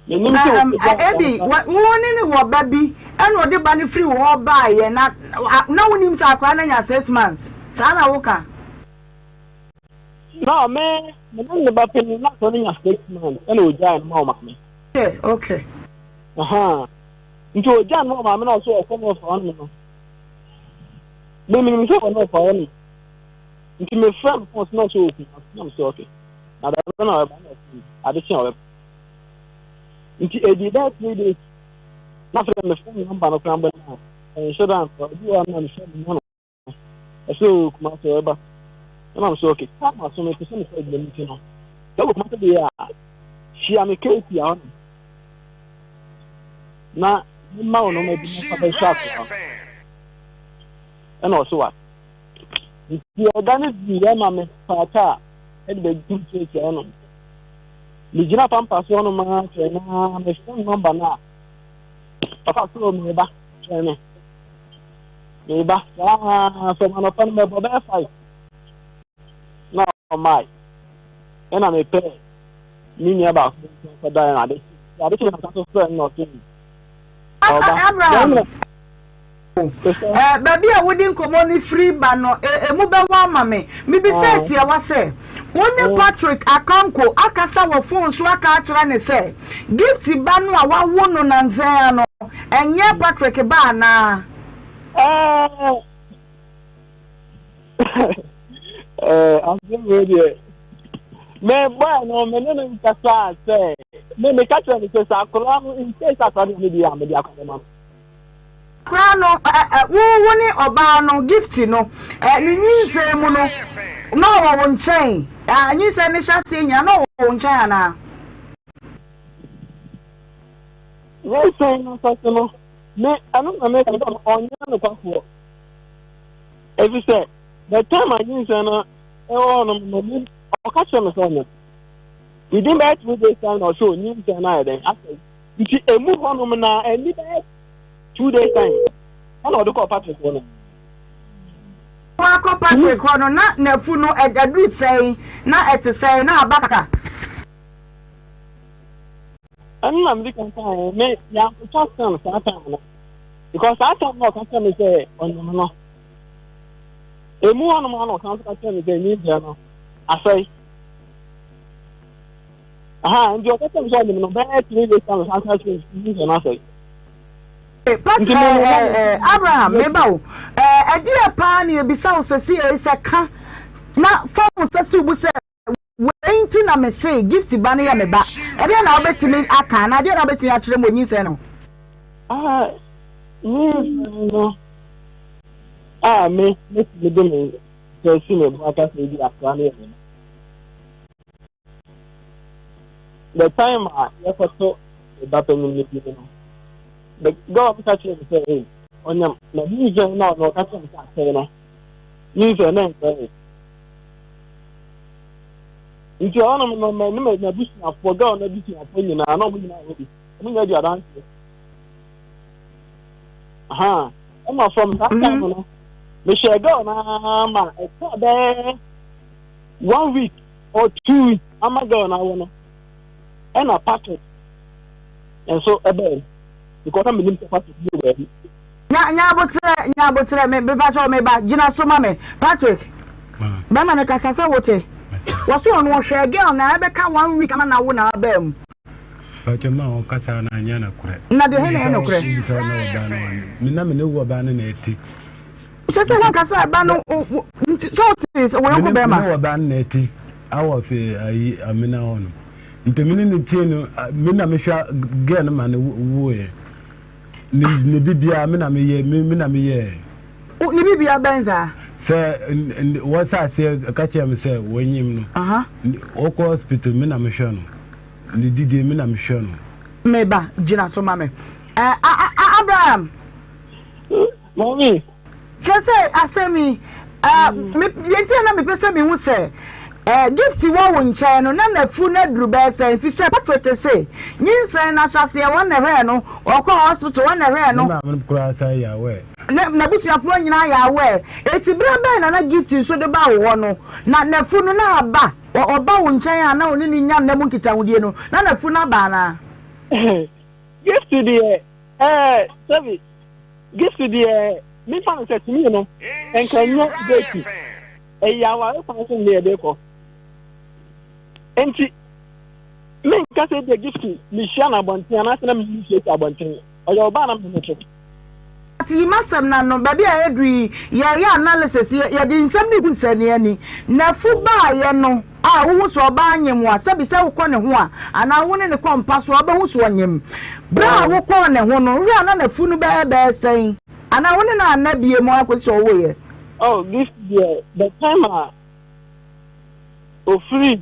Me nim sɛ ɔkɔgya Ebi wo ne ne wɔ ba bi ɛna ɔde ba no firi hɔ baayɛ na na wonim sɛ akwadaa no anya 6 months saa na woka. No, me. me ne ne ba panyin na akɔla no nya 6 months ɛna ogyae no ma ɔmaame. Aha. Nti ogyae no ma ɔmaame na ɔso ɔkɔ no ɔfa ɔno no. Me menim sɛ ɔno ɔfa ɔno. Nti mefrɛ no phone so na ɔsɛ ɔku na mesɛ okay. Na dada na ɔbɛba na ɔsɛ ade kye a ɔbɛba. Nti ɛdi bɛyɛ 3 days na afei mefrɛ no number no koraa mbɔ no a ɛnhyɛ da mfrɛ. Obi wɔ hɔ a na mefrɛ no nya no. Ɛsɛ o Kumasi ɔbɛba. Ɛna mesɛ okay. Time aso mepɛ sɛ mekɔ adwuma mu nti no. Sɛ wɔ Kumasi deɛ a hyia me keeti a hɔnom na mema wo nɔɔma bi na fa bɛhwɛ akwadaa no. Ɛna ɔse wa. Nti ɛda no dii yɛ ma me faa kaa ɛde bɛduru keeti hɔnom. Megyina pampa so hɔnom ara kyerɛ na mefrɛ nɔmba no a papa so meba kyerɛ me. Meba saa fam anɔpa no mɛbɔ bɛyɛ 5 na ɔmae. Ɛna mepɛ me nua baako nkyɛn kɔdaeɛ na ade ade kye na so frɛ no na ɔse ɔba. Abraham, baabi a wode nkɔmmɔ no firi ba no, emu bɛwɔ ama me. Mebisa tiawa sɛ, wo ne Patrick Akanko akasa wɔ fon so aka akyerɛ ne sɛ Gift ba no a wawo no nansa yi ano, ɛnyɛ Patrick ba anaa? Asɛm wei deɛ, me bɔɛ no me ne no nkasa sɛ me meka kyerɛ no sɛ sɛ akwadaa no in case akwadaa no ne deɛ a mede akwadaa ma no. Akwadaa no, wo wo ne ɔbaa no Gift no, ne nyinsɛn mu no na ɔwɔ wo nkyɛn, nyinsɛn no hyɛ aseɛ nyinaa na ɔwɔ wo nkyɛn anaa? Nyinsɛn no ahyɛse no, me ɛno na meka sɛ ɔnyɛ nokwafoɔ. Efisɛ the time a nyinsɛn no ɛwɔ hɔ no m'anim ɔka kyerɛ me sɛ ɔnyɛ. Within bɛyɛ 2 days time na ɔsɛ onyinsɛn no ayɛ dɛn asɛe. Nti emu hɔnom na ɛni bɛyɛ 2 days time ɛna ɔde kɔɔ Patrick hɔ no. Wakɔ Patrick hɔ no na n'afu no aduru sɛn, na ɛte sɛn, na aba kaka? Ɛno na mede kan kan me yɛankotwa scan saa time no because saa time na ɔka kyerɛ me sɛ ɔnyem no emu hɔnom a na ɔsan so ka kyerɛ me sɛ nyinsɛn no asɛe. Aha, nti ɔka kyerɛ me sɛ ɔnyem no bɛyɛ 3 days time ɔsan ka kyerɛ me nyinsɛn no asɛe. Pat, Nti me no na me Abraham, meba wo. Ɛdeɛ paa na yɛbisa wo sɛ si sɛ ka na fa wo nsa si wo bo sɛ wei nti na mese Gift ba no yɛ me ba. Ɛdeɛ na wobɛtumi aka anaa ɛdeɛ na wobɛtumi akyerɛ mu onyinsɛn no? Ah, nyinsɛn no a me metumi de me nsa si me bo aka sɛ ebi akora no yɛ me ba. The time a yɛkɔto me ba panyin no bi no, the girl no ka kyerɛ me sɛ, hey, ɔnyam na nyinsɛn na ɔno ɔka kyerɛ me sɛ asɛe no, nyinsɛn na ɛnsɛe. Nti ɔnom no me ne m'abusuafoɔ, girl no abusuafoɔ nyinaa, na ɔmo nyinaa wɔ bi, ɔmo nyinaa di adanseɛ. Aha, ɛna from that time no, mehyɛ girl no ara ma ɛka bɛyɛ 1 week or 2 weeks ama girl no awo no, ɛna Patrick nso ɛbɛn because na menim sɛ Patrick bi wɔ baabi. Nya nya abotrɛ nya abotrɛ me mepa kyɛw me ba gyina so ma me Patrick bɛma no kasa sɛ wote wɔso ɔno ɔhwɛ girl na ɛbɛka 1 week ama na wo na abaa mu. Patrick ma ɔkasa na anyɛ nokorɛ. Na deɛ he na ɛyɛ nokorɛ? Sɛ ɔne ɔbaa no wane. Me na me ne wo ɔbaa no na ɛte. Sɛ sɛ wankasa ɛba no nti sɛ wote sɛ wo yɔnko bɛrima. Me ne ɔbaa no na ɛte awɔ fe ayi amena hɔ no. Nti me ne ne tie no me na mehwɛ girl no ma no wuiɛ. Ne ne bibia me na meyɛ me na meyɛ. Ne bibia bɛn saa? Sɛ wɔsa aseɛ ka kyerɛ me sɛ wɔnyim no. Wɔkɔ hospital me na mehwɛ no. Ne didie me na mehwɛ no. Meba gyina so ma me. Abraham. Mami. Sɛ sɛ asɛm yi, deɛ nti a na mepɛ sɛ mehu sɛ Gift wɔ wo nkyɛn no, na n'afu no aduru bɛyɛ sɛn? Ɛfiri sɛ Patrick se nyinsɛn no ahyɛaseɛ wɔn na ɛhwɛɛ no, ɔkɔɔ hospital wɔn na ɛhwɛɛ no. Ne maame no koraa san yɛ aware. Ne n'abusuafoɔ nyinaa yɛ aware. Enti berɛ bɛn na na Gift nso de ba wo hɔ no, na n'afu no na aba? Ɔba wo nkyɛn a na wo ne no nya nna mu nkitahodie no, na n'afu no aba anaa? Gift deɛ, ɛɛ, sɛbi. Gift deɛ mefa no sɛ tumi no nka nyɛ date, ɛyɛ aware kwan so ne yɛde kɔ. Nti menka sɛ ebia Gift mehyia no abɔnten anaasɛ na menni hyia abɔnten. Ɔyɛ ɔbaa na mene to. But yi m'asɛm no ano, baabi a yɛaduru yi, yɛreyɛ analysis, yɛde nsɛm no regu nsania ani. N'afu baeɛ no a wohu sɛ ɔbaa nyem wo a, sɛbi sɛ wokɔ ne ho a, anaa wo ne no kɔ mpa so a, wobɛhu sɛ ɔnyem. Berɛ a wokɔɔ ne ho no, wohwɛ a na n'afu no bɛyɛ bɛyɛ sɛn? Anaa wo ne no anna bio mu ara kɔsi sɛ ɔwoeɛ? Oh, this deɛ, the time a ofiri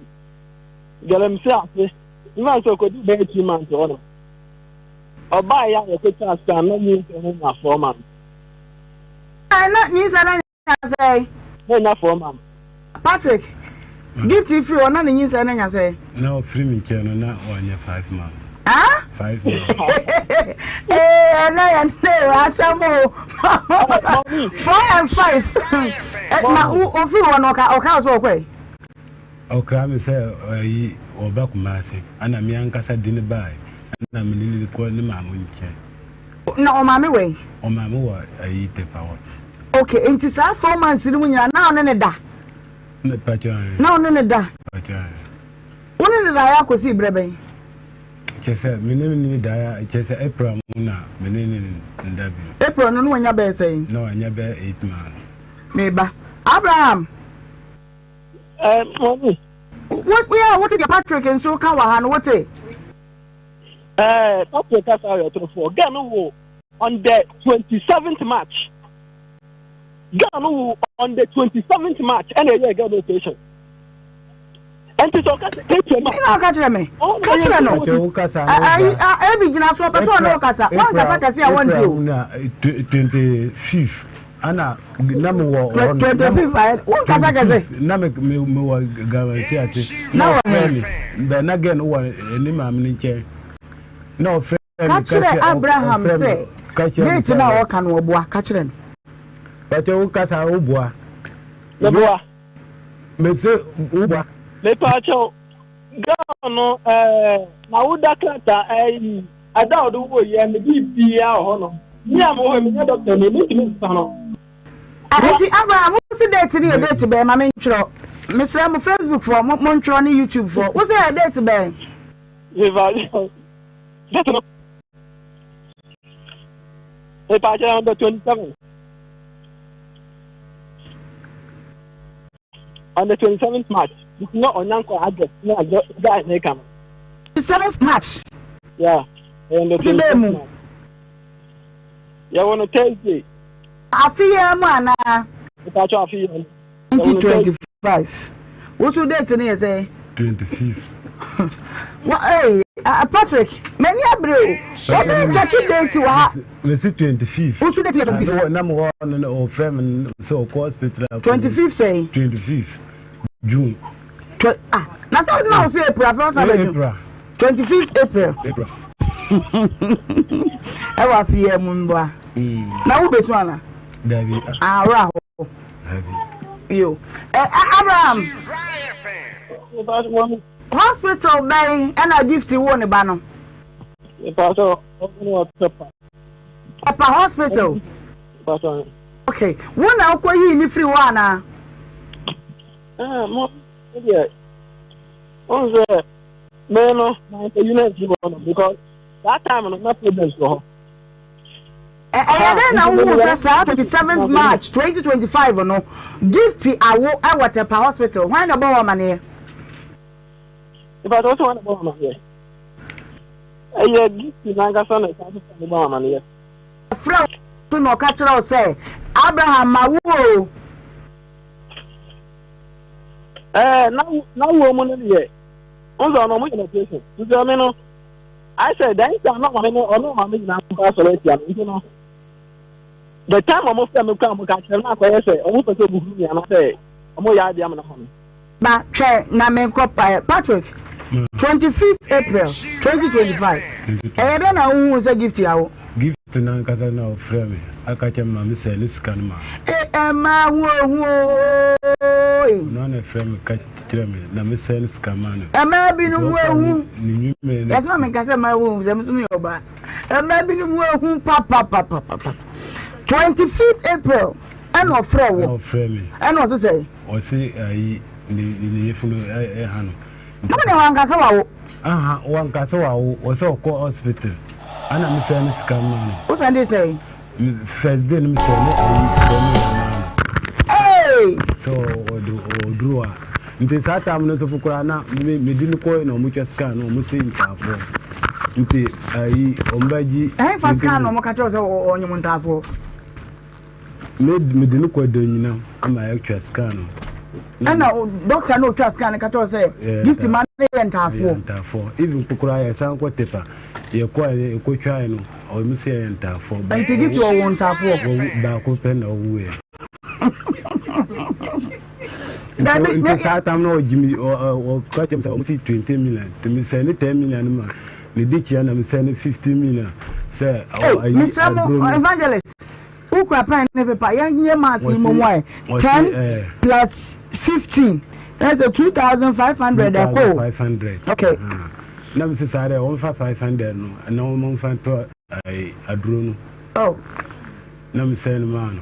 galamsey ase, mfa sɛ ɔkɔdi bɛyɛ 2 months hɔ no, ɔbaa yɛ a yɛkɔtwa scan na nyinsɛn no nya 4 months. Na nyinsɛn no nya sɛn? Na nya 4 months. Patrick, Gift firi hɔ na ne nyinsɛn no nya sɛn? Na ɔfiri me nkyɛn no na ɔnyɛ 5 months. Ah? 5 months. Ee, ɛnɛ yɛ ne asɛm o. 4 and 5. Na ofiri hɔ no ɔka ɔka so ɔkɔe. Ɔkra me sɛ ayi ɔba Kumasi ɛna me ankasa di ne bae ɛna me ne ne kɔ ne maame nkyɛn. Na ɔmaame wɔ yi? Ɔmaame wɔ ayi Tepa hɔ. Okay, nti saa 4 months no mu nyinaa na ɔne ne da? Na ɔne ne da? Wo ne ne da yɛ akɔsi berɛ bɛn? Kyɛ sɛ me ne ne da yɛ kyɛ sɛ April mu na me ne ne nda bio. April no na wanya bɛyɛ sɛn? Na wanya bɛyɛ 8 months. Meba. Abraham. Ɛɛ mɔmi. Wo wo wote deɛ Patrick nso ka wɔ ha no wote? Ɛɛ Patrick kasa yɛ ɔtorofoɔ. Girl no wo on the 27th March. Girl no wo on the 27th March ɛna ɛyɛ girl no operation. Ɛnti sɛ ɔka sɛ April ma. Ɛna ɔka kyerɛ me. Ka kyerɛ no. Ɛyi ebi gyina so ɔpɛ sɛ ɔne ɔkasa. Wɔn kasa kɛse a wɔn ti o. Na 25th ana na me wɔ hɔ no. 25th ayɛ wɔn kasa kɛse. Na me me me wɔ galamsey ase. Na ɔfrɛ me. Bɛ na girl no wɔ ne maame ne nkyɛn. Na ɔfrɛ me ka kyerɛ Abraham sɛ date no a ɔka no ɔboa ka kyerɛ no. Pàtó wo kasa wo boa. Meboa. Mese wo boa. Mepaakyɛw, girl no ɛɛ na woda krataa ɛyi ɛda a ɔde wo yɛ ne biribiara wɔ hɔ nom. Me a mewɔ hɔ yi menyɛ doctor ni mentumi nsesa no. Enti Abraham wo se date no yɛ date bɛn ma mentwerɛ mesrɛ mo Facebook foɔ mo montwerɛ ne YouTube foɔ wo se ɛyɛ date bɛn? Mepaakyɛw, date no mepaakyɛw on the 27. On the 27th March, nti na ɔnyankɔ address na guy ne ka no. 27th March. Yeah, on the 27th March. Yɛwɔ no Thursday. Afe yi ara mu anaa? Mepaakyɛw afe yi mu. 2025. Woso date no yɛ sɛ? 25th. Wa ee Patrick, m'ani abere o. Obi nkyɛke date wɔ ha. Mesi 25th. Woso date yɛ 25th. Na mo hɔ no na ɔfrɛ me sɛ ɔkɔ hospital. 25th sɛn? 25th June. Tw ah na sɛ wode na wo sɛ April afei ɔsan bɛ June. April. 25th April. April. Ɛwɔ afe yi mu mboa. Na wo besu ana? Dabi. Ah, ɔwura hɔ. Dabi. Yo. Eh, Abraham. Hospital bɛn ɛna Gift wo ne ba no? Papa hospital. Okay. Wo na wokɔ yii ne firi hɔ anaa? Ah, mo deɛ, ɔn sɛ me no, na nkɔyi no mfiri hɔ no because that time no na problems wɔ hɔ. Ɛyɛ dɛn na wohuu sɛ saa 27 March 2025 no Gift awo wɔ Tepa Hospital? Hwan na ɛbɔɔ wo amaneɛ? Mepa kyɛw sɛ hwan na ɛbɔɔ me amaneɛ? Ɛyɛ Gift n'ankasa na ɛsan so sɛ mebɔ amaneɛ. Ɔfrɛ wo so na ɔka kyerɛ wo sɛ Abraham mawo o. Ɛɛ na wuo mu no deɛ, ɔn sɛ ɔno ɔmo yɛ no operation nti ɔme no ayɛ sɛ dan sɛ ɔno ɔmaame no ɔno ɔmaame nyinaa mpo asɔre atia no nti no the time ɔmo fɛ me kora ɔmo ka kyerɛ no akɔyɛ sɛ ɔmo pɛ sɛ ɔmo huru mi anaasɛ ɔmo yɛ adeɛ amena hɔ no. Ba twɛ na menkɔ pa Patrick 25th April 2025 ɛyɛ dɛn na wohuu sɛ Gift awo? Gift no ankasa na ɔfrɛ me aka kyerɛ me ma me sɛ ne sika no ma. E ɛma ho ohu ooe. Ɔno ara na ɛfrɛ me ka kyerɛ me na me sɛ ne sika ma no. Ɛmaa binom ho ehu. Ne nnwuma no. Yɛsɛ ma menka sɛ ɛmaa ho ehu sɛ me nso meyɛ ɔbaa. Ɛmaa binom ho ehu papapapapa. 25th April ɛna ɔfrɛ wo. Ɛna ɔfrɛ me. Ɛna ɔse sɛ. Ɔse ayi ne ne yefunu ɛha no. Na wo deɛ wanka sɛ wawo. Aha wanka sɛ wawo ɔsɛ ɔkɔ hospital ɛna me sɛn ne sika ma no. Wo sɛn de sɛn? First day no me sɛn ne ayi 4 million ma no. Hey! Sɛ ɔde ɔduru a nti saa time no nso fo koraa na me me di no kɔɛ na ɔmo twa sika no ɔmo se ntaafoɔ nti ayi ɔmo bɛ gye. Ɛhe fa sika na ɔmo ka kyerɛ sɛ ɔnyem ntaafoɔ? Me mede no kɔ Donyina ama yɛatwa scan no. Ɛna dɔkta na otwa scan no ka kyerɛ sɛ Gift ma no yɛ ntaafoɔ. Yɛ ntaafoɔ. Even koraa yɛsan kɔ Tepa yɛkɔ yɛkɔtwae no ɔmo sɛ yɛyɛ ntaafoɔ. Nti Gift ɔwɔ ntaafoɔ? Wɔwu baako pɛ na ɔwuiɛ. Nti saa tam na ɔgye mi ɔka kyerɛ mi sɛ ɔmo si 20 million nti mesɛ ne 10 million no ma ne de kyia na mesɛ ne 50 million sɛ ayi aduro no. Evangelist Wokura pɛn ne pepa yɛnyɛ maths yi mmom ɛ 10 plus 15 ɛyɛ sɛ 2500 ɛkɔ o. Okay. Na mi sɛ saa dɛ wɔn fa 500 no na wɔn fa tɔ aduro no. Oh. Na mi sɛ no maa no.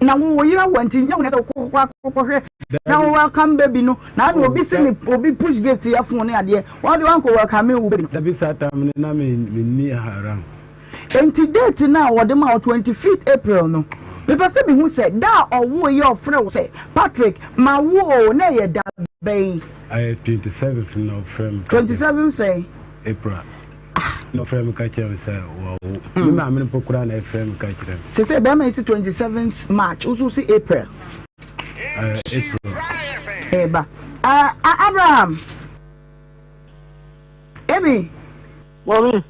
Na wo wo yere wɔ nti nyɛ wo na sɛ wokɔ kɔhwɛ na wo welcome baby no na na obi si ne obi push gift yɛ phone ne adeɛ wɔn de wɔn kɔ welcome wo baby no. Dabi saa time no na mi mi ni haram. Enti date no a wɔde maa wo 25th April no, mepɛ sɛ mehu sɛ da a ɔwoo yɛ ɔfrɛ wo sɛ Patrick mawo oo na ɛyɛ da bɛn? Ɛyɛ 27th na ɔfrɛ me. 27 sɛn? April. Na ɔfrɛ me ka kyerɛ me sɛ wawo. Me maame no mpo koraa na ɛfrɛ me ka kyerɛ me. Sese bɛrima yi si 27th March, wo nso si April. April. Eba. Abraham. Emi. Mommy.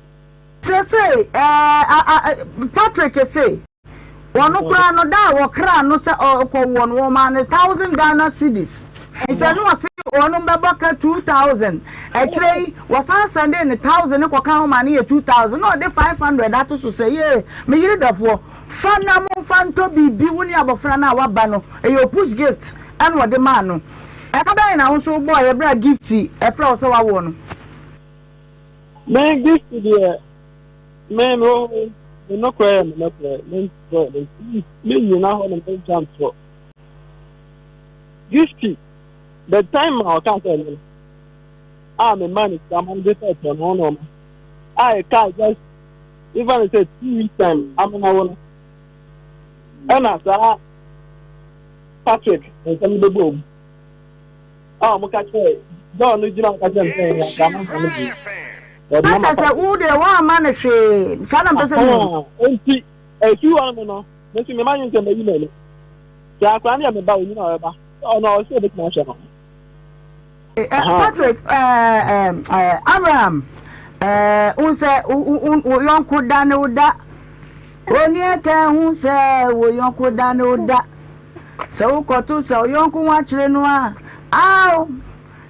Seesei ɛɛ Patrick se wɔn koraa no da a wɔkraa no sɛ ɔrekɔwoɔ no wɔmaa no thousand Ghana cedis. Sɛ no ɔse wɔn bɛbɔ ka 2000 akyire yi wɔsan sɛnde ne thousand ne kɔka ho ma no yɛ 2000 na ɔde 500 ato so sɛ yee me yere dɔfoɔ fa na momfa ntɔ biribi wo ne abɔfra no a waba no ɛyɛ push gift ɛna ɔde maa no. Ɛka bɛn na wo nso wobɔeɛ berɛ a Gift frɛ wo sɛ woawoɔ no? Me gift deɛ me me wɔ hɔ me nokorɛ yɛ me nokorɛ me ntorɔ me me nyina hɔ na me ntwa ntorɔ gift the time a ɔka sɛ no a me ma ne sika ma no de sɛ ɛtɔ no nneɛma a ɛka just even sɛ 2 weeks time amena wo no ɛna saa Patrick nsɛm bɛbɔ mu a wɔn ka kyerɛ John no gyina ka kyerɛ no sɛ ɛyɛ anka ama no bi. Wɔde nama sɛ wo deɛ wɔamma no hwee saa na mpɛ sɛ mi. Nti efi hɔ no no me nso mema nye nsɛm ayi m'ani. Sɛ akora no yɛ me ba onyina ɔbɛba ɔno ɔsɛ obetumi ahwɛ no. Patrick Abraham wo sɛ wo yɔnko da ne wo da oni ɛka ho sɛ wo yɔnko da ne wo da. Sɛ wokɔto sɛ wo yɔnko ho akyere no a, ao,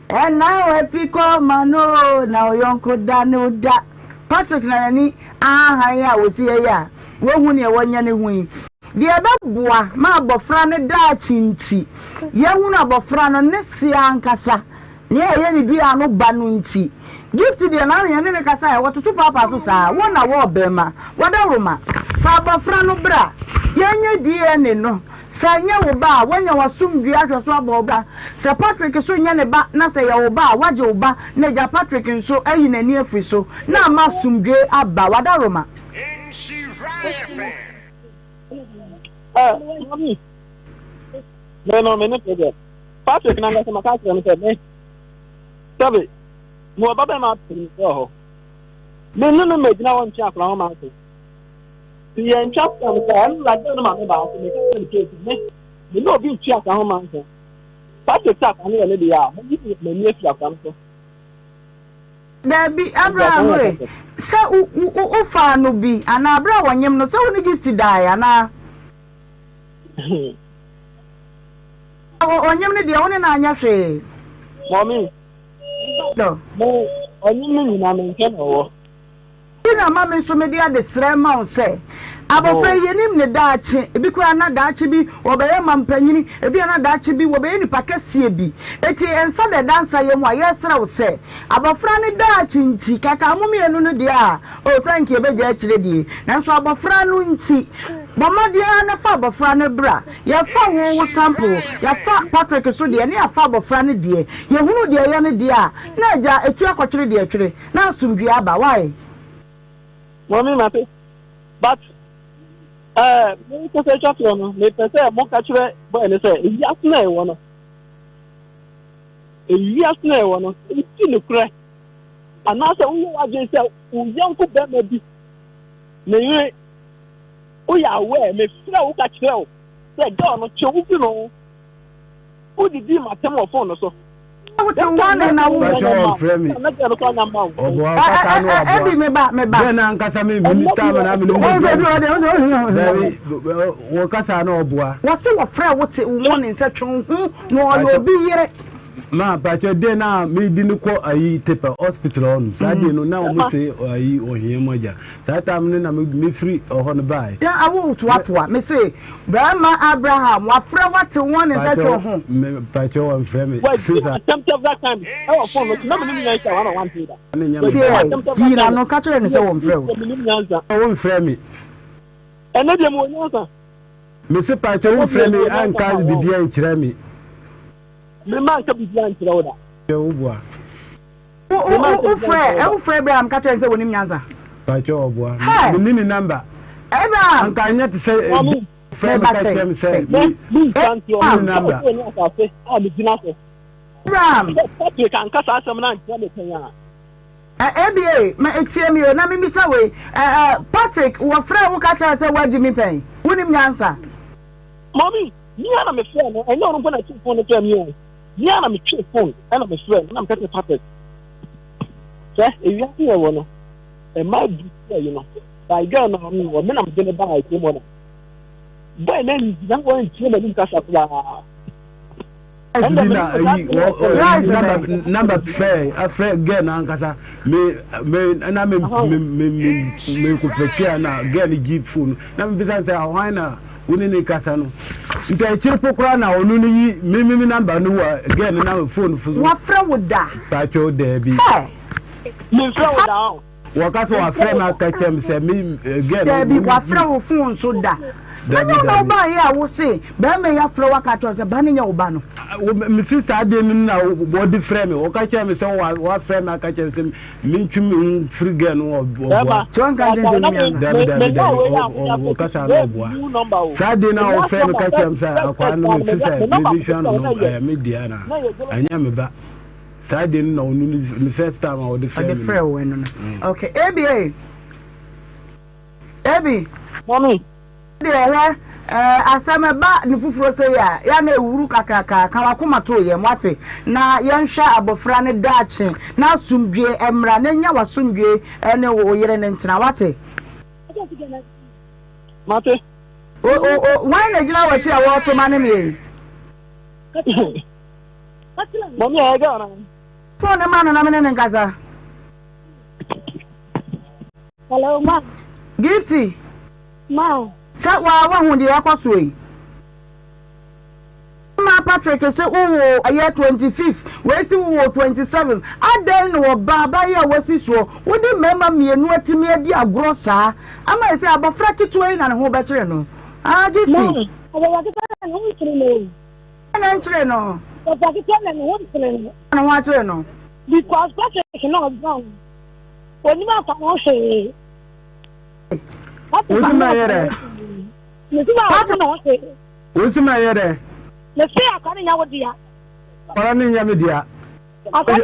ɛnnan w'ati kɔ ma no o, na wo yɔnko da ne wo da. Patrick na n'ani ahahan a wɔsi yɛ yi a wahu nea wɔnyɛ ne ho yi. Deɛ ɛbɛboa ma abɔfra no daakye nti, yɛahunu abɔfra no ne seɛ ankasa. Nea ɛyɛ ne dua ano ba no nti. Gift deɛ n'ano yɛne no kasa ɛ, wɔtoto paapaa so saa. Wo na wɔ ɔbarima, w'adaworoma. Fa abɔfra no bra, yɛnyɛ DNA no. Sɛ ɛnyɛ wo ba a, woanya w'asomdwoeɛ ahwɛ so abɔ wo bra. Sɛ Patrick nso nyɛ ne ba na sɛ ɛyɛ wo ba a, woagye wo ba na agya Patrick nso ayi n'ani afiri so na ama asomdwoeɛ aba. W'adaworoma. Ɛ, mami, me no, me ne problem. Patrick nankasa maka akyerɛ no sɛ me sɛbe mewɔ ba bɛma pii wɔ hɔ. Me ne no mɛgyina hɔ ntwe akora ho manso. Nti yɛntwa sika no sɛ ɛno la gɛ no ma me baako meka kyerɛ no kee sɛ me me ne obi ntwe akora ho manso. Patrick sɛ akora no yɛ ne deɛ a mɛyi m'ani afiri akora no so. Dabi, Abraham e, sɛ wofaa no bi anaa berɛ a wɔnyem no sɛ wo ne Gift dae anaa? Ɔnyem no deɛ wo ne no anyɛ hwee. Mɔmi, mo ɔnyem no nyinaa me nkyɛn na ɔwɔ. Nti na ma me nso mede adesrɛ ma wo sɛ, abɔfra yi yɛnim ne daakye, ebi koraa na daakye bi wɔbɛyɛ mampanyini, ebi a na daakye bi wɔbɛyɛ nipa kɛseɛ bi. Eti nsa da ɛda nsa yɛ mu a yɛresrɛ wo sɛ, abɔfra no daakye nti, kaka mo mmienu no deɛ a, oh sɛ nka yɛbɛgya akyire deɛ, nanso abɔfra no nti. Bɔ mmɔden ara na fa abɔfra no bra. Yɛfa wo wo sample, yɛafa Patrick nso deɛ, ne yɛafa abɔfra no deɛ. Yɛhunu deɛ ɛyɛ no deɛ a, na agya ɛtu akɔtwere deɛ ɛtwere, na asomdwoeɛ aba. Why? Mummy mate but eh, me kasa atwa toɔ no mepɛ sɛ moka kyerɛ boy no sɛ ewiase na ɛwɔ no ewiase na ɛwɔ no nti nokorɛ anaasɛ woyɛ w'adwene sɛ wo yɔnko bɛrima bi ne yere woyɛ aware mefrɛ wo ka kyerɛ wo sɛ girl no twe wo fi no ho wodidi matam wɔ phone no so Wote wane na wo. Bàtchɛ ɔfrɛ mi. Ɔbɔ akasa no aboa. Ebi me ba me ba. Bẹ́ẹ̀ na ankasa mi mi ta ma na mi ni mo jẹ. Dabi wɔ kasa no ɔboa. Wɔsi wɔfrɛ wo te wɔn nsa twe wo ho na ɔyɛ obi yere. Ma bàtchɛ den na mi di ni kɔ ayi tepa hospital hɔ nom saa den no na wɔn se ayi ohia mu agya. Saa time no na me firi ɔhɔ no baeɛ. Yɛ awo toatoa me se barima Abraham wafrɛ wo ate wo ne nsa twe ho. Me pakyɛ wɔn frɛ me. Wadi asɛm several times ɛwɔ phone no so na me nim nyansa one on one da. Tiɛ yi na no ka kyerɛ ne sɛ wɔn frɛ wo. Me nim nyansa. Wɔn frɛ me. Ɛnɛ deɛ mo wɔ nyansa. Me se pakyɛ wɔn frɛ me anka biribiara nkyerɛ me. Me ma nka biribiara nkyerɛ wo da. Wo boa. Wofrɛ wofrɛ Abraham ka kyerɛ sɛ wɔnim nyansa. Pakyɛ ɔboa. Menni ne number. Abraham. Anka nyɛ te sɛ frɛ me ka kyerɛ me sɛ me ne number. Abraham. Patrick anka saa asɛm no ankyerɛ me pɛn a. ABA ma etie mi o na mimisa wei Patrick wɔfrɛ wo ka kyerɛ sɛ woagye me pɛn wonim nyansa. Mami, me ara na mefrɛ no ɛnyɛ ɔno mpo na ɛtoo fon no frɛ me o. Me ara na metwee fon ɛna mefrɛ no na meka kyerɛ Patrick sɛ ewiase yɛ wɔ no mmaa bi sɛ yi no by girl na ɔno wɔ me na mede ne baa kurom hɔ na boy na ngyina hɔ ntie m'anim kasa koraa. Rice bi na ayi wɔ number frɛ afrɛ girl na ankasa me me na me me me me me kɔpɛtwe a na girl no gye phone na me bisa sɛ hwan na wo ne ne kasa no nti akyire po koraa na ɔno no yi me me me number no wɔ girl no na phone fo so. Wafrɛ wo da. Paatwo daabi. Hey. Memfrɛ wo da o. Wɔka sɛ wafrɛ me aka kyerɛ me sɛ me girl no. Daabi wafrɛ wo phone so da. Dabi Ɛnyɛ na dabi. wobaeɛ a wo se bɛrima yi afrɛ wo aka akyerɛ wo sɛ ba no nyɛ wo ba no. Mese saa adeɛ no na wɔde frɛ me. Wɔka kyerɛ me sɛ wafrɛ me aka kyerɛ me sɛ mentwe me ho mfiri girl no ɔboa. Nti wanka nkyerɛ sɛ ɔnim nyansa. Dabi dabi dabi ɔkasa na ɔboa. Saa adeɛ no a wɔfrɛ me ka kyerɛ me sɛ akwaa no mefe sɛ mebɛhwɛ no no ɛyɛ me dea na ɛnyɛ me ba. Saa adeɛ no na ɔno ne first time a wɔde frɛ me. Ɔde frɛ wo ɛno no. Okay, ABA. Ebi. Mami. Deɛ hwɛ ɛɛ asɛm ɛba ne foforɔ sɛ yi a yɛ na ewuru kakraka ka wakoma to yɛn wate na yɛnhwɛ abɔfra ne daakye na asomdwie ɛmra na nya wasomdwie ɛne wo yere ne ntena wate. Mate. O o o wɔn na gyina wɔ akyi a wɔreto ma ne mie. Mami a ɛgɛ ɔna. Fone ne ma no na me ne ne nkasa. Hello, ma. Gifty. Ma. Sɛ wa wahu deɛ ɛkɔ soɔ yi. Ma Patrick se wowoo ɛyɛ 25th, wei se wowoo 27th. Adɛn na ɔbaa abayɛ a wasi soɔ wode mmarima mmienu atumi adi agorɔ saa ama ɛsɛ abɔfra ketewa yi na ne ho bɛkyere no. Ah, Gifty. Ma, abɔfra ketewa na ne ho nkyere no o. Na nkyere no. Abɔfra ketewa na ne ho nkyere no. Na ne ho akyere no. Because Patrick na ɔdɔ wo. Onim afa ho hwee. Wosi ma yɛ dɛ. Mesi ma ɔno na ɔhwee. Wosi ma yɛ dɛ. Mesi akwa ne nya wo dea. Akwa ne nya me dea.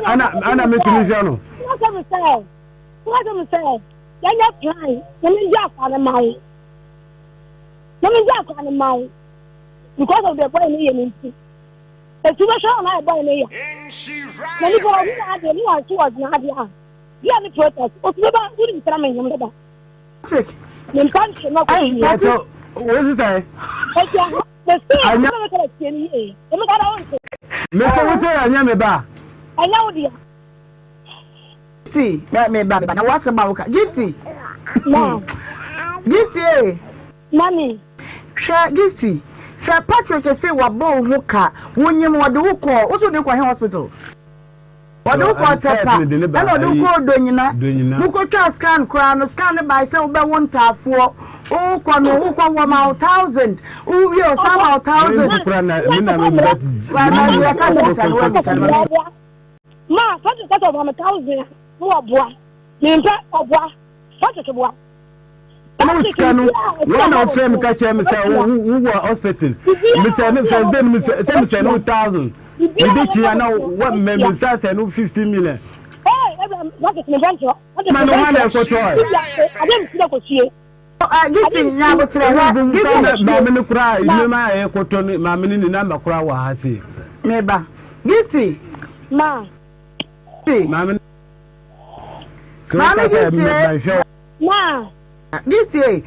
Ana ana metumi hwɛ no. Wọ́n sọ mi sẹ́, wọ́n sọ mi sẹ́, yẹn nyɛ plan na mi di akwa ne ma wo. Na mi di akwa ne ma wo. Because of the boy ne yɛ ne nti. Etu bɛhwɛ wɔn ayɛ boy ne yɛ. Na nipa ɔhu na adeɛ ne wɔn so wɔ gyina adeɛ a. Bia ne protest. Otu bɛba wuli nsira mi nyam dada. Ne mpa nkyɛn na kò fie. Ɛtɔ wo sisan. Eti aha mesi ɛna mi kala tie ni yie. Emi kada wo nti. Mesi wo sɛ ɛnyɛ me ba. Ɛnyɛ wo dea. Gifty me me ba me ba na wasɛm a woka Gifty. Ma. Gifty ee. Mami. Hwɛ Gifty sɛ Patrick se wabɔ wo ho ka wonyim wɔde wo kɔɔ wo so de kɔ he hospital. Ɔde wo kɔɔ Tɛpa, ɛna ɔde wo kɔɔ Donyina. Mokɔtwaa scan koraa no, scan no bae sɛ wobɛwo ntaafoɔ. Wokɔ no, wokɔ wɔma wo thousand. Wowie ɔsan ma wo thousand. Ma, Patrick kasa ɔma me thousand a, na waboa. Mempɛ ɔboa. Patrick boa. Ɛna sika no wɔn na ɔfrɛ mi ka kyerɛ mi sɛ wo wɔ hospital mi sɛ ne first day mi sɛ sɛ mi sɛ no thousand mi de kyi ana wɔ mɛ mi nsa sɛ no 50 million. Ma no hɔn na ɛkɔtɔ ɛ. Giti nya abotrɛ hɔ. Giti maame no koraa nneɛma a ɛkɔtɔ no maame no ne namba koraa wɔ ha se. Meba Giti. Ma. Maame. Maame Giti. Ma. Gitie,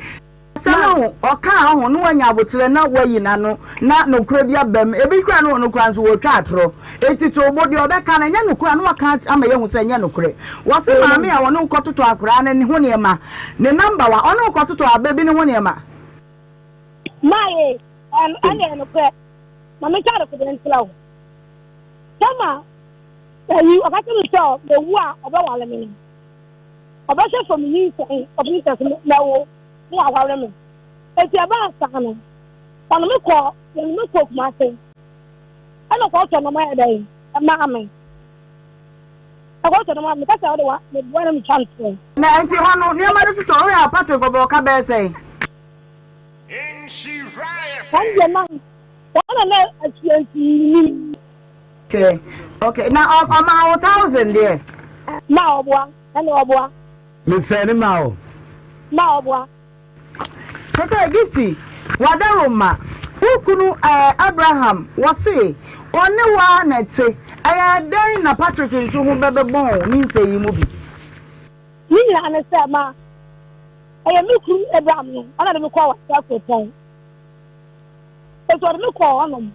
asɛm no ɔkaa ho na wanya aboterɛ na wayi n'ano na nokorɛ bi aba mu. Ebi koraa no ɔno koraa nso wɔretwa atorɔ. Enti to bo, deɛ ɔbɛka no ɛnyɛ nokorɛ a na waka ama yɛahu sɛ ɛnyɛ nokorɛ. Wɔse maame a ɔne wo kɔtotɔ akwadaa no ho nneɛma, ne number wa, ɔne wo kɔtotɔ aba bi ne ho nneɛma. Ma ye, ɛno ɛyɛ nokorɛ. Ma menka adekodeɛ nkyerɛ wo. Sɛ ma ayi ɔka kyerɛ me sɛ mewu a ɔbɛware me no. Ɔbɛhwɛ fam nyinsɛn, ɔbɛnyinsɛn so mɛwo na waware me. Eti ɛbaa saa no, ɔne me kɔɔ, wɔne me kɔɔ Kumase. Ɛna ɔkɔtɔ nneɛma yɛ dɛn ɛmaa me. Ɔkɔtɔ nneɛma me kasa ɔde wa meboa na metwa ntorɔ. Na nti hɔ no nneɛma no totɔ woyɛ a Patrick ɔbɔ ɔka bɛyɛ sɛn? Wɔn deɛ na wɔn na na atua nti menim. Okay okay na ɔmaa wo thousand deɛ? Ma ɔboa ɛna ɔboa. Mesɛɛ ne ma o. Ma ɔboa. Sɛ sɛ Gifty wadaroma wo kunu ɛɛ Abraham wɔse ɔne wo ara na ɛte ɛyɛ dɛn na Patrick nso ho bɛbɛbɔn ne nsɛm yi mu bi? Ne nyinaa ne sɛ ma ɛyɛ me kunu Abraham no ɔna de me kɔɔ wasa kuropɔn. Eti ɔde me kɔɔ hɔnom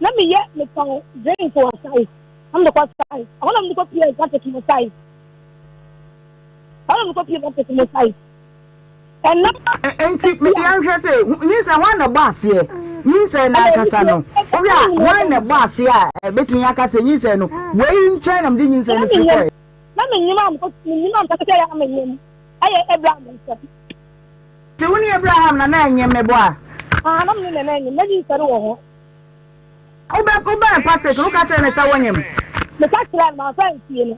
na meyɛ metɔn drink wɔ site na mede kɔ site ɛhɔ na mede kɔ pie Patrick mo site ɛhɔ na mede kɔ pie Patrick mo site ɛnna. Nti yɛnhwɛ sɛ nyinsɛn hwan na ɛbɔ aseɛ nyinsɛn no ankasa no wohwɛ a hwan na ɛbɔ aseɛ a ɛbɛtumi aka sɛ nyinsɛn no wei nkyɛn na mede nyinsɛn no firi kɔɛ. Na menyim a menyim a mpɛ sɛ yɛ a menyim ɛyɛ Abraham nsɛm. Nti wo ne Abraham na na ɛnyem mebɔ a? Ah, na me ne na ɛnyem, na nyinsɛn wɔ hɔ. Wobɛ wobɛn Patrick no, woka kyerɛ no sɛ wonyem? Meka kyerɛɛ no, mamfa ansie no.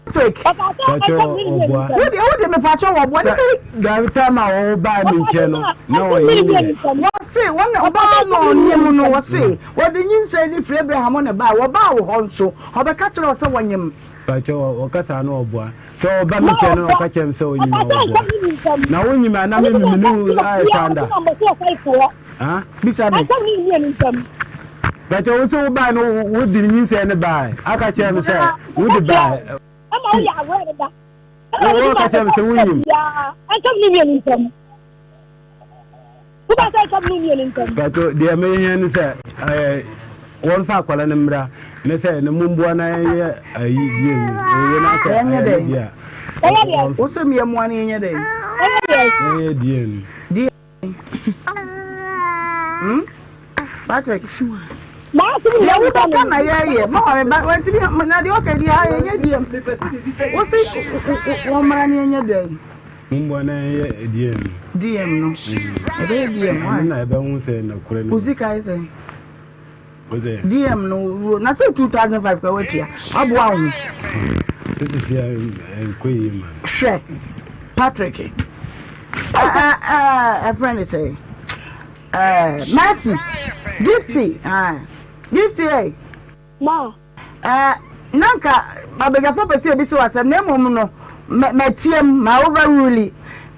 Patrick. Ɔkaa sɛ ɛnka me ne no ntam. Wo deɛ wode mepakyɛ wɔ boa ne bɛ. Dabi time a wɔwo baa me nkyɛn no na ɔnyem yɛ. Wɔse wɔn ɔbaa no ɔnyem no wɔse wɔde nyinsɛn no firi Abraham na ɛbae wɔbaa wo hɔ nso ɔbɛka kyerɛ wo sɛ wɔnyem. Pakyɛ wɔkasa no ɔboa. Sɛ ɔba me nkyɛn na ɔka kyerɛ me sɛ onyim a ɔboa. Na wonyim a na me me ne wo ayɛ sanda. Bisa no. Bɛtɛ wo sɛ wo bae no wo di nyinsɛn ne bae. Aka kyerɛ me sɛ wo de bae. Wo ka kyerɛ me sɛ wonyim. Pato deɛ mehia ne sɛ wɔmfa akwadaa no mmra ne sɛ ne mo mmoa na yɛnyɛ ayi yie mu ɛyɛ na sɛ ɛyɛ ne deɛ a wo sɛ meyɛ mmoa no yɛnyɛ dɛn yɛnyɛ deɛ no deɛ hmm? Patrick deɛ wobɛka na yɛyɛ ma wa meba wantumi na deɛ ɔka deɛ yɛnyɛ deɛ wo se wɔmmra no yɛnyɛ dɛn Momboa na yɛnyɛ DM no. DM no. Ɛbɛyɛ DM why? Ɛno na ɛbɛhu sɛ nokorɛ no. Wo sika yɛ sɛn? Wo sɛ? DM no na sɛ 2005 ka watua. Waboa wo ho. Sisi sɛ nkɔ yie ma. Hwɛ Patrick. Ɛfrɛ ne sɛ Mercy Gifty Gifty ɛ. Ma. Ɛɛ, na anka abadwafo pɛ sɛ yebisa wo asɛm, na mmom no, mateɛm, ma overrule.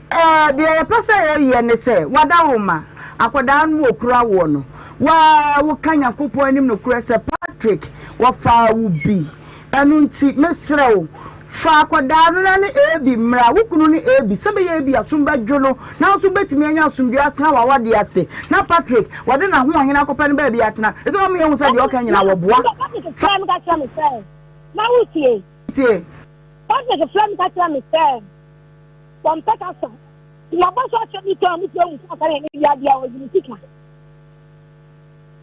Ɛɛ, deɛ yɛpɛ sɛ yɛyɛ ne sɛ, w'adaworoma, akwadaa no mu okura woɔ no, wo ara woka Nyankopɔn anim nokorɛ sɛ Patrick, wɔfaa wo bi. Ɛno nti, mesrɛ wo, fa akwadaa no na ne Abby mmra, wo kunu ne Abby, sɛ ɛbɛyɛ Abby asom bɛdwo no, na wo nso wobɛtumi anya asomdwoeɛ atena w'awadeɛ ase. Na Patrick, wɔde n'ahoɔhene akɔpɛ no baabi atena. Ɛsɛ sɛ wɔma yɛhu sɛ deɛ ɔka nyinaa wɔboa. Patrick frɛ me ka kyerɛ me sɛ, na wotie. Tie. Patrick frɛ me ka kyerɛ me sɛ, wɔmpɛ kasa. Nti mabɔ so akyerɛ me kunu a motumi ahu sɛ ɔka yɛn ne deɛ adeɛ a ɔgye me sika.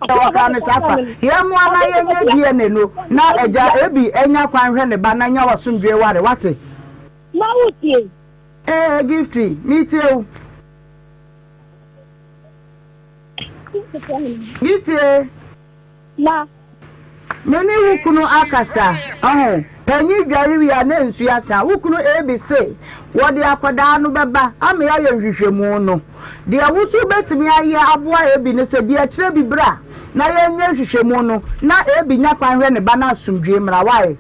Ɔkaa no saa fa. Yɛmmoa na yɛnyɛ DNA no na agya Ebi anya kwan hwɛ ne ba na nya w'asomdwoe ware, wate? Na wotie? Ee, Gifty, metie wo. Gifty ee. Na. Me ne wo kunu akasa, ɔho, panyin dware wie a na nsu asa. Wo kunu Ebi se wɔde akwadaa no bɛba ama yɛayɛ nhwehwɛmu no. Deɛ wo nso wobɛtumi ayɛ aboa Ebi ne sɛ di akyire bi bra na yɛnyɛ nhwehwɛmu no na Ebi nya kwan hwɛ ne ba na asomdwoe mmra. Why?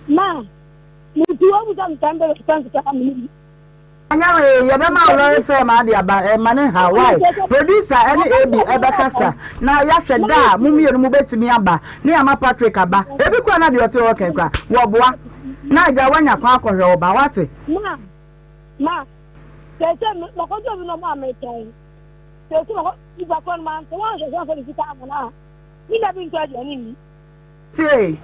Ma, me nti wɔn mu sɛ nsɛm bɛ sɛ nsɛm a me Ɛnyɛ hwee, yɛbɛma wo lɔre fare ma ade aba, ɛmma no nhaw, why? Producer ɛne AB ɛbɛkasa na yɛahwɛ da a mo mmienu mobɛtumi aba ne yɛama Patrick aba, ebi koraa na deɛ ɔte hɔ kɛn koraa, wɔboa na agya woanya kwan akɔhwɛ wo ba, woate? Ma, ma, seesei me, makɔgye obi na ɔmo a metɔn, seesei makɔ, nipa korɔ no mante, wanhwɛ sɛ ɔmfa ne sika ama no a, me nna bi ntɔ aduane nni. Tie!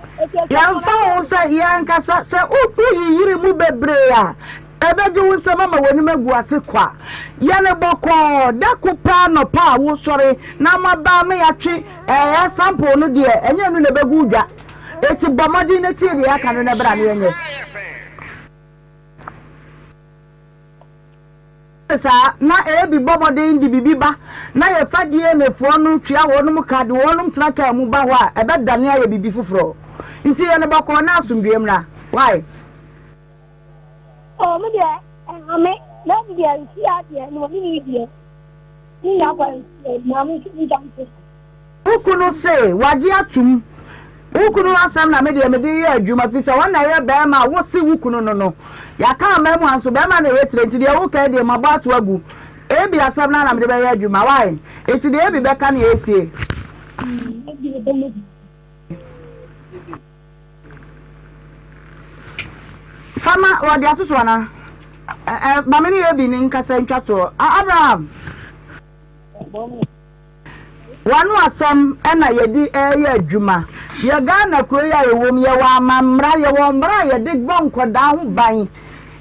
Yɛmfa ho sɛ yɛn ankasa, sɛ woyiyiri mu bebree a, ɛbɛgye wo nsam ama w'anim agu ase kwa. Yɛ no bɔkɔɔ, da ko pɛ anɔpa a wosɔre na moaba ama yɛatwe ɛɛ sample no deɛ, ɛnyɛ ɛno na ɛbɛgu wo dwa. Enti bɔ mmɔden na tie deɛ yɛaka no na bra na yɛnyɛ. Saa na Abi bɔ mmɔden de biribi ba na yɛfa DNA foɔ no tua wɔnom ka de wɔnom tena kaa mu ba hɔ a, ɛbɛdane ayɛ biribi foforɔ. Nti yɛ no bɔkɔɔ na asomdwoeɛ mmra. Why? Oh, me deɛ, ɛha me. Na me deɛ, nsi adeɛ, na wɔne ne deɛ. Ne nya kwan nsi, na me nso nka nso. Wo kunu se wagye atum. Wo kunu asɛm na me deɛ mede yɛ adwuma firi sɛ ɔno na ɛyɛ barima a wose wo kunu no no. Yɛaka ama mu a nso barima na ɛyɛ tire nti deɛ woka yi deɛ mabɔ ato agu. Ebi asɛm no ara na mede bɛyɛ adwuma why? Nti deɛ Ebi bɛka no yɛtie. Fama wɔde ato so anaa? Ɛ ɛ ma me ne Ebi ne nkasa ntwa toɔ. Abraham! W'ano asɛm na yɛde reyɛ adwuma. Yɛ Ghana kuro yi a yɛwɔ mu, yɛwɔ amammra, yɛwɔ mmara a yɛde bɔ nkwadaa ho ban.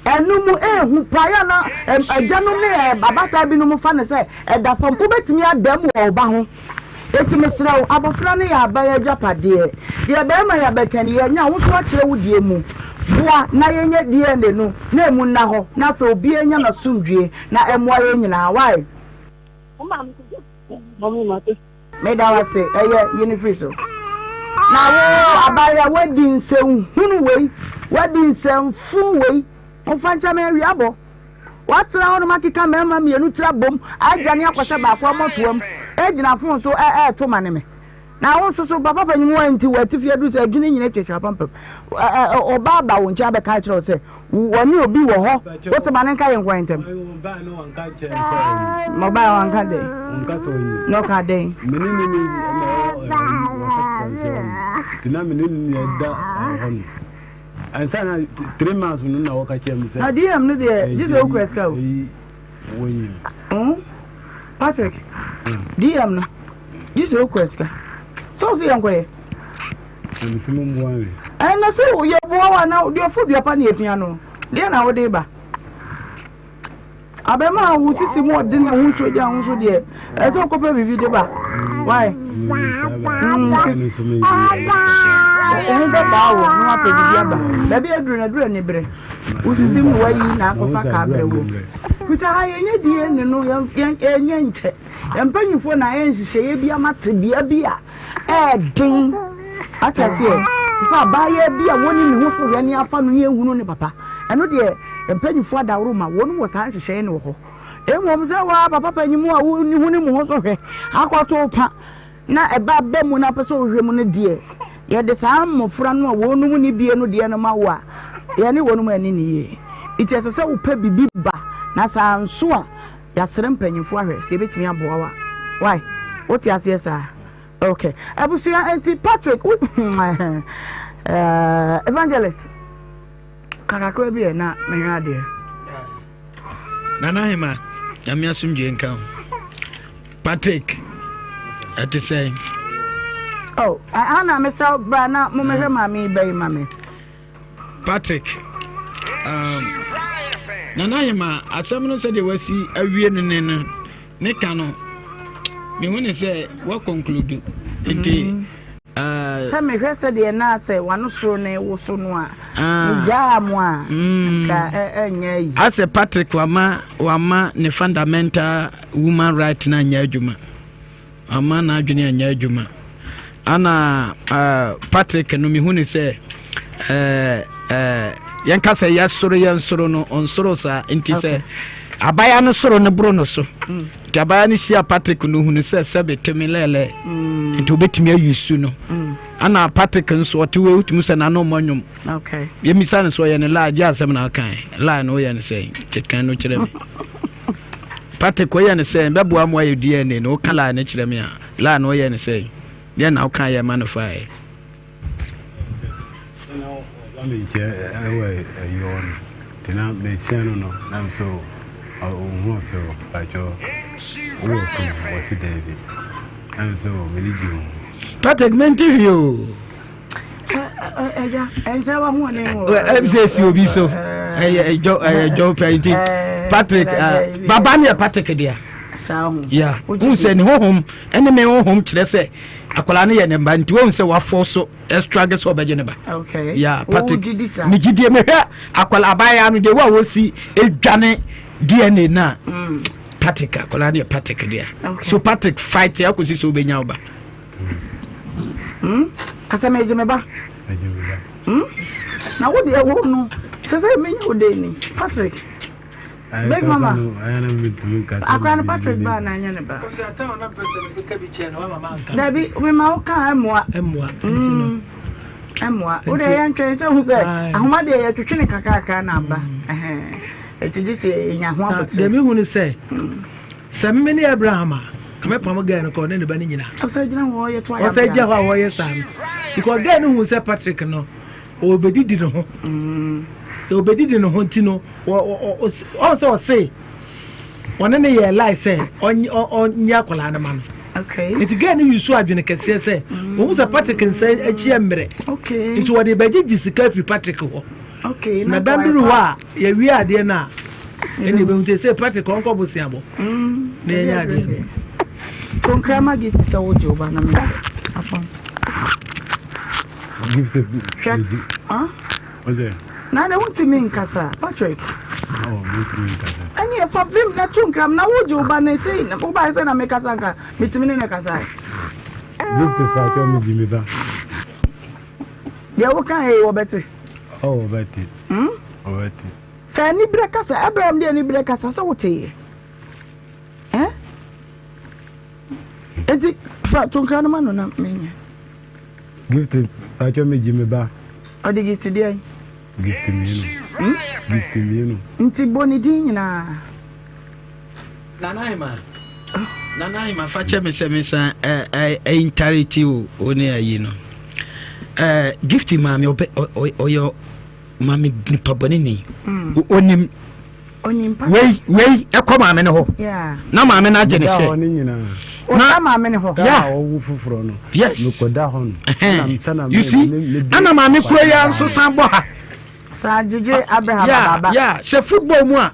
Ɛno mu ɛhu paa, yɛ na agyanom ne abaatan binom fa no sɛ ɛda fam. Wobɛtumi ada mu wɔ wo ba ho. Enti mesrɛ wo, abɔfra no yɛ aban agyapadeɛ. Deɛ barima yi abɛka ni, yɛanya wo nso akyerɛ wo deɛ mu. Boa na yɛnyɛ DNA no na ɛmu nna hɔ, na afei obiara nya n'asomdwoeɛ na ɛmmoa yɛn nyinaa. Why? Meda wo ase, ɛyɛ, yi no firi so. Na wo, abaayewa, woadi nsɛnhunu wei, woadi nsɛmfo wei, momfa nkyɛ me awia bɔ. Woatena hɔnom akeka mmarima mmienu tiri abom, adwane akɔhyɛ baako mmɔtoam, agyina fon so ɛreto ma ne me. Na wo nso so, papa panyin mu nti w'atifi aduru sɛ adwene nyina twatwa apampam. Ɔbaa ba wo nkyɛn abɛka akyerɛ wo sɛ wɔne obi wɔ hɔ, wo sɛ ma ne nka yɛn nkɔ ntɛm. Ma ɔbaa wanka dɛn? Na ɔka dɛn? Mene ne ne na ɛwɔ nti na mene ne ne ɛda hɔ no. Ansa na 3 months no na wɔka kyerɛ me sɛ. Na DM no deɛ gye sɛ wokura sika o. Wɔnyim. Patrick, DM no. Gye sɛ wokura sika. Sɛ wo sɛ yɛnkɔyɛ. Ɛnsi mo mmoa me. Ɛna sɛ yɛboa wo a na deɛ ɔfo dua pa ne yɛpia no. Deɛ na wode ba. Abɛma a wo sisi mu ɔden na wo nsuo gya ho so deɛ ɛsɛ sɛ wokɔpɛ biribi de ba. Why? Wo ho bɛbaa wo na wapɛ biribi aba. Baabi aduru no aduru anibere. Wo sisi mu wayi na akɔfa kaa brɛ wo. Kusa ha yɛnyɛ DNA no yɛnyɛ nkyɛ. Yɛn mpanyinfoɔ na ayɛ nhyehyɛeɛ bi ama tebea bi a ɛyɛ den. Ate aseɛ? Te sɛ abaayewa bi a wɔnni ne ho so hwɛ ne afa no ne ehunu ne papa. Ɛno deɛ mpanyinfoɔ adaworo ma wɔn wɔ saa nhyehyɛeɛ no wɔ hɔ. Mmom sɛ waa papa panyin mu a wonni ho ne mu ho so hwɛ akɔto pa na ɛba ba mu na apɛ sɛ wohwɛ mu no deɛ yɛde saa mmɔfra no a wɔn mu ne bie no deɛ no ma wo a yɛne wɔn mu ani ne yie. Nti ɛsɛ sɛ wopɛ biribi ba na saa nso a Yɛasrɛ mpanyimfoɔ ahwɛ sɛ yɛbɛtumi aboa wo a. Wai? Wote aseɛ saa? Ok. Abusua, enti Patrick, wo, eh, evangelist, ka kakra bi ɛ na mehwɛ adeɛ. Nana Hema, Nyame asomdwoe nka wo. Patrick, ɛte sɛn? Oh, Hannah, mesrɛ wo bra na momehwɛ maame yi bɛyi ma me. Patrick, um, Nana Ahema, asɛm no sɛdeɛ wasi awie no ne no, Ne ka no, mehu ne sɛ wa conclude nti. Mm. Uh, sɛ mehwɛ sɛ deɛ na sɛ wano soro na ɛwo so no a ah. megyaa mo a mm. nka ɛnyɛ yi. Asɛ Patrick wama wama ne fundamental woman right na anyɛ adwuma. Amma n'adwene anyɛ adwuma. Ana uh, Patrick no mehu ne sɛ uh, uh, yɛnka sɛ yɛsoro yɛnsoro no ɔnsoro saa nti sɛ abaya no soro no boro no so mm. nti abaya no hyia Patrick no hunu sɛ sɛbe teme lɛɛlɛ mm. nti wobɛtumi ayi su no mm. ana Patrick nso ɔte wei wotumi sɛ n'ano mmɔ nnwom yɛmmisa no sɛ ɔyɛ ne laa gye asɛm na ɔkae laa no woyɛ no sɛ kyekan no kyerɛ me Patrick woyɛ no sɛn bɛboa mo ayɛ DNA no woka lie no kyerɛ me a lie no woyɛ no sɛn deɛ na woka yɛ ma no faeɛ. Ɔba me nkyɛn ɛwɔ ɛyɔ no nti na mehyia no no na me sɛ ɔho ɔfɛ o patwɔ wowɔ kunu wɔse daabi na me sɛ m'ani gye ho. Patrick mente hwee o. Ɛm sɛ esi obi so ɛyɛ ɛdwɔ ɛyɛ dwɔ pɛ nti Patrick baba ne yɛ Patrick dea ya n sɛ ne honhom ɛne me honhom kyerɛ sɛ akwadaa no yɛ ne mba nti wɔn sɛ wafɔ so ɛstrage sɛ ɔbɛgye ne ba ya Patrick me gyidie mehwɛ akwadaa abaayewa no deɛ wo a wɔsi edwane DNA na mm. Patrick akwadaa no yɛ Patrick dea so Patrick fight akɔsi sɛ wobɛnya wo ba. Hmm? Kasa megye me ba. Hmm? Na wo deɛ wo no, sɛ sɛ menya wo dɛn ni? Patrick. Big mama. Akora no Patrick ba na anya ne ba. Dabi, me ma wo ka ɛmoa. Ɛmoa. Hmm. Ɛmoa. Wo deɛ yɛntwɛn sɛ hu sɛ ahoma deɛ yɛtwetwe ne kakrakra na aba. Ɛti gye sɛ yɛnya ho abotire. Deɛ mehu ne sɛ Sɛ me ne Abraham a, ka mɛpam girl no kɔ ne ne ba no nyinaa. Ɔsɛ gyina hɔ ɔyɛ to ayɛ. Ɔsɛ gyina hɔ a wɔyɛ saa no. Because girl no hu sɛ Patrick no ɔbɛdidi ne ho. Ɔbɛdidi ne ho nti no ɔn sɛ ɔse ɔne ne yɛ lie sɛ ɔnyɛ akwadaa no ma no. Okay. Nti girl no yusu adwene kɛseɛ sɛ ɔhu sɛ Patrick nsa akyi yɛ mmerɛ. Okay. Nti wɔde bɛgyegye sika afiri Patrick hɔ. Okay, na dan duru hɔ a yɛwie adeɛ no a ɛne ɛbɛhu te sɛ Patrick ɔnkɔ boseabɔ mm, na yɛnyɛ adeɛ no. Konkrama gift sɛ wogye wo ba na meyɛ apɔn. Gift hwɛ. Na de wontumi nkasa Patrick. Oh, mentumi nkasa. Ɛne ɛfa vim na to nkram na wogye wo ba na ɛsei wobae sɛ na mekasa nka metumi ne ne kasa. Gift fa kyɛ megye me ba. Deɛ woka yɛ wɔbɛte. Oh, wɔbɛte. Hmm? Wɔbɛte. Fa aniberɛ kasa. Abraham de aniberɛ kasa sɛ woteeɛ. Eh? Enti fa tonkra no ma no na menyɛ. Gift, patwɔ megye me ba. Ɔde gift deɛ? Gift mmienu. Hmm? Gift mmienu. Nti bɔ ne din nyinaa. Nana Ahima, Nana Ahima, fa kyɛ me sɛ mesan ɛntareti wo wo ne ayi no. Gift maame ɔbɛ ɔyɛ maame nipa bɔne ni. Mm. Onim wei wei ɛkɔ maame no hɔ na maame no agye ne sɛ na maame no hɔ ya ɔwo foforɔ no yes mekɔda hɔ no you see ana maame kuro yi nso san bɔ ha san gyegye Abraham ababa ya sɛ football mu a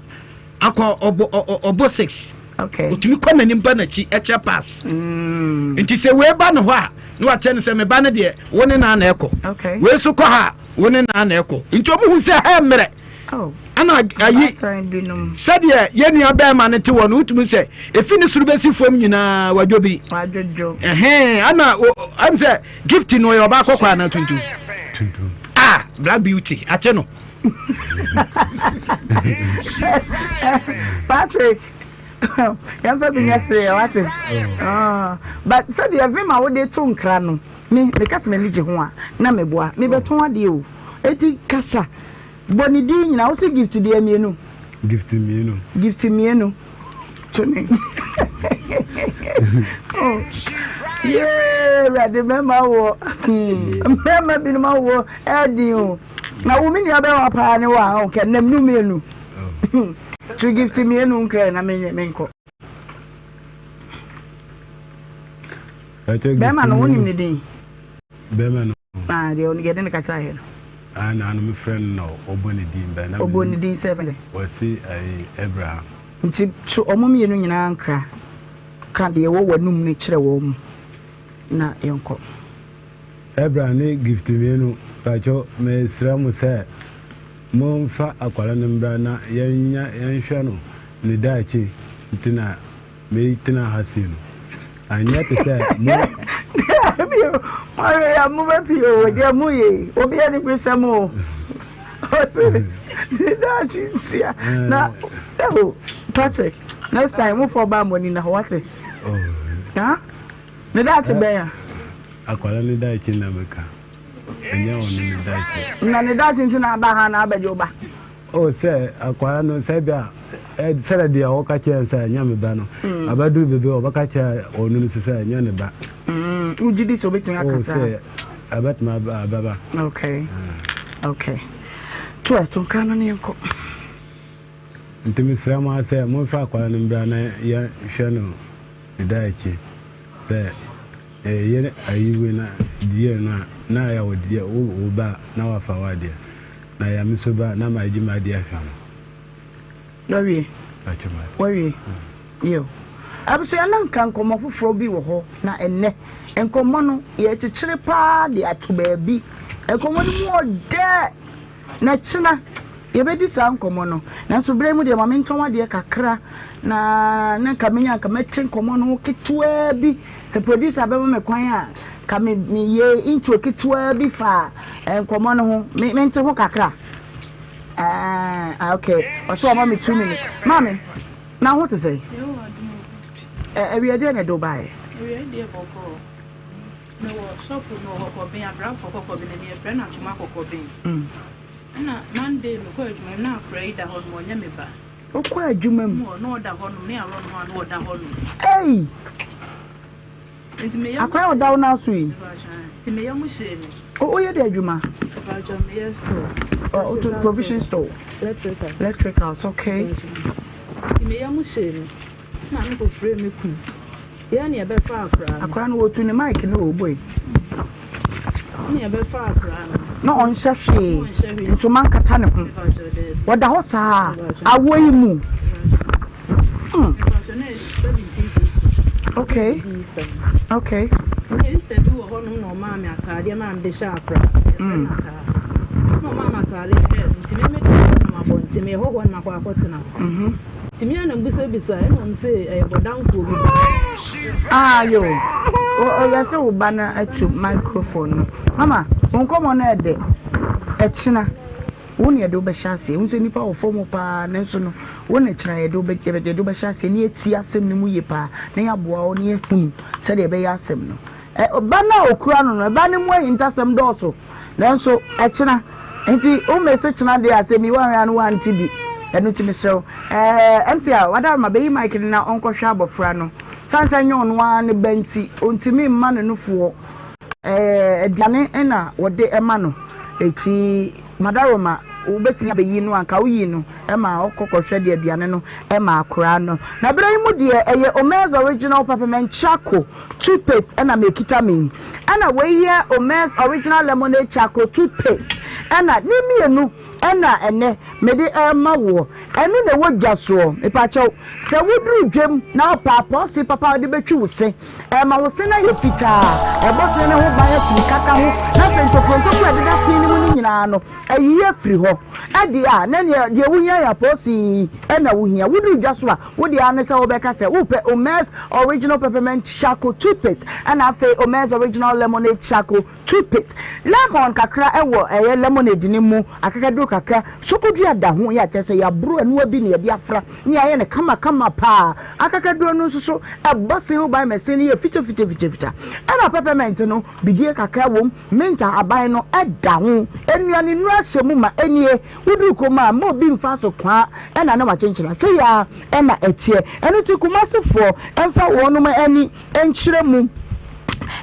akɔ ɔbɔ ɔbɔ six okay otumi kɔ n'anim ba n'akyi ɛkyɛ pass mm. nti sɛ wei ba ne hɔ a na wakyɛ no sɛ me ba no deɛ wo ne naa na ɛkɔ okay wei nso kɔ ha a wo ne naa na ɛkɔ nti ɔmo hu sɛ ha mmerɛ oh. ɛna ayi sɛdeɛ yɛn nua bɛrima no te wɔ no wotumi sɛ efi ne soro bɛsi fam nyinaa wadwo bi ɛhɛn ɛna ɛm sɛ gift no ɔyɛ ɔbaa kɔkɔɔ anaa tuntum ah black beauty akyɛ no. Patrick yɛmfa bi nyɛ sereɛ wate ah, but sɛdeɛ vim a wode to nkra no me meka sɛ m'ani gye ho a na meboa mebɛtɔn adeɛ o eti kasa bɔ ne din nyinaa wo se gift deɛ mmienu gift mmienu gift mmienu to ne oh yee awurade mɛma wɔ mmarima binom awoɔ ɛɛden o Na wo me nua bɛma paa ne wo a ɔnkɛ nam nu mienu to gift mienu nkrɛ na menyɛ menkɔ. Bɛrima no wonim ne din? Bɛrima no. Ah, deɛ ɔno yɛde ne kasa yɛ no. Ah, na ano mefrɛ no na ɔbɔ ne din bɛn na. Ɔbɔ ne din sɛ fɛn. Wɔsi ayi Abraham. Nti to ɔmo mmienu nyinaa nkra. Ka deɛ ɛwɔ w'anum no kyerɛ wɔn na yɛnkɔ. Ebra ne Gift mienu pakyɛw mesrɛ mo sɛ mo nfa akwara no mbra na yɛnya yɛnhwɛ no ne daakye nti na me tena ha sei no anyɛ te sɛ mo. Daabi o moahwɛ yɛ mo bɛ pii o deɛ mo yɛ yi obi ani bere mo o ɔse ne daakye ntia na ɛho Patrick next time mo fɔ ba mo ani na hɔ wate ha ne daakye bɛn a. Akwadaa ne daakye na meka ɛnyɛ ɔno ne daakye. Na ne daakye nti na aba ha na abɛgye wo ba. Oh sɛ akwadaa no sɛ bi a sɛdɛ deɛ ɔka kyerɛ no sɛ ɛnyɛ me ba no mm. abɛduru baabi a ɔbɛka kyerɛ ɔno no so sɛ ɛnyɛ ne ba. Mm, wogye di sɛ ɔbɛtumi aka oh, saa? sɛ ɛbɛtumi abɛba. Okay. Mm. Okay. To ɛto nka no ne yɛnkɔ. Nti mesrɛ mo ara sɛ momfa akwadaa no mbra na yɛnhwɛ no ne daakye sɛ ɛyɛ ayi wei na deɛ no a na ayɛ wo deɛ wo ba na wafa wo adeɛ na yɛ me so ba na magye m'adeɛ ahwɛ no. Wawie? Wawie? Yo. Abusua na nka nkɔmmɔ foforɔ bi wɔ hɔ na ɛnnɛ nkɔmmɔ no yɛkyekyere paa de ato baabi. Nkɔmmɔ no mu ɔdɛ. Na kyena yɛbɛdi saa nkɔmmɔ no. Nanso berɛ yi mu deɛ ma mentɔn adeɛ kakra na na nka menya nka mɛte nkɔmmɔ no ho ketewaa bi. Sɛ producer bɛma me kwan a, nka me meyɛ intro ketewaa bi fa nkɔmmɔ no ho. Me mente ho kakra. Ah, okay. Ɔsɛ ɔma me 2 minutes. Maame, na ho te sɛ? Awia deɛ na ɛde wo baeɛ? Awia deɛ bɔkɔɔ. Mewɔ sɔfo mewɔ kɔkɔben abrafo kɔkɔben ɛni yɛfrɛ no atoma kɔkɔben. Ɛna Monday mekɔ adwuma mu na akora yi da hɔ nom ɔnyɛ me ba. Wokɔ adwuma mu? Na ɔda hɔ nom ne awɔ no ho a na ɔda hɔ nom. Ei! Nti meyɛ Akora ɔda wo nan so yi? Nti meyɛ mo hyee me. Woyɛ de adwuma? Mpakyɛ meyɛ store. Oh, provision store. Electrical. Electricals, okay. Nti meyɛ mo hyee me. Na mekɔ frɛ me kun. Yɛn ne yɛbɛfa akora no. Akora no wɔtu ne mic no wɔ boy. Ne yɛbɛfa akora no. Na ɔnhyɛ hwee. Ntoma nkata ne ho. Wɔda hɔ saa awɔ yi mu. Okay. Okay. Sister bi wɔ hɔnom na ɔmaa me ataadeɛ maa mede hyɛ akora. Na ɔmaa me ataadeɛ hyɛ nti me mede nam abɔnten meyɛ hɔhoɔ na makɔ akɔtena hɔ. Nti me a na mbisabisa ɛna ɔmo se ɛyɛ bɔdamfoɔ bi ba. Ah yo, ɔyɛ sɛ wo ba no atu microphone no. Mama, wo nkɔmmɔ no ɛdɛ. Ɛkyena, wo ne yɛde wo bɛhyɛ aseɛ. Wo sɛ nnipa wɔ fam paa, nanso no, wo ne kyena yɛde wo yɛde wo bɛhyɛ aseɛ ne yɛtie asɛm no mu yie paa na yɛaboa wo ne yɛhunu sɛdeɛ ɛbɛyɛ asɛm no. Ɛ, ba no a ɔkura no no, ɛba no mu ahintasɛm dɔɔso, nanso ɛkyena. Nti wo mese kyena deɛ asɛm yi woanhwɛ a no woante bi. Ɛno nti mesrɛ wo. Ɛɛ, MC a, Wadaroma bɛyi mic no na ɔnkɔhwɛ abɔfra no. Sane sɛ ɛnyɛ ɔno ara ne ba nti, ɔntumi mma no nufoɔ. Ɛɛ, aduane na wɔde ma no. Enti Madaroma, wobɛtumi abɛyi no a, anka woyi no ma ɔkɔ kɔhwɛ de aduane no ma akoraa no. Na berɛ yi mu deɛ, ɛyɛ Omer's Original Peppermint Charcoal Toothpaste na mekita me yi. Ɛna wei yɛ Omer's Original Lemonade Charcoal Toothpaste. Ɛna ne mmienu na ɛnɛ mede rema woɔ. Ɛno na ɛwɔ dwa soɔ. Mepakyɛw, sɛ woduru dwam na wopɛ apɔɔse papa a wode bɛtwi wo se, ɛma wo se no ayɛ fitaa, ɛbɔ se no ho ban afiri kaka ho, na afei ntokuro ntokuro a ɛdeda se no mu no nyinaa no, ayiyi afiri hɔ. Ɛdeɛ a, na neɛ deɛ wohia yɛ apɔɔse yi na wohia. Woduru dwa so a, wo deɛ ara ne sɛ wobɛka sɛ wopɛ Omer's Original Peppermint Charcoal Toothpaste ɛna afei Omer's Original Lemonade Charcoal Toothpaste. Lemon kakra wɔ ɛyɛ lemonade no mu, akakaduro kakra, sokodua da ho, yɛ a kyerɛ sɛ yɛaboro ɛnoa bi na yɛde afra na yɛayɛ no kamakama paa. Akakaduro no nso so ɛbɔ se ho ban ma se no yɛ fitafitafitafita. Ɛna peppermint no, bidie kakra wom, mint ahaban no da ho. Nnuane nnuro ahyɛ mu ma ɛnie. Woduru kurom a, mma obi mfa so kwaa ɛna ne wakyenkyena. Sei ara na ɛteɛ. Ɛno nti Kumasefoɔ mfa wɔnom ani nkyerɛ mu.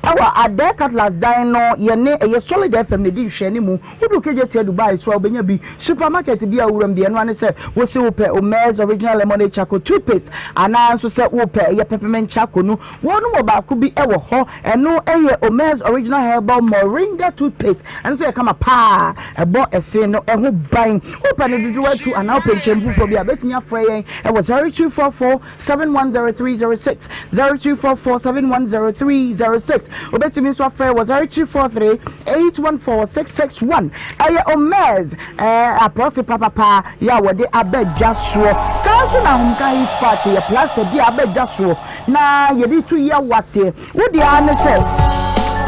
Ɛwɔ Adair Cutlass dan no yɛne ɛyɛ Solid FM na ɛdi nhwɛanimu. Wodu Kejetia Dubai so a wobɛnya bi. Supermarket bi a wowura mu deɛ ɛno ara ne sɛ wose wopɛ Omez Original Lemonade Charcoal Toothpaste anaa nso sɛ wopɛ ɛyɛ Peppermint Charcoal no. Wɔnom wɔ baako bi wɔ hɔ ɛno ɛyɛ Omez Original Herbal Moringa Toothpaste ɛno nso yɛ kama paa ɛbɔ ɛse no ho ban. Wopɛ no dodoɔ atu anaa wopɛ nkyɛmu foforɔ bi a bɛtumi afrɛ yɛn ɛwɔ 0244 710306, 0244 710306. Wobɛtumi nso afrɛ wɔ 0243 814 661. Ɛyɛ Omez ɛɛ aprɔse papapa yɛ a wɔde aba dwa soɔ. Saa nso na Ahomka Heat Patch yɛ plaster bi a aba dwa soɔ na yɛde tu yaw aseɛ. Wo deɛ ara ne sɛ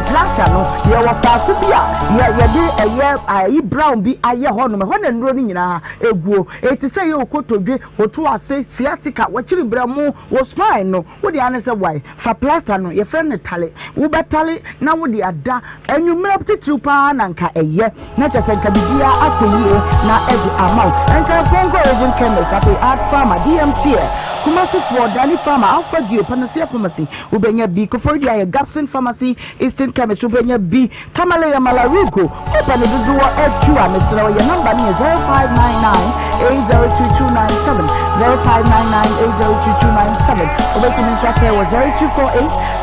plaster no yɛwɔ faako bi a yɛ yɛde ɛyɛ ayi brown bi ayɛ hɔnom ɛhɔ na nnuro no nyinaa eguo. Eti sɛ yɛ okotodwe Wo to ase, sciatica, w'akyiri berɛmo, wo spine no, wo deɛ ara ne sɛ wae. Fa plaster no, yɛfrɛ no tale, wobɛtale na wode ada. Anwummerɛ titiriw pa ara na nka ɛyɛ, na kyerɛ sɛ nka biribiara akɔ yie na ɛde ama wo. Nkran Kongo Origin Chemist, afei Art Pharma, DM Sphere, Kumasifoɔ, Dani Pharma, Alpha Duo, Panacea Pharmacy, wobɛnya bi. Koforidua yɛ Gabson Pharmacy, Eastern Chemist, wobɛnya bi. Tamale yɛ Malarigo. Wopɛ ne dodoɔ atu a, mesrɛ wo yɛ nɔmba no yɛ 0599802297, 0599802297. Wobɛtumi nso afrɛ wɔ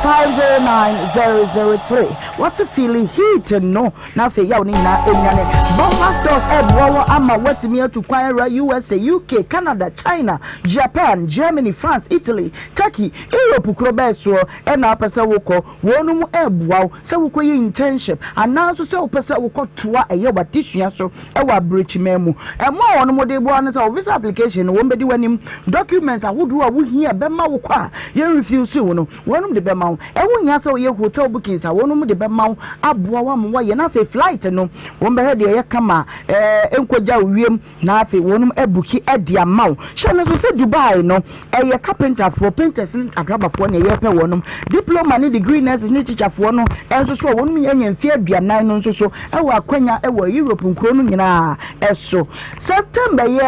0248509003. Wɔse feeli heat no na afei yaw no nyinaa ɛnwane. Bomba Stores ɛreboa wo ama woatumi atu kwan awura USA, UK, Canada, China, Japan, Germany, France, Italy, Turkey, Europe kuro bɛɛ soɔ ɛna wopɛ sɛ wokɔ. Wɔnom ɛreboa wo sɛ wokɔyɛ internship anaa nso sɛ wopɛ sɛ wokɔtoa ɛyɛ w'adesua so wɔ abrokyiman mu. Mmoa a wɔnom de boa ne sɛ wo visa application no wɔn bɛdi w'anim, documents ahodoɔ a wohia bɛma wo kɔ a yɛn refuse wo no wɔnom de bɛma wo. Ɛho nhia sɛ woyɛ hotel bookings a wɔnom de bɛma wo aboa wo ama woayɛ na afei flight no wɔn bɛhwɛ deɛ ɛyɛ kama a ɛnkɔgya wo wiem. Na afei wɔnom abuki de ama wo. Hyɛ no nso sɛ Dubai no, ɛyɛ carpenterfoɔ, painters ne adrabafoɔ na yɛpɛ wɔnom. Diploma ne degree nurses ne teacherfoɔ no nso so a wɔnom anya mfeɛ aduanan no nso so wɔ akwanya wɔ Europe nkuro no nyinaa so. September yi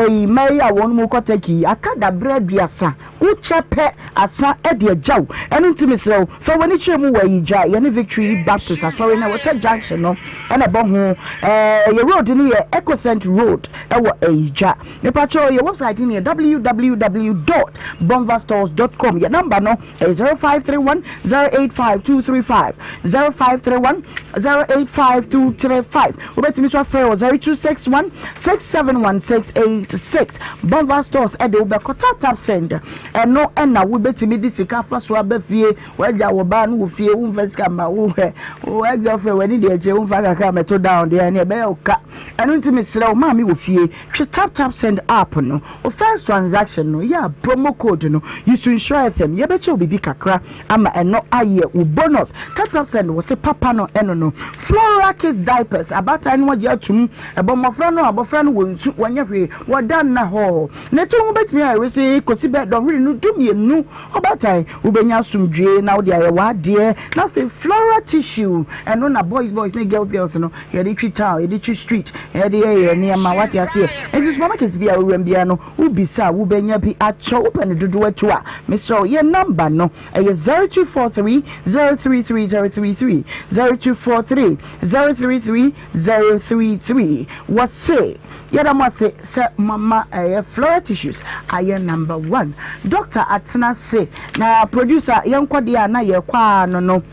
yi, May yi a wɔnom rekɔ Turkey yi, aka daberɛ aduasa. Wo kyɛ pɛ asa de agya wo. Ɛno nti mesrɛ wo, fa w'ani kyerɛ mu wɔ Ayigya, yɛne Victory Baptist Asɔre no a ɛwɔ Tech Junction no na ɛbɔ ho. Ɛɛ, yɛ road no yɛ Ecocent Road ɛwɔ Ayigya. Mepakyɛw, yɛ website no yɛ www dot bonvastores dot com. Yɛ number no ɛyɛ 0531 085 235, 0531 085 235. Wobɛtumi nso afrɛ wɔ 0261 671 686. Bonva Stores de wo bɛkɔ Tap Tap Send. Ɛno na wobɛtumi de sika afa so aba fie. W'agya wo ba no wɔ fie, womfa sika mma wo hwɛ. Wo ex girlfriend w'ani deɛ akyire womfa kakra mmɛto down deɛ ɛne ɛbɛyɛ wo ka. Ɛno nti mesrɛ wo maame wɔ fie, twe Tap Tap Send app no. Wo first transaction no, yɛ a promo code no, use Nhyira FM. Yɛbɛkyɛ wo biribi kakra ama ɛno ayɛ wo bonus. Tap Tap Send wɔ se papa no ɛno no. Flora Kids Diapers, abaatan no agye atum. Ɛbɔ mmɔfra no a abɔfra no wɔ nsu, wɔnyɛ hwee, wɔda nna hɔ. Ne to ho bɛtumi ayɛ wesee kɔsi bɛ dɔnhwere no dumienu. Ɔbaatan, wobɛnya asomdwoe na wode ayɛ w'adeɛ. Na afei Flora Tissue, ɛno na boys boys ne girls girls no yɛde twi town, yɛde twi street, yɛde yɛ yɛn nneɛma, wate aseɛ. Nti supermarket bi a wowuram biara no, wobisa a wobɛnya bi atɔ. Wopɛ no dodoɔ atu a, mesrɛ wo, yɛn number no ɛyɛ 0243 033 033, 0243 033 033 Wɔse yɛda mo ase sɛ moama ɛyɛ Flora Tissues ayɛ number one. Doctor atena ase na producer yɛnkɔ deɛ a na yɛkɔ a no no.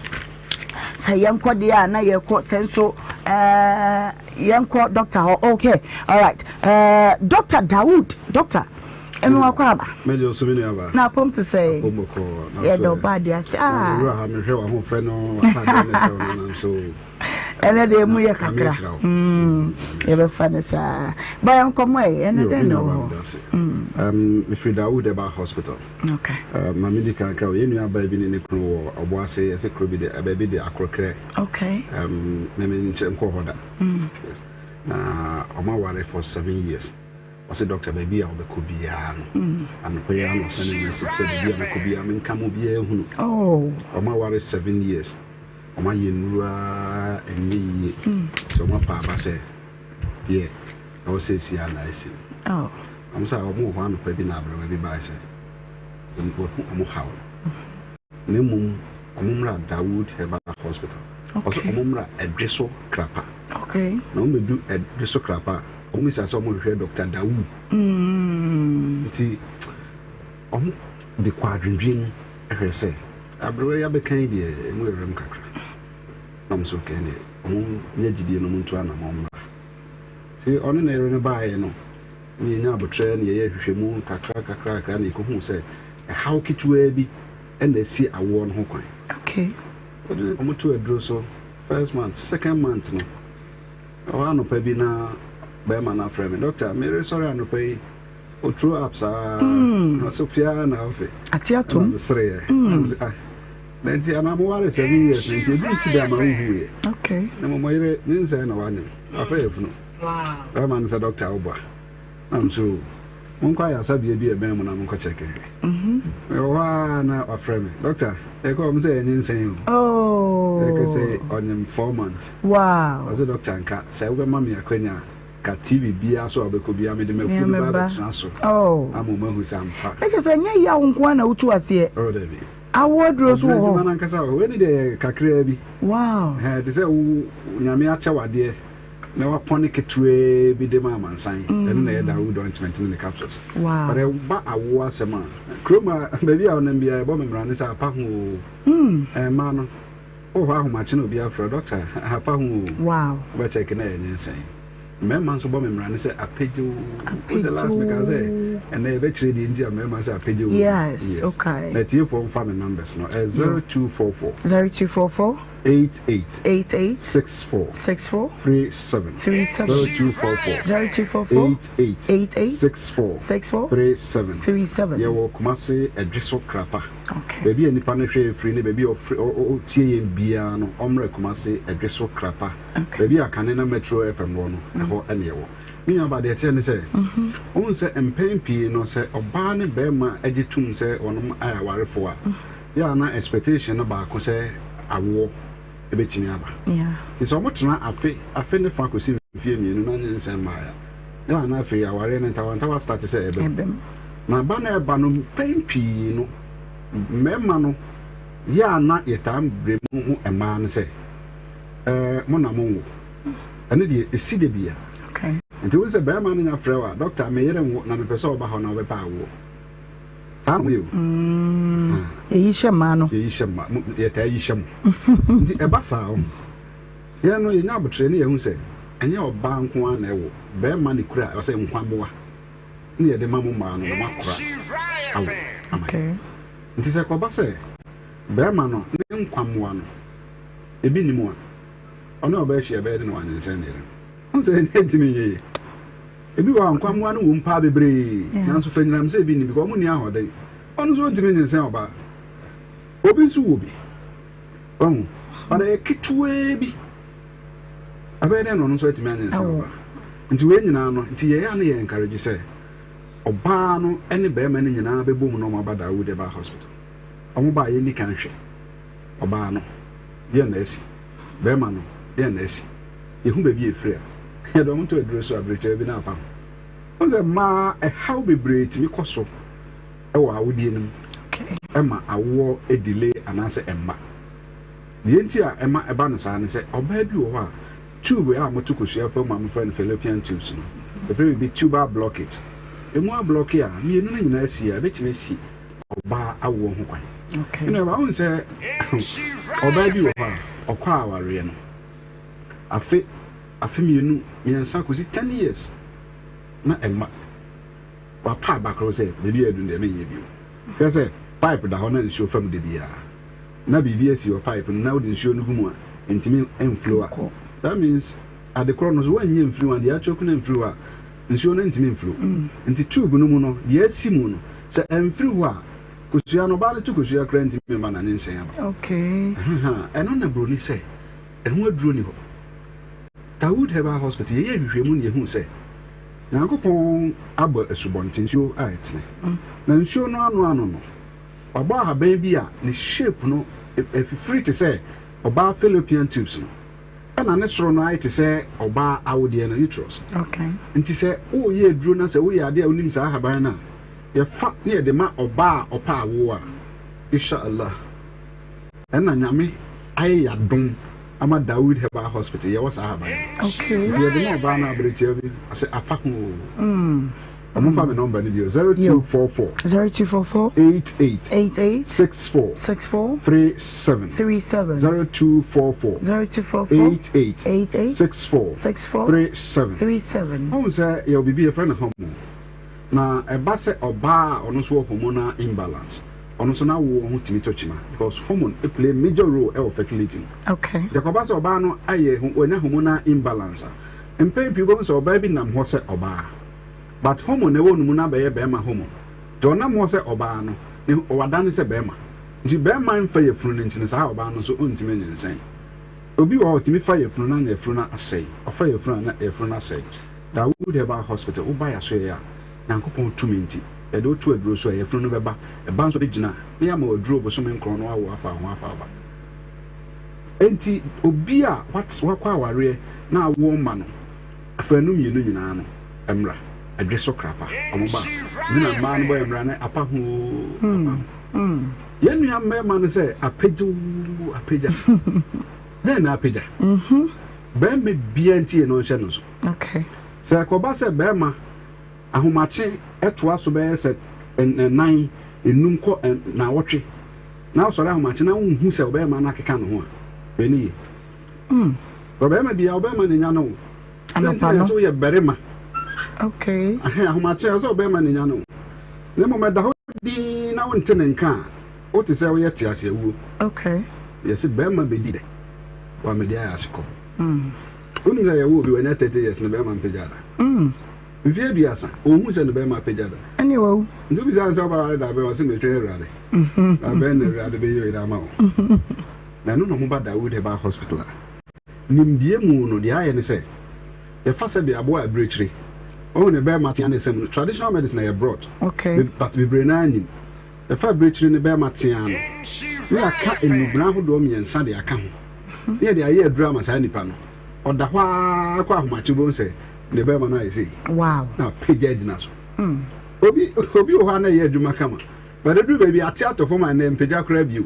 Sɛ yɛnkɔ deɛ a na yɛkɔ sɛ nso ɛɛ yɛnkɔ doctor hɔ. Okay, alright. Ɛɛ Doctor Dawood, doctor. Ɛmi wakɔ aba. Mɛgye wo so me nua ba. Na apɔm te sɛ. Apɔm bɔkɔɔ. Yɛdɔ ɔba adeɛ ase. Ah. Wura ha mehwɛ w'ahoɔfɛ no w'ataadeɛ ne kyɛw no nam so. Ɛnɛ deɛ emu yɛ kakra. Yɛbɛfa no saa. Ba yɛn nkɔmɔ ɛ ɛnɛ dɛn na ɛwɔ hɔ. Mefiri Dawood Herbal Hospital. Okay. Ma medi kan ka yɛn nua baa bi ne ne kunu wɔ ɔbo ase yɛsɛ kuro bi de baabi de akorɔkrɛ. Okay. Mɛmɛ nkyɛn nkɔ hɔ da. Yes. Na ɔmo aware for 7 years. Ɔsɛ doctor baabi a ɔbɛkɔ biara no anɔpa yi ara na ɔsɛne me message sɛ baabi a mɛkɔ biara menka ma obiara nhunu. Ɔmo aware 7 years, ɔmo ayɛ nnuru ara ɛnyɛ yie sɛ ɔmo apa aba sɛ deɛ ɛwɔ sɛ esi a na esi no. Ɔmo sɛ ɔmo wɔ hɔ anɔpa bi na aberewa bi bae sɛ wahu ɔmo haw no na mmom. Ɔmo mmra Dawood Herbal Hospital. Ɔsɛ ɔmo mmra Ɛdweso Krapa. Okay. Na ɔmo bɛdu Ɛdweso Krapa a, ɔmo bisa sɛ ɔmo hwehwɛ Doctor Dawood. Nti ɔmo de kɔ adwendwen mu hwɛ sɛ aberewa yi abɛka yi deɛ emu yɛ werɛm kakra. Na ɔmo sɛ okay ɛndeɛ ɔmo nya gyidie na ɔmo ntu anamɔn mmra. Nti ɔne ne yere no baeɛ no, na yɛnya abotrɛ na yɛyɛ nhwehwɛmu kakra kakra kakra na yɛkɔhuu sɛ ɛhaw ketewaa bi na asi awoɔ no ho kwan. Okay. Wɔde wɔn to aduro so first month, second month no, ɛhɔ anɔpa bi na bɛrima no afrɛ me, doctor, meresɔre anɔpa yi, o throw up saa, na ɔsɛ fiaa na ɔfe. Ate atom. Na mesereɛ. Na mese, ah, na nti anaa mo ware 7 years na nti ebi nsi da ma wohu yɛ. Okay. Na mo yere ne nsɛn na wanyem, wafa yɛ funu. Bɛrima no sɛ doctor wobɔ a. Na mese o, monkɔ ayaresabea bi a ɛbɛn mu na monkɔ check nhwɛ. Mewɔ hɔ ara na wafrɛ me, doctor, yɛkɔ ɔmo sɛ yɛnyinsɛn o. Oh. Yɛkɛ sɛ ɔnyem 4 months. Wow. Ɔsɛ doctor nka sɛ wobɛma me akwanya a, ka TV biara so a wobɛkɔ biara mede m'afunu ba abɛtena so Oh. ama ɔmo ahu sɛ ampa. Ɛkyɛ sɛ ɛnyɛ yaw nko ara na wotu aseɛ. Oh, dabi. Awo aduro nso wɔ hɔ. Adwuma no ankasa wɔ hɔ. Wei ne deɛ yɛ kakraa bi. Wow. Ɛhɛn, te sɛ wo Nyame akyɛ wo adeɛ na wapɔne ketewaa bi de ma amansan. Ɛno na ɛyɛ Dawood ointment ne ne capsules. Wow. But ɛba awoɔ asɛm a, kurom a baabi a ɔnam biara yɛbɔ me mmara ne sɛ apa ho oo. Mmaa no, wowɔ hɔ ahomakye na obi afrɛ wo, doctor, apa ho oo. Wow. Wobɛkyɛke na ɛyɛ nyinsɛn. Mmarima nso bɔ me mmara ne sɛ apagye oo. Wo sɛ last mekaa sɛ ɛnɛ yɛbɛkyerɛ deɛ nti a mmarima sɛ apagye oo. Yes, okay. Na atiefoɔ mfa me numbers no, ɛyɛ 0244. 0244. 88. 88. 64. 64. 37. 37. 0244. 0244. 88. 88. 64. 64. 37. 37. Yɛwɔ Kumase Ɛdweso Krapa. Okay. Baabi a nipa no hwɛ efiri ne baabi a ɔfiri ɔtie yɛn biara no, ɔmmrɛ Kumase Ɛdweso Krapa. Okay. Baabi a kane na Metro FM wɔ no, ɛhɔ ɛna ɛwɔ. Me nua ba deɛ ɛteɛ ne sɛ, wohu sɛ mpɛn pii no sɛ ɔbaa ne barima gye tom sɛ wɔnom ayɛ awarefoɔ a, yɛ a na expectation no baako sɛ awoɔ ɛbɛtumi aba. Nti sɛ wɔtena afe, afe ne fa kɔsi mfeɛ 2 na nyinsɛn mmaeɛ a, yɛ a na afei awareɛ no ntawantawa start sɛ ɛba mu. Na ba no ɛba no mpɛn pii no, mmarima no yɛ a na yɛtaa brɛ mu ho mmaa no sɛ, ɛɛ mo na monwo. Ɛno deɛ ɛsi da biara. Nti wohu sɛ barima no nya frɛ wo a, doctor me yere nwo na mepɛ sɛ ɔba hɔ na ɔbɛpɛ awoɔ. Saa na moyɛ o. Yɛyi hyɛ mmaa no. Yɛyi hyɛ mmaa, yɛtaa yi hyɛ mo. Nti ɛba saa o. Yɛn no yɛnya abotrɛ ne yɛhu sɛ ɛnyɛ ɔbaa nko ara na ɛwo, barima ne kura ɔsɛ nkwaboa ne yɛde ma mo mmaa no na moakora awo ama yɛn. Nti sɛ ɛkɔba sɛ barima no ne nkwammoa no ebi nni mu a, ɔne ɔbaa hyia ɛbɛyɛ den na wanyinsɛn ne yere no. Wohu sɛ ɛntumi nyɛ yie. Ebi wɔ hɔ a nkwammoa no wom paa bebree, nanso fa nyinam sɛ ebi nni because wɔn nni ahoɔden. Ɔno nso ntumi nyinsɛn ɔbaa. Obi nso wɔ bi. Wahu? But ɛyɛ ketewaa bi. Ɛbɛyɛ dɛn na ɔno nso atumi anyinsɛn ɔbaa? Nti wei nyinaa no, nti yɛyɛ a na yɛ encourage sɛ ɔbaa no ne barima no nyinaa bɛbɔ mu na wɔn aba Dawood Herbal Hospital. Wɔn ba a yɛnni kan hwɛ ɔbaa no, deɛn na asi? Barima no, deɛn na asi? Yɛhu baabi a ɛfiri a, yɛde wɔn to aduro so abirekyɛ bi na apa ho. Wohu sɛ mmaa ɛhaw bebree tumi kɔ so wɔ awodeɛ no mu ɛma awoɔ delay anaasɛ ɛmma. Deɛ nti a ɛma ɛba no saa ne sɛ ɔbaa bi wɔ hɔ a tube a moto kosua fa mu a mofrɛ no fallopian tubes no, yɛfrɛ biribi tubal blockage. Ɛmu ablɔke a, mmienu no nyinaa si a, ɛbɛtumi asi ɔbaa awoɔ ho kwan. Ɛna ɛba wohu sɛ ɔbaa bi wɔ hɔ a ɔkɔ awareɛ no afe afe 2 3 kɔsi 10 years na ɛma wapa aba korɔ sɛ baabi a adu no deɛ menyɛ bio. Hwɛ sɛ pipe da hɔ na nsuo fam da biara na biribi asi wɔ pipe no na wode nsuo no gu mu a ntumi mflow a, that means ade korɔ no so woanyɛ mfiri hɔ a, deɛ atwoko no amfiri hɔ a, nsuo no ntumi mflow. Nti tube no mu no deɛ asi mu no sɛ ɛmfiri hɔ a, kosua no ɔbaa no to kosua koraa ntumi mma na ne nsɛn aba. Ɛno na buroni sɛ ɛho aduro ni hɔ. Dawood Herbal Hospital yɛyɛ nhwehwɛmu na yɛhuu sɛ Nyankopɔn abɔ asubɔnten nsuo a ɛtene na nsuo no ano ano no wabɔ ahaban bi a ne shape no ɛfifiri te sɛ ɔbaa fallopian tubes no ɛna ne soro no ayɛ te sɛ ɔbaa awodeɛ no, uterus. Nti sɛ woyɛ aduro na sɛ woyɛ adeɛ a wonim saa ahaban no a, yɛfa ne yɛde ma ɔbaa a ɔpɛ awoɔ a, inshallah. Ɛna Nyame ayɛ yadom ama Dawood Herbal Hospital yɛwɔ saa ahaban no. Okay. Nti yɛde ma ɔbaa no aberekyia bi ɔsɛ apa ho oo. Mm. Ɔmo fa me nɔmba no bio 0244 0244 88 88 64 64 37 37 0244 0244 88 88 64 64 37 37. Wohu sɛ yɛwɔ biribi yɛfrɛ no hormone. Na ɛba sɛ ɔbaa a ɔno nso wɔ hormonal imbalance, ɔno nso n'awoɔ ho tumi tɔ kyima because hormone play major role wɔ fertility mu. Okay. Nti ɛkɔba sɛ ɔbaa no ayɛ wanya hormonal imbalance a, mpɛn pii wobɛhu sɛ ɔbaa bi nam hɔ sɛ ɔbaa but hormone a ɛwɔ ne mu no abɛyɛ bɛrima hormone. Nti ɔnam hɔ sɛ ɔbaa no, ne wadane sɛ bɛrima. Nti bɛrima mfa yafunu no nti no saa ɔbaa no nso ɔntumi nyinsɛn. Obi wɔ hɔ a ɔtumi fa yafunu no na yafunu no asɛe, ɔfa yafunu a na yafunu no asɛe. Dawood Herbal Hospital, wo ba yasoɛeɛ a, Nyankopɔn tumi nti, yɛde wo to aduro so a, yafunu no bɛba, ɛba nso bɛgyina, na yɛama wo aduro bosome nkrɔn na woawo afa wo ho afa wo ba. Enti obi a wakɔ awareɛ na awoɔ mma no, afaanu mmienu nyinaa no, mmra, ɛdwe so krapa, wɔn ba a, nti na mmaa no bɔ yɛn mmra no, apa ho oo, apa ho. Yɛn nua mmarima no sɛ, apagya oo, apagya. Dɛn na apagya? Barima biara ntie na ɔnhyɛ no nso. Okay. Sɛ ɛkɔba sɛ barima ahomakye toa so bɛyɛ sɛ nnan, nnum kɔ nnawɔtwe na wosɔre ahomakye na wonhu sɛ ɔbarima no akeka ne ho a, hwɛ no yie. Mm. Ɔbarima biara, ɔbarima na nya ne wo. Anɔpa no. Sɛ woyɛ barima. Okay. Ahɛn ahomakye sɛ ɔbarima na nya ne wo. Na mmom ɛda hɔ dinn na wonte ne nka a, wote sɛ woyɛ te ase awuo. Okay. Yɛse barima bɛdi dɛ, wamedi ayɛ ase kɔm. Mm. Wonim sɛ yɛwoo obi wanya 30 years ne bɛrima mpagya da. Mm. Mfeɛ aduasa, ɔnhu sɛ ne bɛrima apagya da. Ɛne wawu. Nti wobisa no sɛ wobɛware da bɛn, ɔse metwɛn Awurade. Da bɛn na Awurade bɛyi ɔyere ama wo? Na ɛno na ɔmo ba Dawood Herbal Hospital a, nimdeɛ mu no deɛ ayɛ ne sɛ, yɛfa sɛ de aboa abirekyire, wahu ne bɛrima tea ne nsam no, traditional medicine ɛyɛ broad, Okay. but bebree no ara nnim. Yɛfa abirekyire ne bɛrima tea no, na yɛaka nnubena ahodoɔ mmiɛnsa de aka ho. na yɛde ayɛ aduru ama saa nipa no, ɔda hɔ ara kɔ ahomakye wobɛhu sɛ ne bɛrima no ayɛ sei. Wow. Na apagya agyina so. Mm. Obi obi wɔ hɔ a na ɛyɛ adwuma kama. But aduru baabi ate atɔ fam a ɛnɛ mpagya koraa bio.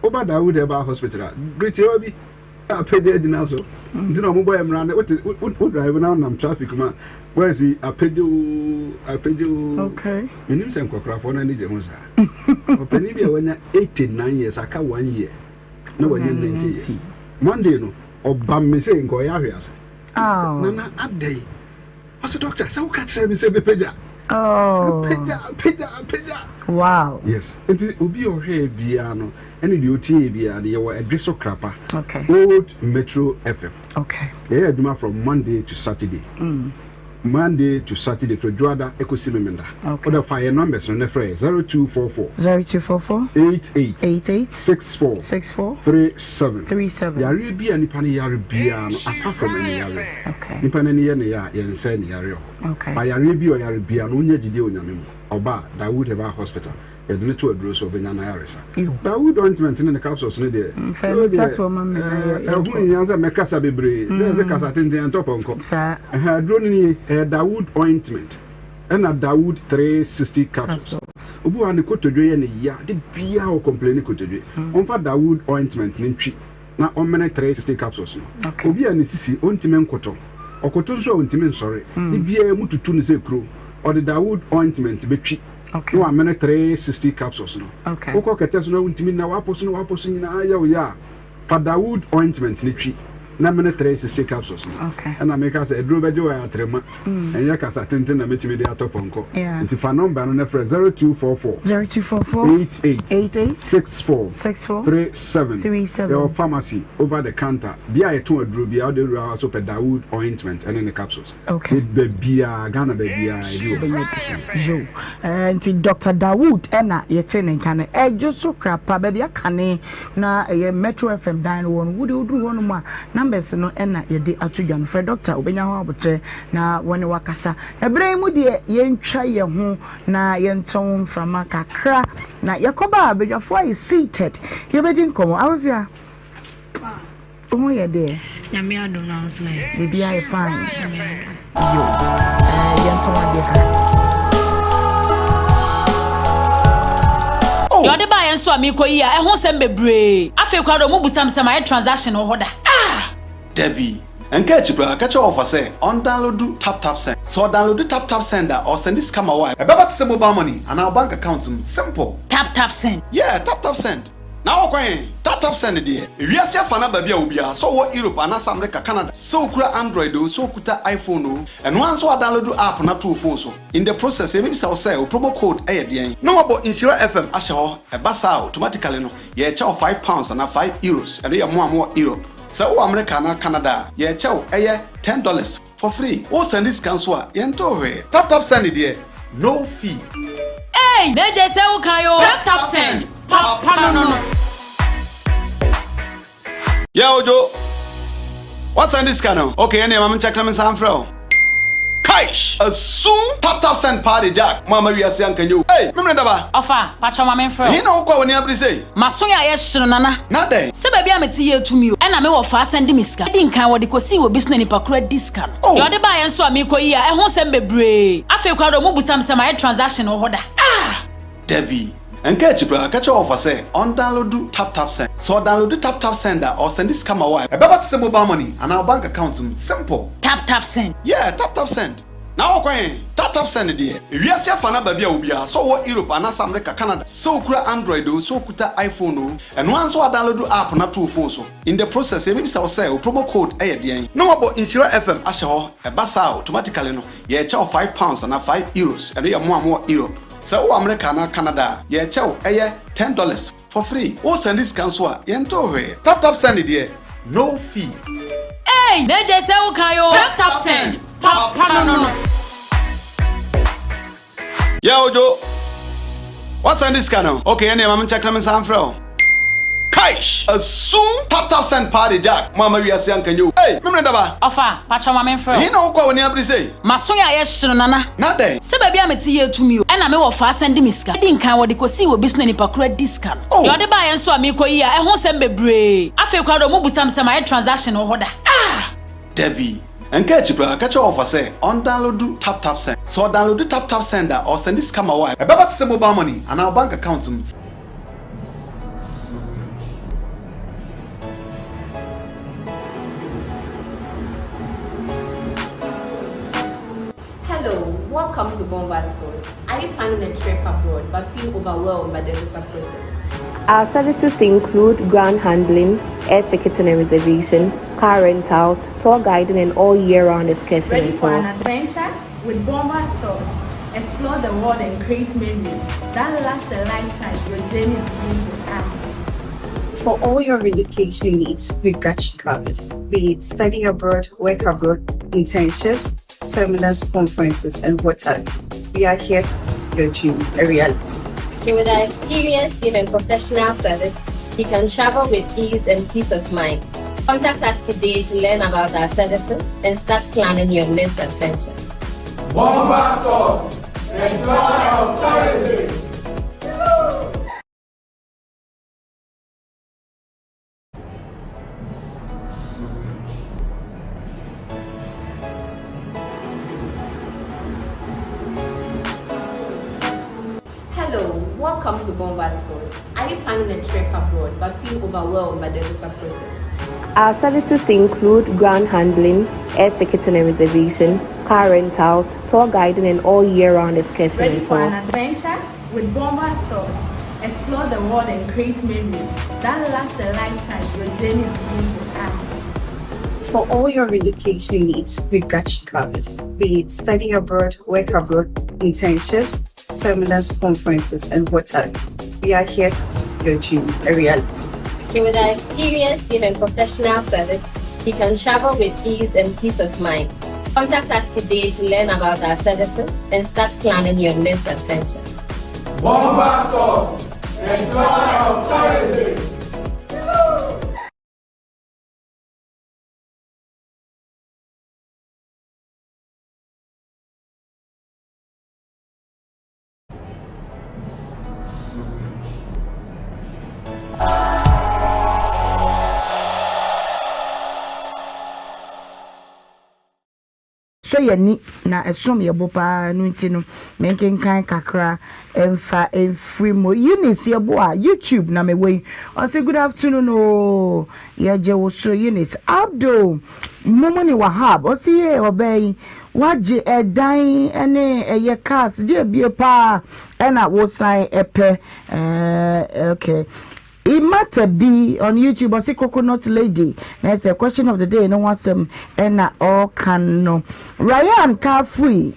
Woba Dawood Herbal Hospital a, bere tiawa bi na apagya agyina so. Mm. Nti na wɔbɔ yɛ mmara no wote wo drive na wonam traffic mu a wɔasi apagya oo apagya oo. Okay. Menim sɛ nkɔkorafoɔ no ani gye ho saa. Ɔpanin bi a wanya 89 years aka one year. na wanya 90 years Monday no ɔba me sɛ nka ɔyɛ ahwe ase nana adɛn ɔsɛ doctor sɛ woka kyerɛ me sɛ bɛpagya pagya pagya pagya wow yes nti obi a ɔhwɛɛ biara no ɛne deɛ ɔtiee biara no yɛwɔ ɛdwe so krapa okay. old metro fm okay. yɛyɛ adwuma from Monday to Saturday mm. Monday to Saturday firi Dwoada ɛkɔsi Memenda. Okay. Wode fa yɛn numbers no na frɛ yɛ 0244. 0244. 88. 88. 64. 64. 37. 37. Yareɛ bi a nipa no yare biara no apart from ani yareɛ. Okay. Nipa no ani yɛ ne yɛ a yɛnsɛe ne yareɛ hɔ. Okay. Ba yareɛ bi a ɔyare biara no wonya gyidie wɔ Nyame mu. Ɔba a Dawood Herbal Hospital yɛde no to aduro so ɔbɛnya n'ayaresa. Dawood ointment ne ne capsules no deɛ. Ɛho nhia sɛ mɛkasa bebree. Sɛ ɛsɛ kasa tenten ɛntɔ pɔnkɔ. Ɛhɛn aduro no nie, ɛyɛ Dawood ointment ɛna Dawood 360 capsules. Obi wɔ ha ne kotodwe yɛ ne ya, de biara wɔ complain kotodwe. Ɔmfa Dawood ointment no ntwi na ɔmene 360 capsules no. Obi a ne sisi ɔntumi nkoto, ɔkoto nso a ɔntumi nsɔre, de biara mu tutu no sɛ kuro, ɔde Dawood ointment bɛtwi na wamene 360 capsules no. Wokɔ kɛtɛ so na wontumi nna, w'apɔ so na w'apɔ so nyinaa yɛ wo ya a, Fa Dawood ointment no twi na mene 360 capsules no. Ɛna meka sɛ aduro bɛgye wo atrema. Ɛnyɛ kasa tenten na mɛtumi de atɔ pɔnkɔ. Nti fa nɔmba no na frɛ 0244 0244 88 88 64 64 37. 37. Yɛwɔ pharmacy over the counter. Bia a yɛtɔn aduro biara wode wura hɔ a so pɛ Dawood ointment ɛne ne capsules. Okay. Baabiara, Ghana baabiara ebi wɔ hɔ. Yo. Eh, nti Dr. Dawood ɛna yɛte ne nka no. Ɛdwo so krapa baabi akane na ɛyɛ Metro FM dan no wɔ no. Wode woduru hɔ nom a numbers no ɛna yɛde ato dwa no. Frɛ doctor wobɛnya ho abotrɛ na wɔne wakasa. Na berɛ yi mu deɛ yɛntwa yɛn ho na yɛntɔn mframa kakra na yɛkɔba a badwafoɔ ayɛ seated yɛbɛdi nkɔmmɔ. Awosua. Wo ho yɛ deɛ? Nyame adom na wo nso ɛ? Biribiara yɛ fine. Yo, eh, yɛntɔn adeɛ kakra. Oh! Deɛ ɔde baeɛ nso a merekɔ yi a, ɛho nsɛm bebree. Afei koraa deɛ wɔbisa me sɛ mayɛ transaction wɔ hɔ da. Ah! Dabi. Ɛnka akyi koraa, ka kyerɛ wɔfa sɛ ɔndownloadu TapTapSend. Sɛ ɔdownloadu TapTapSend a, ɔresɛnde sika ma wo a, ɛbɛba te sɛ mobile money anaa wo bank account mu. Simple! TapTapSend. Yeah, TapTapSend. Na wokɔ he? TapTapSend deɛ, ewiase afa no aba bi a obiara, sɛ ɔwɔ Europe anaasɛ America, Canada, sɛ okura Android oo, sɛ okuta iPhone oo, ɛno ara nso woadownloadu app no ato wo phone so. In the process, yɛbɛbisa wo sɛ wo promo code yɛ deɛn? Na wɔabɔ Nhyira FM ahyɛ hɔ. Ɛba saa a, automatically no, yɛrekyɛ wo £5 anaa €5. Ɛno yɛ mo a mowɔ Europe. Sɛ wowɔ America anaa Canada a, yɛrekyɛ wo, ɛyɛ $10 for free. Wo sɛnde sika nso a, yɛntew hwee. Tap tap send deɛ, no fee. Eii na gye sɛ wo kan oo. Tap tap send, papa no no. Yeah Ojo, wa send sika no? Okay ɛneɛ ma me nkyɛk na me nsan mfrɛ wo. Kaish! Asum! Tap tap send paa de Jack, mo amma wiase anka nyɛ o. Ei! Memene daba! Ɔfa, pakyɛw ma menfrɛ wo. Ɛhe na wokɔ a w'ani abere sei? M'aso yɛ ayɛ hye no Nana. Na dɛn? Sɛ baabi a mete yɛ tumi o. Ɛna me wɔfaa sɛnde me sika. Edi nkan wɔde kosii wɔ bi so na nipa koro adi sika no. Oh! Deɛ ɔde baeɛ nso a meekɔ yi a ɛho nsɛm bebree. Afei koraa deɛ ɔmo busa me sɛ mayɛ transaction wɔ hɔ da. Ah! Dabi. Ɛnka akyi koraa, ka kyerɛ wɔfa sɛ ɔndownloadu TapTapSend. Sɛ ɔdownloadu TapTapSend a, ɔresɛnde sika ma wo a, ɛbɛba te sɛ mobile money anaa wo bank account mu. Simple! TapTapSend. Yeah, TapTapSend. Na wokɔ he? TapTapSend deɛ, ewiase afa no aba bi a obiara, sɛ ɔwɔ Europe anaasɛ America, Canada, sɛ okura Android oo, sɛ okuta iPhone oo, ɛno ara nso woadownloadu app no ato wo phone so. In the process, yɛbɛbisa wo sɛ wo promo code yɛ deɛn? Na wɔabɔ Nhyira FM ahyɛ hɔ. Ɛba saa a, automatically no, yɛrekyɛ wo £5 anaa €5. Ɛno yɛ mo a mowɔ Europe. Sɛ wowɔ America anaa Canada a, yɛrekyɛ wo, ɛyɛ $10 for free. Wo sɛnde sika nso a, yɛntew hwee. Tap tap send deɛ, no fee. Eii na gye sɛ wo kan oo. Tap tap send, papa no no. Yeah Ojo, wa sɛnde sika no? Okay ɛneɛ ma me nkyɛk na me nsan mfrɛ wo. Kaish! Asum! Tap tap send paa de Jack, mo amma wiase anka nyɛ o. Ei! Memene daba! Ɔfa, pakyɛw ma menfrɛ wo. Ɛhe na wokɔ a w'ani abere sei? M'aso yɛ ayɛ hye no Nana. Na dɛn? Sɛ baabi a mete yɛ tumi o. Ɛna me wɔfaa sɛnde me sika. Edi nkan wɔde kosii wɔ bi so na nipa koro adi sika no. Oh! Deɛ ɔde baeɛ nso a meekɔ yi a ɛho nsɛm bebree. Afei koraa deɛ ɔmo bisa me sɛ mayɛ transaction wɔ hɔ da. Ah! Dabi. Ɛnka akyi koraa, ka kyerɛ wɔfa sɛ ɔndownloadu Tap Tap Send. Sɛ ɔdownloadu Tap Tap Send a, ɔresɛnde sika ma wo a, ɛbɛba te sɛ mobile money anaa wo bank account mu. Hello, welcome to Bomba Stores. Are you planning a trip abroad but feel overwhelmed by the visa process? Our services include ground handling, air ticketing and reservation, car rentals, tour guiding, and all year-round excursion Ready and for an tours. adventure? With Bomba Stores, explore the world and create memories that last a lifetime. Your journey begins with us. For all your relocation needs, we've got you covered. Be it study abroad, work abroad, internships, seminars, conferences, and what have you. We are here to make your dream a reality. So with our experienced team and professional service, you can travel with ease and peace of mind. Contact us today to learn about our services and start planning your next adventure. Bomba Stores, the joy of tourism. Hello, welcome to Bomba Stores. Are you planning a trip abroad but feel overwhelmed by the visa process? Our services include ground handling, air ticketing and reservation, car rentals, tour guiding, and all year-round excursion Ready and for an tours. adventure? With Bomba Stores, explore the world and create memories that last a lifetime. Your journey begins with us. For all your relocation needs, we've got you covered. Be it study abroad, work abroad, internships, seminars, conferences, and what have you. We are here to make your dream a reality. So with our experienced team and professional service, you can travel with ease and peace of mind. Contact us today to learn about our services and start planning your next adventure. Bomba Stores, the joy of tourism. Ɛsɔ yɛn ani na ɛsom yɛn bo paa, ɛno nti no menkenkan kakra mfa mfiri mu. Eunice Yeboah, YouTube na mewɔ yi, ɔse good afternoon oo, yɛgye wo so Eunice. Abdul Mumuni Wahab, ɔse yee ɔbaa yi wagye ɛdan ne ɛyɛ cars deɛ bie paa ɛna wosan pɛ eh, okay. Imata bi on YouTube ɔse coconut lady na ɛsɛ question of the day no ho asɛm ɛna ɔka no. Ryan Kafui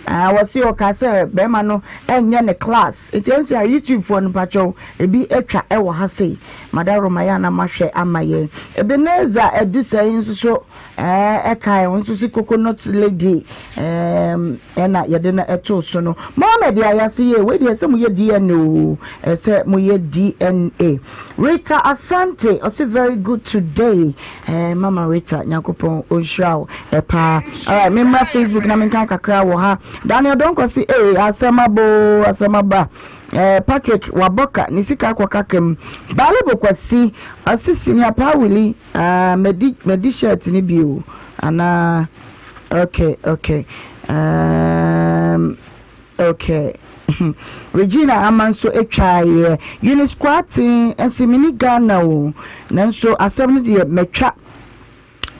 ah, wɔse ɔka sɛ bɛrima no ɛnyɛ ne class nti ɛnsi a YouTube foɔ no mpakyɛw ebi atwa ɛwɔ ha sei madaroma yɛ ana mahwɛ ama yɛn. Ebenezer Adusɛe nso so Ɛɛ ɛkae wɔn nso si coconut lady ɛɛm ɛna yɛde no ɛtoo so no. Mohammed Ayase yie wei deɛ ɛsɛ mo yɛ DNA o ɛsɛ mo yɛ DNA. Rita Asante ɔsi very good today ɛɛ mama Rita Nyankopɔn ɔnhyira wo ɛpaa. Alright me mmra Facebook na menka kakra wɔ ha. Daniel Donkor si ee asɛm aba o asɛm aba. Ɛɛ Patrick wabɔ ka ne sika akɔ kaka mu. Baalibo Kwasi ɔsi senior Paa Willie. Ah madi madi shirt no bi o anaa okay okay um, okay Regina ama nso atwaeɛ Eunice Kwarteng ɛsi mini Ghana o nanso asɛm no deɛ matwa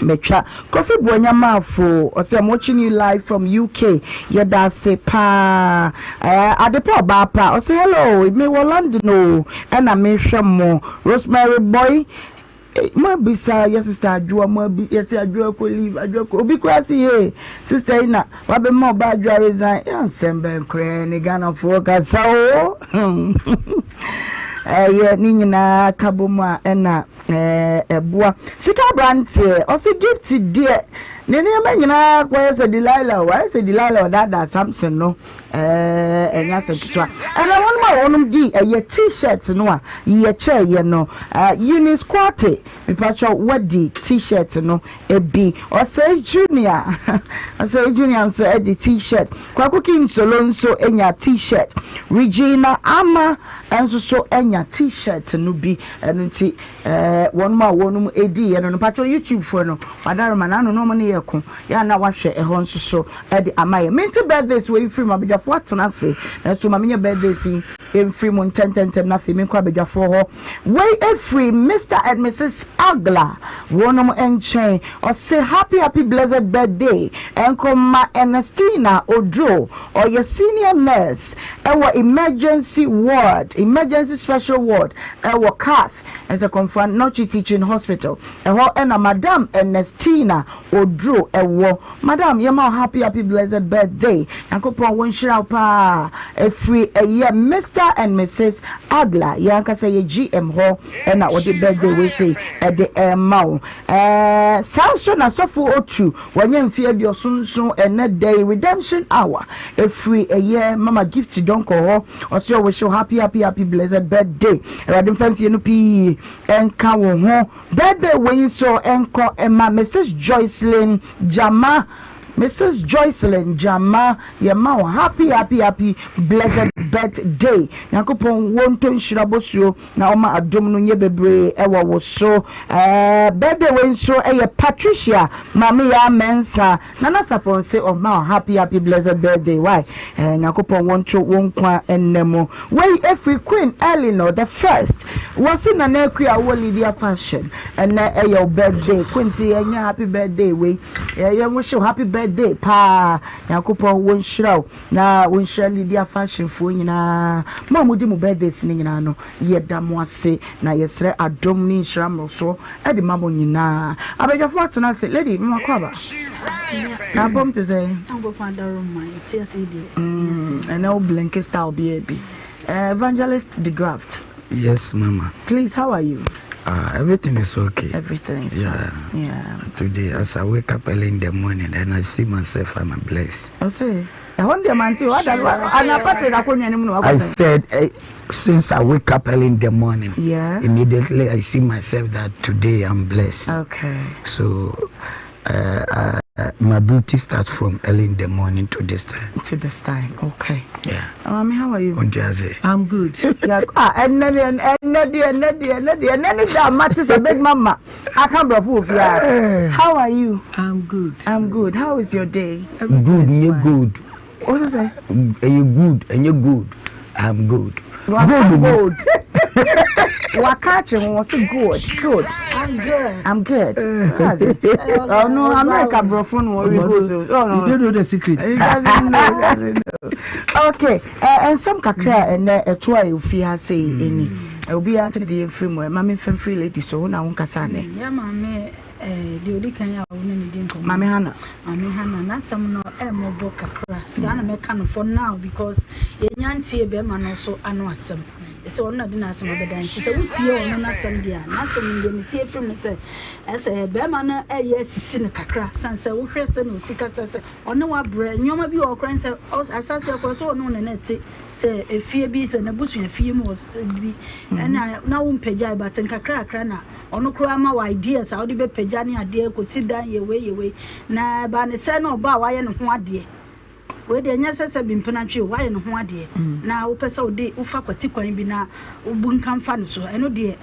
matwa Kofi Buonya Maafo ɔsɛ I'm watching you live from UK yɛda ase paa ɛɛ adepa ɔbaa pa ɔsɛ hello mewɔ London o ɛna mehwɛ mo Rosemary Boy Ei mo abisa yɛ sister adwoa mo abi yɛsɛ adwoa kɔ leave adwoa kɔ obi koraa se yee sister yi na wabɛma ɔba adwoa resign yɛ nsɛm bɛn koraa ne Ghanafoɔ kasa o ɛyɛ ne nyinaa ka bɔ mu a ɛna ɛboa sika aberanteɛ ɔse gift deɛ ne nneɛma nyinaa kɔyɛ sɛ Delilah o ayɛ sɛ Delilah ɔdaadaa Samson no Ɛɛ, ɛnyɛ asɛm ketewa. Ɛna wɔnom a wɔnom di ɛyɛ T-shirt no a yɛkyɛɛ yɛ no, Eunice Quartey, mepakyɛw wadi T-shirt no bi. Osei Junior, Osei Junior nso adi T-shirt. Kwaku King Solo nso anya T-shirt. Regina Ama nso so anya T-shirt no bi. Ɛno nti, ɛɛ, wɔnom a wɔnom di yɛ no no, mepakyɛw YouTube foɔ no, wadaroma n'ano na wɔn ne yɛ ko. Yɛ a na wahwɛ ɛhɔ nso so de ama yɛn. Mente birthdays wei mfiri mu, abadwafoɔ atena ase, nanso ma menyɛ birthdays yi mfiri mu ntɛntɛntɛm na afei menkɔ abadwafoɔ hɔ. Wei ɛfiri Mister and Mrs. Agla wɔnom nkyɛn. Ɔse happy happy blessed birthday nkɔma Ernestina Oduro, ɔyɛ senior nurse ɛwɔ emergency ward, emergency special ward ɛwɔ Cath ɛsɛ Komfo Anokye Teaching Hospital. Ɛhɔ ɛna Madam Ernestina Oduro ɛwɔ. Madam yɛma wo happy happy blessed birthday Nyankopɔn wo nhyira wo paa ɛfiri ɛyɛ Mister and Mrs Agla yɛn ankasa yɛ GM hɔ ɛna wɔde birthday wei sei ɛde ɛma wo ɛɛ saa nso na sɔfo otu wɔnyɛ mfeɛ aduɔson nson ɛnɛ da yi redemption hour ɛfiri ɛyɛ mama gift dɔnkɔ hɔ ɔsɛ ɔwɔ wo happy happy happy blessed birthday Awurade mfa mfie no pii ɛnka wo ho Birthday wei nso nkɔ mma Mrs Joycelyn Gyama Mrs Joycelyn Gyama yɛma wo happy happy happy blessed birthday Nyankopɔn wɔntɔ nhyira bosuo na ɔma adom no nyɛ bebree ɛwɔ wo so ɛɛ birthday wei nso ɛyɛ Patricia Maame Yaa Mensah Nana Sapon se ɔma wo happy happy blessed birthday why eh Nyankopɔn wɔnto wo nkwa nna mu. Wei ɛfiri Queen Eleanor the first wɔse Nana Akua wowɔ Lydia fashion ɛnɛ ɛyɛ wo birthday Queen se yɛnyɛ happy birthday wei yɛn wish wo happy birthday paa Nyankopɔn wɔnhyira wo na wɔnhyira Lydia fashion foɔ nyinaa mo a modi mo birthdays no nyinaa no Yɛda mo ase na yɛsrɛ adom ne nhyira mmorosoɔ de ma mo nyinaa. Abadwafoɔ atena ase. Lady, mema kɔ aba. Na abom te sɛ? Ɛnɛ wo blinky style bi bi. Evangelist de Graft. Yes, mama. Please, how are you? Everything is okay. Everything is yeah. fine. Yeah. Today, as I wake up early in the morning and I see myself, I'm blessed. I see. Ɛhɔ deɛ mante o, ada anapa pɛ na akonnwa no mu na wakɔ. I said eh, since I wake up early in the morning, yeah. immediately I see myself that today I'm blessed. Okay. So, uh, uh, My beauty starts from early in the morning to this time. To this time, okay. Yeah. Mami, how are you? Ondiaze. I'm good. Yeah. Ah, ɛnɛ deɛ, ɛnɛ deɛ, ɛnɛ deɛ, ɛnɛ deɛ, ɛnɛ ne da mate sɛ big mama. Aka brɔfo wɔ fie a. How are you? I'm good. I'm good. How is your day? Good, nye good. What is it? Ɛyɛ good, ɛnyɛ good. I'm good. Waka good. Waka akye ho ɔsi good, good. I'm good. I'm good. Oh no, America brɔfo no wɔre go so. Oh no. You don't know the secret. He doesn't know. He doesn't know. Okay. Nsɛm kakra a ɛnɛ ɛto a ɛfi ha sei ɛni. Obiara nte deɛ mfiri mu. Ɛma me mfa mfiri lady so wo na wo nkasa nɛ. Yɛ maame Deɛ ɔdi kan a wo ne no di nkɔmmɔ. Maame Hannah. Maame Hannah, n'asɛm no ɛmmɔbɔ kakra. Saa na mɛka no for now because yɛnya ntie bɛrima no nso ano asɛm. Sɛ ɔno na de n'asɛm abɛda nti sɛ wotie ɔno n'asɛm deɛ a, n'asɛm no deɛ metie firi mu sɛ ɛsɛ bɛrima no ɛyɛ asisi no kakra san sɛ wohwɛ sɛ na ɔsi kasa sɛ ɔne wabrɛ nneɛma bi wɔ hɔ koraa sɛ asase akora sɛ ɔne wo na na ɛte sɛ efie bi sɛ n'abusua fie mu bi ɛna na wompagyae but nkakrakra na Ɔno koraa ma wo ideas a wode bɛpagya ne adeɛ kɔsi dan yɛ wei yɛ wei na ɛbaa ne sɛ na ɔbaa a wayɛ ne ho adeɛ wei deɛ ɛnyɛ sɛ sɛ bi mpena twe o wayɛ ne ho adeɛ na wopɛ sɛ wode wofa kwati kwan bi na wobu nka mfa no so ɛno deɛ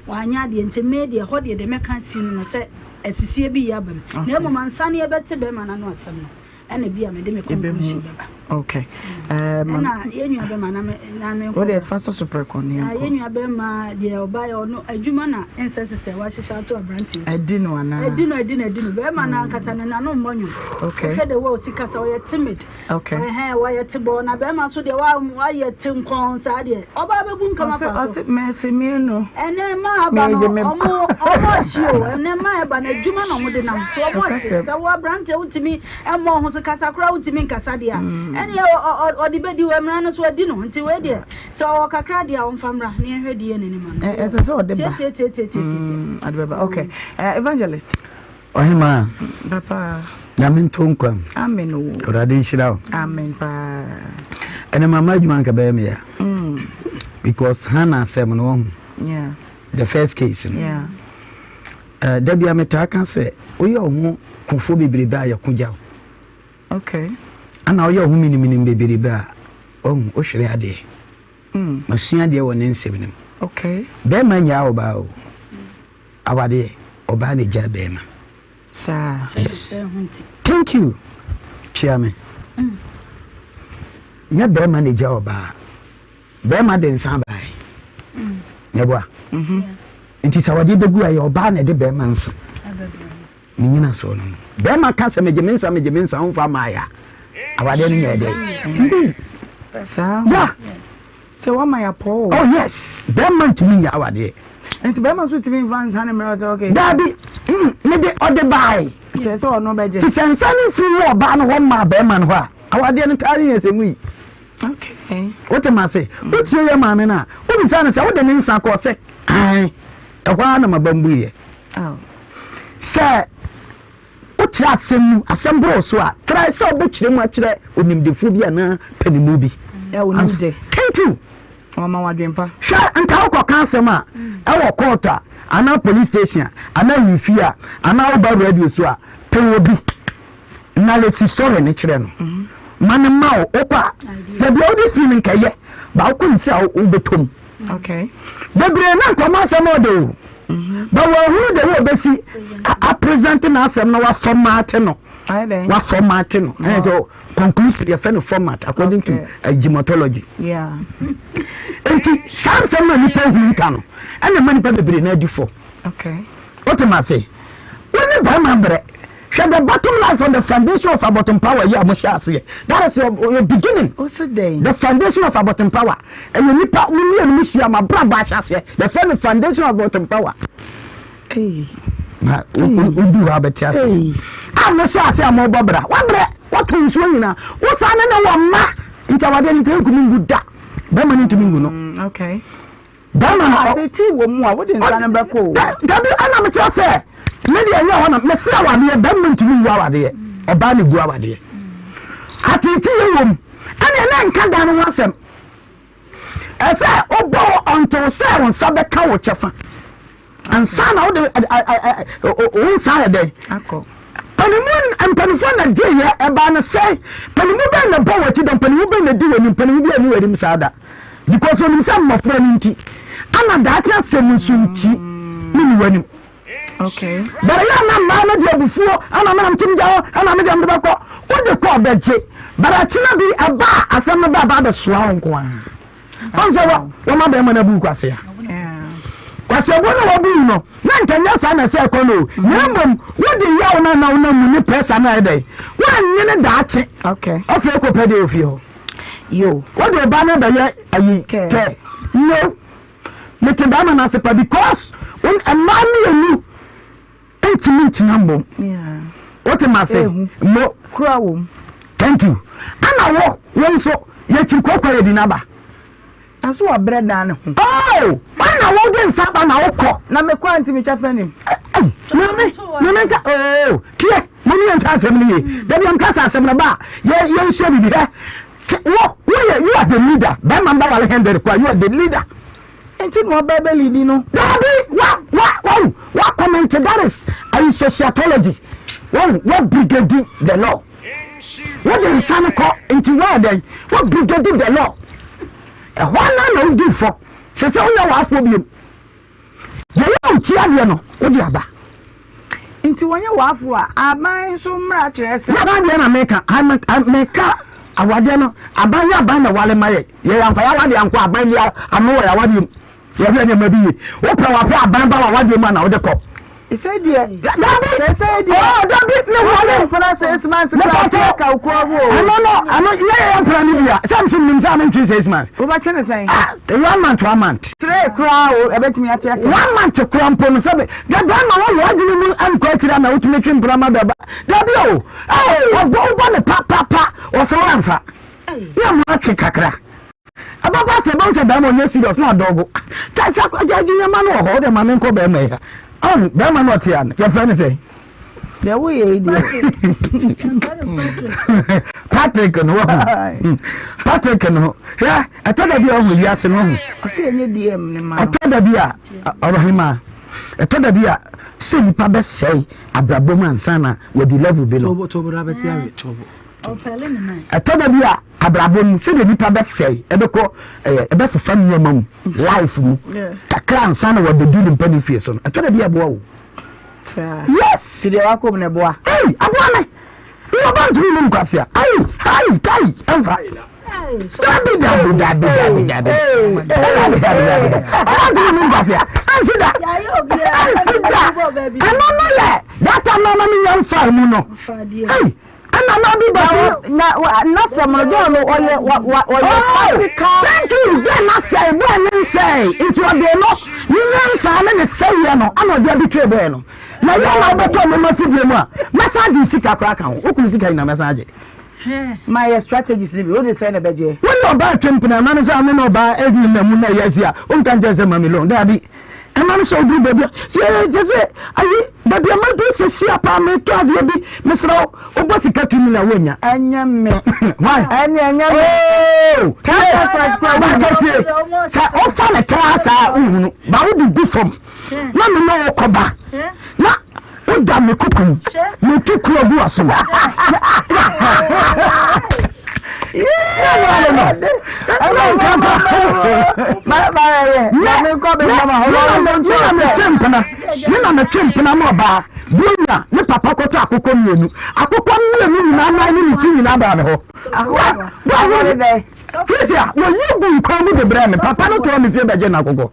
wanyɛ adeɛ nti me deɛ ɛhɔ deɛ deɛ mɛka si no no sɛ asisie bi yɛ aba mu na mmom ansa ne yɛbɛte bɛrima no ano asɛm no ɛna bi a mede me conclusion bɛba. Okay. Ɛna yɛn nua bɛma na me na me nkɔ. Wode ɛfa so so prɛko ne nkɔ. Yɛn nua bɛma deɛ ɔba yɛ ɔno adwuma na ɛnsɛ sister wahyehyɛ ato aberante. Ɛdi no anaa? Ɛdi no ɛdi no ɛdi no bɛrima no ankasa no n'ano mmɔ nwom. Okay. Wohwɛ de wɔ osi kasa ɔyɛ timid. Okay. Ɛhɛn wɔyɛ te bɔɔ na bɛrima nso deɛ wayɛ te nkɔn saa deɛ ɔbaa bɛbu nkama fa so. Ɔse mɛsi mienu. Ɛnɛ mmaa aba no ɔmo ɔmo ahyi o ɛnɛ mmaa ɛba no adwuma na ɔmo de nam so ɔmo ahyi sɛ wo aberanteɛ wotumi ɛmmɔ ho so kasa koraa wotumi nkasa deɛ a mm. ɛneɛ ɔde bɛdi wɔ mmara no so adi no nti wei deɛ sɛ ɔwɔ kakra deɛ a ɔmfa mmra ne yɛhwɛ deɛ n'anim ano ɛsɛ sɛ ɔde ba tietietie ɔde bɛba okay evangelist Ɔhemaa. Papa. Nyame nto nkwa mu. Amen o. Awurade nhyira wo. Amen paa. Ɛnɛ mama adwuma nka bɛyɛ me ya. Mm. Because Hannah asɛm no wɔn. Yeah. The first case no. Yeah. Uh, da bia metaa ka sɛ woyɛ wo ho kofoɔ bebrebe a yɛko gya wo. Okay. Ana woyɛ wo ho miniminim bebrebe a ɔhu wohwere adeɛ. Mm. Masua adeɛ wɔ ne nsɛm no mu. Okay. Bɛrima nyaa ɔbaa o. Awadeɛ ɔbaa na egyae bɛɛma. Saa. Yes. Thank you. Kyia me. Nyɛ bɛɛma na egya ɔbaa. Bɛɛma de nsa bae. Nyɛboa. Mm-hmm. Nti sɛ awadeɛ bɛgu a yɛ ɔbaa na ɛde bɛɛma nsa. Ne nyina soɔ no no. Bɛɛma ka sɛ megye me nsa megye me nsa womfa maa ya. Awadeɛ no nyɛ dɛ. Saa. Yeah. Sɛ wama yɛ apɔ o. Oh yes, bɛrima ntumi nyɛ awadeɛ. Nti bɛrima nso tumi nfa nsa ne mmerɛ sɛ okay. Daabi, mm, me de ɔde baae. Kyerɛ sɛ ɔno bɛgye. Ti sɛ nsa no mfiri wɔ ɔbaa no hɔ maa bɛrima no hɔ a, awadeɛ no taa yɛ sɛ nwui. Okay. Wote ma se, wotie yɛ maame no a, wobisa no sɛ wode ne nsa kɔɔ sɛ, ae, ɛhɔ ara na maba mbuiɛ. Oh. Sɛ Wokyerɛ asɛm mu, asɛm boro wo so a, try sɛ wobɛkyerɛ mu akyerɛ onimdefoɔ bi anaa panimu bi. Ɛ onim de. Thank you. Ɔma wo adwempa. Hwɛ, nka wokɔka asɛm a, ɛwɔ court a, anaa police station a, anaa ahemfie a, anaa woba radio so a, pɛ obi na story no kyerɛ no. Ma no mma wo, wokɔ a, sɛ deɛ wode firi no nka ɛyɛ, ba wokɔ nsi a wobɛtɔ mu. Okay. Bebree na nkɔmɔ asɛm ɔde o. Mm-hmm. But wɔhunu de wɔ bɛsi apresent n'asɛm na wafɔmate no. Wafɔmate no. Ɛyɛ sɛ conclusion yɛfɛ no format according to uh, gematology. Yeah. Nti saa nsɛm na nipa hunu nka no ɛna ɛma nipa bebree na adi fɔ. Okay. Wote ma se wo ne bɛrima brɛ. Hwɛ the bottom line from the foundation of Abɔton Power yi a mo hyɛ aseɛ. That is your, your beginning. Ose dɛn? The foundation of Abɔton Power. Ɛyɛ nipa mo mmienu mo hyia mo abrabɔ ahyɛ aseɛ. Yɛfrɛ no foundation of Abɔton Power. Hey. Na wodu hɔ abɛte aseɛ. A mo hyɛ aseɛ a mo bɔ bra. Wabrɛ wato nsuo nyinaa. Wosan ne ne wɔ mma. Nti awadeɛ no nti ntumi ngu da. Bɛrima no ntumi ngu no. Mm, okay. Bɛrima no Ateetee wɔ mu a, wode nsa no bɛkɔ o. Dabi, ɛna mekyerɛ sɛ me deɛ ɛnyɛ hɔ na mese awadeɛ bɛrima ntumi ngu awadeɛ, ɔbaa na gu awadeɛ. Ateetee wɔ mu, ɛna ɛna nka dan no ho asɛm. Ɛsɛ wobɔ wo ɔntew sɛ wo nsa bɛka wo kyɛfa ansa na wode wo nsa ayɛ dɛn. Akɔ. Panimu mpanimfoɔ na gyeeɛ, ɛbaa no sɛn? Panimu bɛn na ɛbɔ w'akyi dɔm? Panimu bɛn na ɛdi w'anim? Panimu biara nni w'anim saa da. Because onim sɛ mmɔfra no nti, ana daakye asɛm nso nti, menni w'anim. Okay. But ɛyɛ a na mmaa no de abufuo, ana me na metim gya hɔ, ana me deɛ mede bɛkɔ. Wode kɔ ɔbɛgye. But akyena bi ɛba a asɛm no ba a, ɛba abɛsoa wo nko ara. Ɔn sɛ wɔma bɛrima no abu kwasea. Kwaseabuo no a wabu no, na nka nyɛ saa na ɛsɛ ɛkɔ no o. Na mmom wode yaw no a na wonam mu ne pressure no a ɛdɛn, woannye ne daakye. Afei kɔpɛ deɛ ofie hɔ. Yo. Wode ɔba no bɛyɛ ayi kɛ. No. Mete bɛrima no ase pa because mmaa mmienu ntumi nkyina mmom. Wote ma ase? Mo. Kura wom. Thank you. Ana wo, wo nso, yɛkyiri kɔkɔ yɛdi n'aba. Na so wabrɛ dan ne ho. Oh, ana wo de nsa ba na wokɔ. Na mekɔ a ntumi kyɛ fɛ nim. Mame, mame nka, oh, tie, mame yɛn nka asɛm no yie. Dabi yɛn nka asɛm no ba, yɛn yɛn nhyɛ bibi hɛ. Wo, wo yɛ, you are the leader. Bɛrima mba wale hundred kɔ, you are the leader. Nti na ɔbɛ bɛ lidi no. Dabi wa wa wahu wa comment that is ayi sociatology wahu wa brigade the law wo de nsa no kɔ nti wa dɛn wa brigade the law ɛhɔ na na wodi fɔ sɛ sɛ woyɛ w'afoɔ biom deɛ yɛ wo ti adeɛ no wode aba. Nti wɔnyɛ w'afo a, aban nso mmra kyerɛ sɛ. Aban deɛ na meka, meka awadeɛ no, aban yɛ aban na wale ma yɛ, yɛ yɛnfa yɛ awadeɛ ankɔ aban ni ano wɔ yɛ awadeɛ mu, yɛhwɛ nneɛma bi yie, wopɛ wapɛ aban ba wɔ awadeɛ mu a na wode kɔ. Sɛ deɛ, dabi, sɛ deɛ, oh dabi, ne wale, mpena 6 months kura ɔte ka okura wo. Ɛno no, ɛno yɛ yɛ mpena no bi a, sɛ nso nim sɛ ame ntwe 6 months. Wobɛtwe ne sɛn? Ah, one month, one month. Three koraa o, ɛbɛtumi ate aka. One month koraa mpo no sɛbe dɛ bɛrima wɔ w'adwene mu nkɔ akyiri a na wotumi twe mpena ma bɛba. Dabi o, ee, ɔbɔ wobɔ no pa pa pa, ɔsɛ woamfa. Na mu atwe kakra. Ɛbɛba sɛ ɛbɛhu sɛ bɛrima ɔnyɛ serious na adɔgo. Kyɛ sɛ agya nneɛma no wɔ hɔ, wode ma menkɔ bɛrima yi ha. Ɔn, bɛrima no ɔte ha no, yɛfrɛ no sɛn? Deɛ woyɛ yi deɛ. Patrick no wahu. Patrick no hwɛ ɛtɔ da bi a ɔhu wiase no ɔhu. Ɔsɛ ɛnyɛ DM ne ma no. Ɛtɔ da bi a ɔhema ɛtɔ da bi a sɛ nipa bɛsɛe abrabɔ mu ansa na wadu level bi no. Ɛtɔ da bi a abrabɔ mu sɛdeɛ nipa bɛsɛe ɛbɛkɔ ɛyɛ ɛbɛfefa nneɛma mu life mu kakra ansa na wabɛdu ne mpa ne fie so no ɛtɔ da bi a ɛboa wo. Yes. Ti deɛ wakɔ mu na ɛboa. Ei aboa me. Ní ọba ntumi num kwasia. Ayi ayi kai ɛnfa. Dabi dabi dabi dabi dabi. Dabi dabi dabi dabi. Ọba ntumi num kwasia. Ɛnsi da. Ɛnsi da. Ɛno no yɛ data no na mi nya nfa mu no. Ei ɛna na bi ba so. Na na sɛm no girl no ɔyɛ ɔyɛ practical. Thank you girl na sɛe boy ne nsɛe nti ɔde no ne nyansa ne ne sɛeɛ no ana ɔde abitire boy no na yɛ na wobɛtɔ nneɛma fidie mu a mɛsan agye wo sika koraa ka ho wo kunu sika nyina mɛsan agye. Ma yɛ strategies no bi wode sɛn na ɛbɛgyeɛ. Wo ne ɔbaa twe mpena ɛma no sɛ ɔne ne ɔbaa ɛdi nna mu na ɛyɛ asi a wonka nkyɛn sɛ ma me loan daabi ɛma no sɛ woduru baabi a yee kyɛ sɛ ayi baabi a maduru sɛsi a paa metɔ adeɛ bi mesrɛ wo wobɔ sika tumi na woanya ɛnyɛ me why ɛne ɛnyɛ me oh tie sɛ wofa ne tra saa wohunu ba wode gu fam na me ne wo kɔba na woda me koko mu metu kuro gu aso ne na metwe mpena ma ɔbaa buronya ne papa kɔtɔ akokɔ mmienu akokɔ mmienu nyinaa nan ne ne ti nyinaa baa me hɔ fisia wɔyi gu nkwan mu de brɛ me papa no tɔɔ me fie bɛgye no akokɔ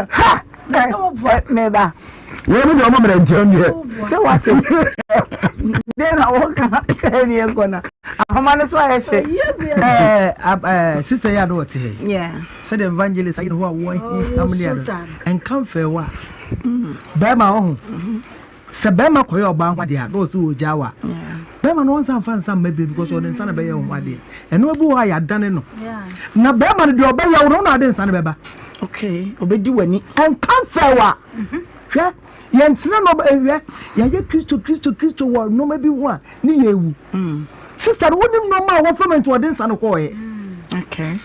ha meba wọ́n mu deɛ ɔmo mìíràn nkyɛn deɛ. sɛ wate den na wɔka ɛni ɛkɔ na ahoma no so ayɛ hyɛ. ɛɛ sista yi a na ɔte ha yi sɛdeɛ evangelist ayi ne ho a wɔahinham ne ade nka mfɛɛ wa bɛrima ɔho sɛ bɛrima kɔyɛ ɔbaa ho adeɛ a na ɔsɛ ɔgya wa bɛrima no ɔnsa nfa nsa mma bio because ɔde nsa na bɛyɛ ho adeɛ ɛno bi wɔ hɔ a yɛadane no na bɛrima no deɛ ɔbɛyɛ wo no na ɔde nsa no bɛba okay ɔbɛdi w'ani nka mfɛɛ wa hwɛ yɛntena no hwɛ yɛayɛ kristo kristo kristo wɔ nneɛma bi ho a ne yɛwu sista no wonim nneɛma a wɔfam nti ɔde nsa no kɔɔɛ okay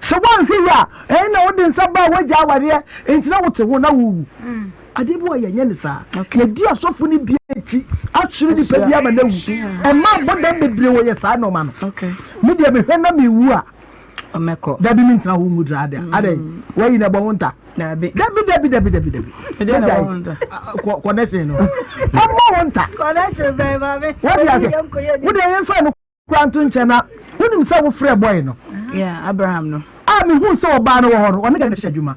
sɛ woanhwɛ yi a ɛyɛ na wode nsa baa woagya awareɛ nti na wote ho na wowu adeɛ bi wɔ yɛnyɛ ne saa yɛdi asɔfo no bi akyi. akyi akyere nipa bi ama no awu. Mmaa bɔ dam bebree wɔyɛ saa nneɛma no. Me deɛ mehwɛ na mewu a, dabi mentena hɔ nwu draa da. Adɛn? Wayi na ɛbɔ ho nta. Dabi dabi dabi dabi dabi. Connection no. Ɛbɔ ho nta. Wode ase. Wode yɛmfa no kora nto nkyɛn na wonim sɛ wofrɛ bɔe no. Yeah, Abraham no. A mehu sɛ ɔbaa no wɔ hɔ no, ɔne gɛ na hyehyɛ adwuma.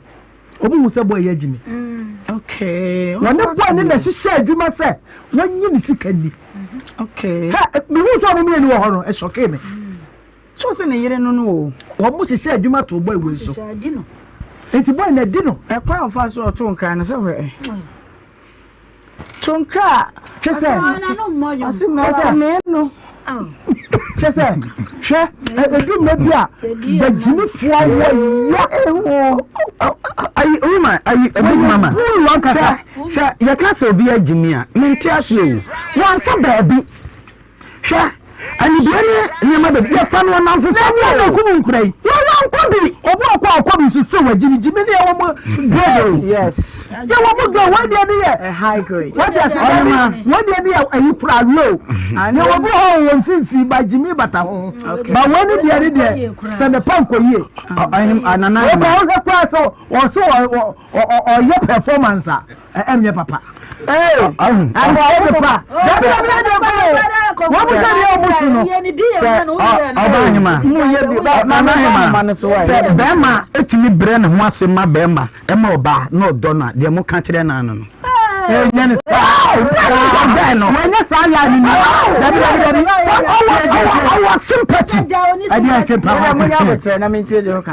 Ɔmo hu sɛ bɔe yɛ agyimi. Okay. Wɔne bɔe ne na hyehyɛ adwuma sɛ wɔnyi ne sika nni. Okay. Hɛ, mehu sɛ ɔmo mmienu wɔ hɔ no, ɛsɔkee me. So sɛ ne yere no no o. Wɔn hyehyɛ adwuma too bɔe wei so. Nti bɔe na adi no. Ɛkwan a ɔfa so ɔto nkra no sɛ hwɛ. To nkra. Kyɛ sɛ. Kyɛ sɛ. Kyɛ sɛ hwɛ edu mmerɛ bi a bagyimifoɔ wɔ ya. Ayi wuma ayi big mama. Hwɛ sɛ yɛka sɛ obi agyimi a mente aseɛ o. Wɔnfa baabi. Hwɛ, anibue ne nneɛma bebree. Yɛfa no ɔnamfo fa mu. Na kum nkura yi. Wɔn wɔn kɔ bi. Obi ɔkɔ ɔkɔ bi nso sɛ wɔgye ne gyimi ne ɛwɔ mu grade o. Yes. Yɛ wɔ mu grade wɔn deɛ ne yɛ. High grade. Wɔn deɛ sɛ wɔn deɛ ne yɛ ɛyi kura low. Yɛ wɔ bi hɔ wɔn mfimfini ba gyimi bata ho. Ba wɔn ne deɛ ne deɛ sɛ ne pa nkɔ yie. Nana. Wɔn kɔ ɔhwɛ kura sɛ ɔsɛ ɔyɛ performance a. Ɛnyɛ papa. Sɛ bɛrima etumi brɛ ne ho ase ma bɛrima ɛma ɔbaa na ɔdɔ no a deɛ mo ka kyerɛ no ano no. Ɛnyɛ ne saa. Bɛn no. Wɔnyɛ saa yɛ ani ni. Dabi dabi dabi. Ɔwɔ sympathy. Ɛdi sympathy.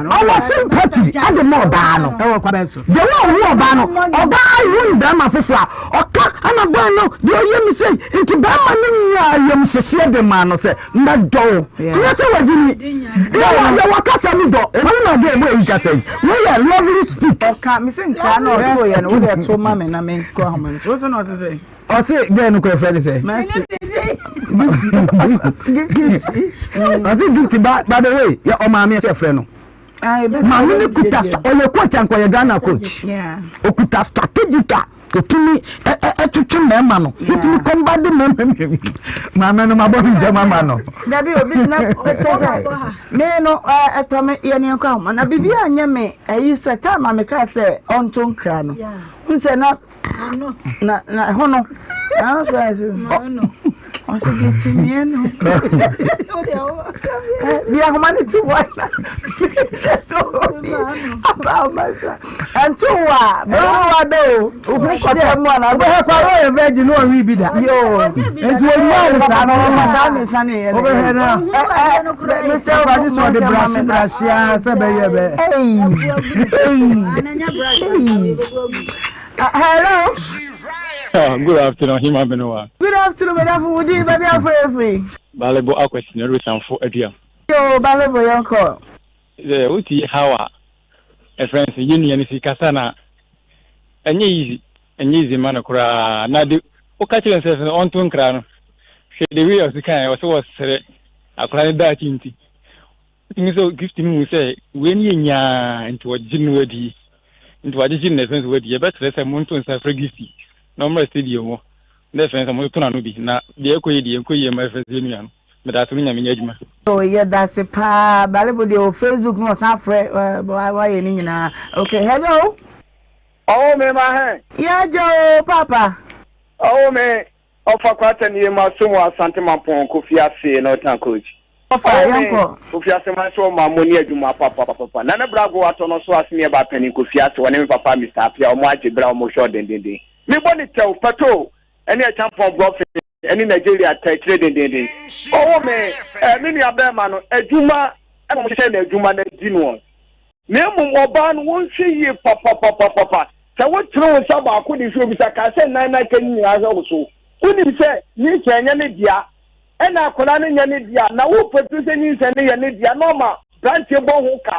Ɔwɔ sympathy ɛde ma ɔbaa no. Ɛwɔ kwa bɛn so. Deɛ wa ɔwu ɔbaa no, ɔbaa wu bɛrima foforɔ a, ɔka ɛna bɛn no deɛ ɔyɛ mi sei nti bɛrima no nyaa ayamhyehyeɛ de maa no sɛ mɛdɔ wo. Nyɛ sɛ wagye ni. Yɛwɔ yɛwɔ kasa mu dɔ. Ɛno na ɔde ɛmu ayi kasa yi. Wei yɛ lovely speak. Ɔka me se nkra na ɔto yɛ no wode ɛto ma me na me nkɔ ahoma no so. Wo se na ɔse sɛ. Ɔse gɛɛ no kɔ ɛfrɛ ne sɛ. Mercy. Ɔse gift ba by the way yɛ ɔmaame ɛsɛ ɛfrɛ no. Maame no kuta ɔyɛ coach anka ɔyɛ Ghana coach. Okuta strategic a otumi ɛtwetwe mmarima no. Otumi kɔmba de mmarima maame no mabɔ ne nsɛm ama no. Dabi obi na kyɛ sɛ me no ɛtɔ me yɛ ne nkɔ ahoma na biribi anyɛ me ɛyi sɛ time a mekaa sɛ ɔnto nkra no. N sɛ na na na ɛhɔ no nanso ɛso ɔsɛ deɛ timiɛ no bi ahoma no ti wɔ na so obi aba ahoma so ɛnto wɔ a bɛwɔ wa dɛ o ohun kɔtɛ mu ana wobɛhwɛ kɔ a wɔyɛ virgin na ɔnwe bi da yoo nti wɔnyaa ne saa no ɔma saa ne nsa ne yɛ wobɛhwɛ no mesɛ wobɛgye sɛ ɔde brahye brahye a sɛ bɛyɛ bɛ Hello. Ah, good afternoon, Hima Benowa. Good afternoon, Madam Wudi, baby afrefri. Balebo akwasi na Rusanfo adua. Yo, Balebo yonko. Sɛ wotie how a ɛfrɛ sɛ yɛn nua no si kasa na ɛnyɛ easy, ɛnyɛ easy ma no koraa. Na de woka kyerɛ no sɛ sɛ ɔnto nkra no, hwɛ the way ɔsi kan ɔsɛ wɔsrɛ akwadaa no daakye nti. Wotumi sɛ Gift no hu sɛ wei no yɛ nyaa nti wɔgye no adi. Nti wɔagyegye no na ɛfɛn sɛ wadi. Yɛbɛsrɛ sɛ monto nsa frɛ Gift na ɔmmra stadium hɔ na ɛfɛn sɛ montoto n'ano bi na deɛ ɛkɔ yie deɛ ɛnkɔ yie mma ɛfɛn sɛ yɛn nua no. Meda ase me Nyame nyɛ adwuma. Oh yɛdase paa Balebo deɛ wɔ Facebook no ɔsan frɛ wayɛ ne nyinaa okay hello. Ɔwɔ me ma hɛn. Yɛagya o papa. Ɔwɔ me Ɔfa kwata nie ma som wɔ Asante Mampong Kofi ase Northern Coach. Ɔfa Ɔwɔ me yɛnkɔ. Kofi ase ma nso ɔma mo ne adwuma papapapa. Nana Brago atɔ no so ase ne ɛba panin Kofi ase ɔne me papa Mister Appiah ɔmo agye bere a ɔmo hwɛ ɔdendenden. Me bɔ ne tɛw pɛtoo ɛne Acheampong Brɔfe ɛne Nigeria ta akyire dendenden. Ɔwɔ me eh me nua bɛɛma no adwuma ɛna ɔmo hyehyɛ no adwuma no adi noɔ. Na mmom ɔbaa no, wɔnhwɛ yie papapapapa. Sɛ wotene wo nsa baako de hwɛ obi sa, kae sɛ nan no aka no nyinaa hwɛ wo so. Wonim sɛ nyinsɛn nyɛ ne dea, ɛna akwadaa no nyɛ ne dea, na wopɛ sɛ nyinsɛn no yɛ ne dea na ɔma aberanteɛ bɔ ho ka.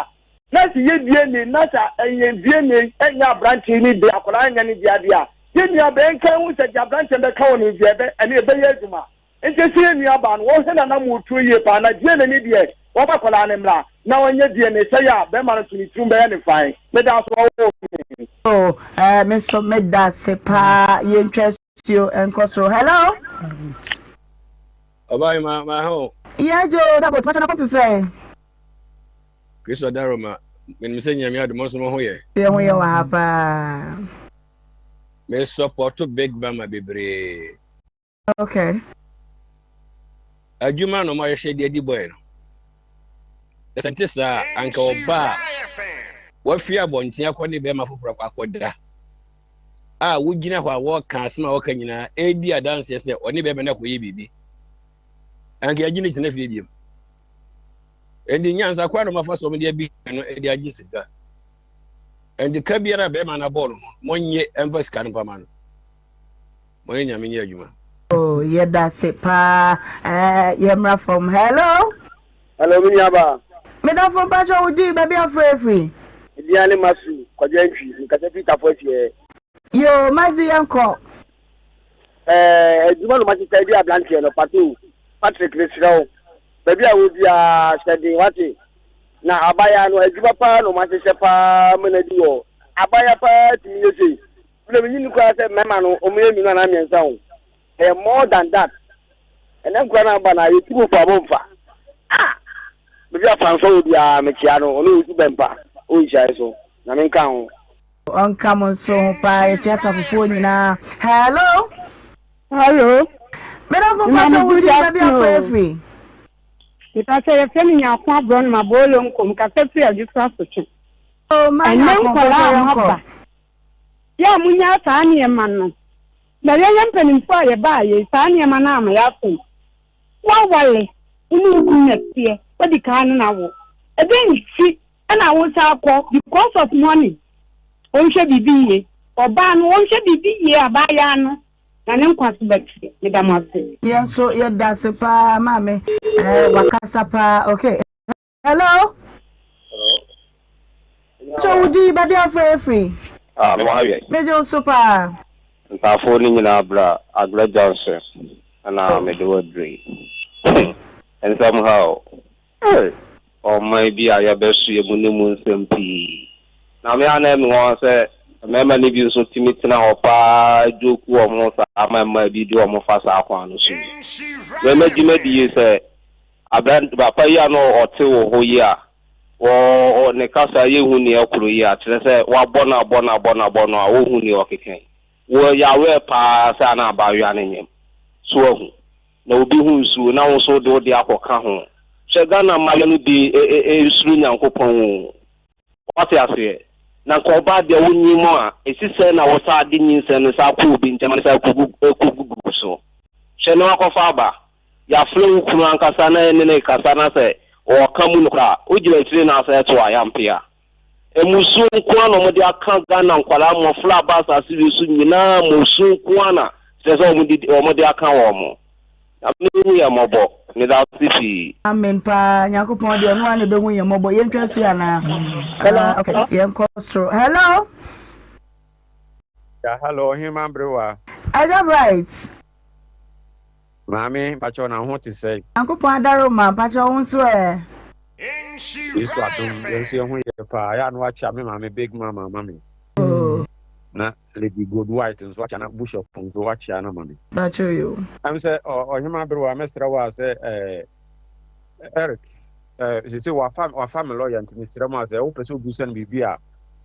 Na sɛ yɛ DNA na sɛ ɛyɛ DNA ɛnyɛ aberanteɛ no dea, akwadaa no nyɛ ne dea deɛ a, yɛn nua bɛn nka nhu sɛ deɛ aberanteɛ no bɛka wɔ ne deɛ ɛbɛ ɛne ɛbɛyɛ adwuma. Nti sɛ yɛn nua baa no wɔhwɛ n'anamotuo yie paa na DNA ne deɛ wɔma akwadaa no mmra na ɔnyɛ DNA sɛyɛ a bɛrima no to ne tirim bɛyɛ no fine. Meda ase wɔwoo me. Oh, eh, me nso meda ase paa yɛntwa. Nsuo nkɔ soro. Hello. Ɔbaa yi ma ma ho. Yɛ gye o dabo tuma na te sɛ. Kristo adaro ma menim sɛ nyame adom nso mo ho yɛ. Yɛ ho yɛ wɔ ha paa. Me support big mama bebree. Okay. Adwuma na ɔmo ahyehyɛ de adi bɔɛ no. Sɛ nte saa anka ɔbaa wafi abɔnten akɔ ne bɛrima foforɔ akɔ akɔda. a wogyina hɔ a wɔreka asɛm a wɔka nyinaa redi adanseɛ sɛ ɔne bɛrima no akɔyɛ biribi anka yɛagye no tena fie biom ɛnti nyansa kwa na ɔmafa so ɔmde abi no de agye sika ɛnti ka biara bɛrima no abɔɔ no ho monnye ɛmfa sika no mpama no mɔne nyame nyɛ adwuma. Oh, yɛda se paa. Eh, yɛmmra fam. Hello. Hello, me nua baa. Me dɔfo mpakyɛ wo din baabi a wofrɛ firi. Me din ne Masu Kwadwo Antwi, me kasa firi Tafo Asiɛ. Yoo, Mazi yɛn kɔ. Ɛɛ adwuma no makyekyɛ bi abranteɛ no pato Patrick mesrɛ wo baabi a wɔ biara hyɛ den wate na abaya no adwuma paa na ɔmahyehyɛ paa ma no adi wɔ abaya paa tumi yɛ sei mena menyini koraa sɛ mmarima no ɔmo yɛ mmienu anaa mmiɛnsa o Ɛyɛ more than that. Ɛnɛ nkura no aba na yɛti mu fa mo mfa. Ah! Baabi a Francois wɔ biara mekyea no, ɔne Owusu Bɛmpa wɔ nhyiaeɛ so. Nyame nka ho. Ɔnka mo nso ho paa yɛkyia tafofoɔ nyinaa. Hello. Hello. Medafo mpakyɛ wo din baabi afrɛ afiri. Mepakyɛ yɛfrɛ me Nyako Aborɔnoma Boolo Nkom kasa firi Adwoso Asotwe. Oh, ma Ɛnɛ Nyako nkwadaa mpakyɛ a yɛnkɔ. moaba yɛ a monyaa saa nneɛma no Na yɛyɛ mpanimfoɔ a yɛbaa yei, saa nneɛma no ama yɛafom. Woaware, wo ne wo kunu na ɛteɛ, woadi kan ne no awo. Ɛdɛn nti na wosan akɔ because of money? Ɔnhwɛ biribi yie. Ɔbaa no, ɔnhwɛ biribi yie abaayaa no na ne nkwa so bɛte. Meda mo ase. Yɛn nso yɛda ase paa maame eh, wakasa paa okay. Hello. Hello. So wo di baabi afrɛ efiri. Ah, mewɔ ha wiɛ. Megye wo so paa. Ntaafoɔ no nyinaa bra Agorɔ Junction na mede wo aduru yi. Nsɛm ha o. Hey! Ɔman bi a yɛbɛso yɛ mu ne mu nsɛm pii. Na me ara na ɛyɛ me nwanwa sɛ mmarima no bi nso tumi tena hɔ paa joke wɔn ho saa ma mmaa bi de wɔn fa saa kwan no so yi. Me magye madi yie sɛ Aberante papa yi a na ɔte wo hɔ yi a, wɔ ɔ ne kasa yɛ hu nea ɛkoro yi a, kyerɛ sɛ wabɔ no abɔ no abɔ no abɔ no a, ɔnhu nea ɔkeka yi. Wɔ yɛ aware paa sɛ ana abaayewa no nyem. So wahu? Na obi ho nsuo na wo nso wode wo deɛ akɔka ho. Hwɛ Ghana mmaayewa no bi ɛ ɛ nsuro Nyankopɔn o. Wate aseɛ? Na nka ɔbaa deɛ wonyim a, ɛsi sɛn na wɔsaa de nyinsɛn no saa kɔ obi nkyɛn ma no saa kɔgu kɔgugu so? Hwɛ na wakɔfa aba. Yɛafrɛ wo kunu ankasa na yɛne no rekasa na sɛ ɔɔka mu nokorɛ a, wogyina akyire na asɛ to ayampea. Mmusuo nko ara na wɔde aka Ghana nkwadaa, mmɔfra a aba asase wei so nyinaa mmusuo nko ara na kyerɛ sɛ wɔde wɔde aka wɔn. Nyame hu yɛn mmɔbɔ. Meda wo ase pii. Amen paa Nyankopɔn deɛ ɔno ara na ɛbɛhu yɛn mmɔbɔ yɛntwa su anaa Hello. Ah, okay yɛnkɔ soro hello Ya hello ɔhema berewa. Agya Bright. Maame mpakyɛw na wo ho te sɛn? Nyankopɔn adaroma mpakyɛw wo nso ɛ? Yesu adom yɛn nso yɛn ho yɛ paa ɛyɛ a na wakyea me maame big mama ama me na Lady Gold White nso wakyea na Bishop nso wakyea no ama me. Mpakyɛw yo. Ɛm sɛ ɔhema berewa mɛsrɛ wo a sɛ ɛɛ Eric ɛɛ sese wafa wafa me lawyer nti mesrɛ mo a sɛ wopɛ sɛ obusa no biribi a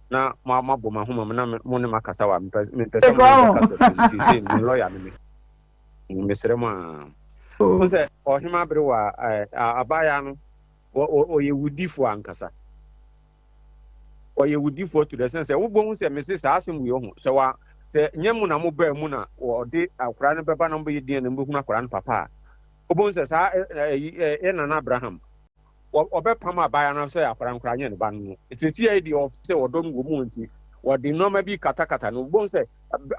na mo mabɔ mo ahoma mu na mo ne makasa wa mepɛ mepɛ sɛ mo ne bɛkasa bi nti sɛ me lawyer ne me. Mesrɛ mo a. Wohu sɛ ɔhema berewa abaayaa no, ɔyɛ wudifoɔ ankasa. Ɔyɛ wudifoɔ to the sense sɛ wobɛhu sɛ mese saa asɛm wei ɔho sɛ wa sɛ nyɛ mu na mobaa mu na ɔde akwadaa no bɛba na mobɛyɛ din na mobɛhunu akwadaa no papa a, wobɛhu sɛ saa yɛ nana Abraham ɔbɛpam abaayewa no sɛ akwadaa no koraa nyɛ ne ba no no. Seesei yi deɛ ɔpɛ sɛ ɔdɔ no wɔ mu nti, wɔde nneɛma bi katakata no. Wobɛhu sɛ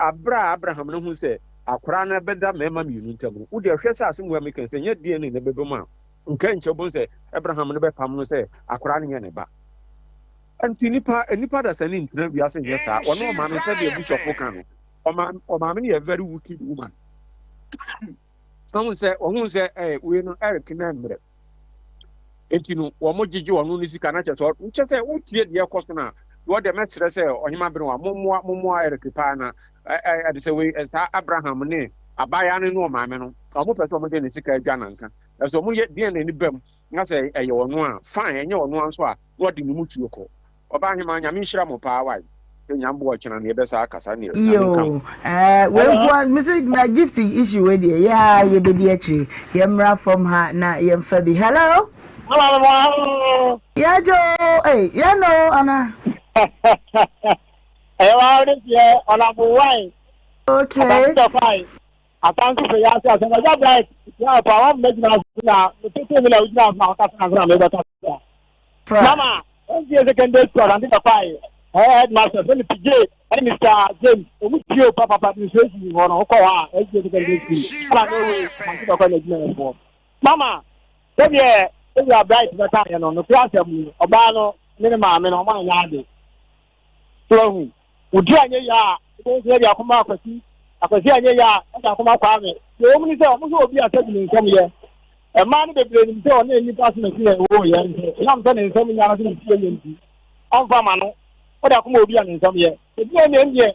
aberɛ a Abraham no hu sɛ akwadaa no bɛda mmarima mmienu ntam no, wodeɛ hwɛ sɛ asɛm wei a meka yi, sɛ nyɛ DNA na ɛbɛba mu a, nka nkyɛ wobɛhu sɛ Abraham no bɛpam no sɛ akwadaa no nyɛ ne ba. Nti nipa nipa dasani ntena wiase nyɛ saa. Ɔno ɔmaame sɛdeɛ bishop ka no, ɔmaame no yɛ very wicked woman. Ɔhu sɛ ɔhu sɛ ɛɛ wei no Eric na mmerɛ. Enti no, wɔgyegye ɔno ne sika na kyerɛ sɛ nkyɛ sɛ wotie deɛ ɛkɔ so no a, Wɔ deɛ mɛsrɛ sɛ Ɔhema Berewa mommoa mommoa Eric paa na ɛde sɛ wei saa Abraham ne abaayaa no ne ɔmaame no ɔmo pɛ sɛ ɔmo de ne sika adwa nanka ɛsɛ ɔmo yɛ DNA no bam na sɛ ɛyɛ ɔno a fine ɛnyɛ ɔno a nso a na ɔde ne musuo kɔ. Ɔbaahemaa Nyame nhyira mo paa wai sɛ Nyame boa ɔkyena no yɛbɛsa akasa neɛ Nyame nka Yoo mo. eh, wei nkoa mese na gift issue wei deɛ yɛ a yɛbɛdi akyire. Yɛmmra fam ha na yɛmfa bi. Hello? Yɛgye o, ei, yɛn no ana? Ɛyɛ wa ɔde deɛ ɔnabo wine. Okay. Asante tɔfae. Asante fɛ yɛ ase asɛm ɛgya bright. Yɛ ɔpa wɔn mɛ gyina so na tete mi na ogyina so na ɔkasa na na mɛbɛka so. Mama, NGA secondary school Asante tɔfae. Ɛyɛ headmaster sɛ ne PJ ɛne Mr James. Ɔmu tie o papapa administration hɔ no wokɔ hɔ a NGA secondary school. Ɛna ne wei Asante tɔfae na adwuma yɛ foɔ. Mama, sɛdeɛ Owura Bright bɛkaeɛ no, nokorɛ asɛm ni, ɔbaa no ne ne maame no, wɔanyɛ ade. So wahu? Wo ti anyɛ yie a, wobɛhu sɛ yɛde akoma Akwasi, Akwasi anyɛ yie a, yɛde akoma Kwame. Deɛ ɛwɔ mu ne sɛ, wɔn sɛ obi a sɛbi ne nsɛm yɛ. Mmaa no bebree nim sɛ ɔne nnipa asomasi na ɛwoo yɛn nso, ɛnam sɛ ne nsɛm nyɛ anaasɛ ne ti yɛ nti, ɔmfa ma no. Wode akoma obi a ne nsɛm yɛ. Ebi yɛ deɛ deɛ,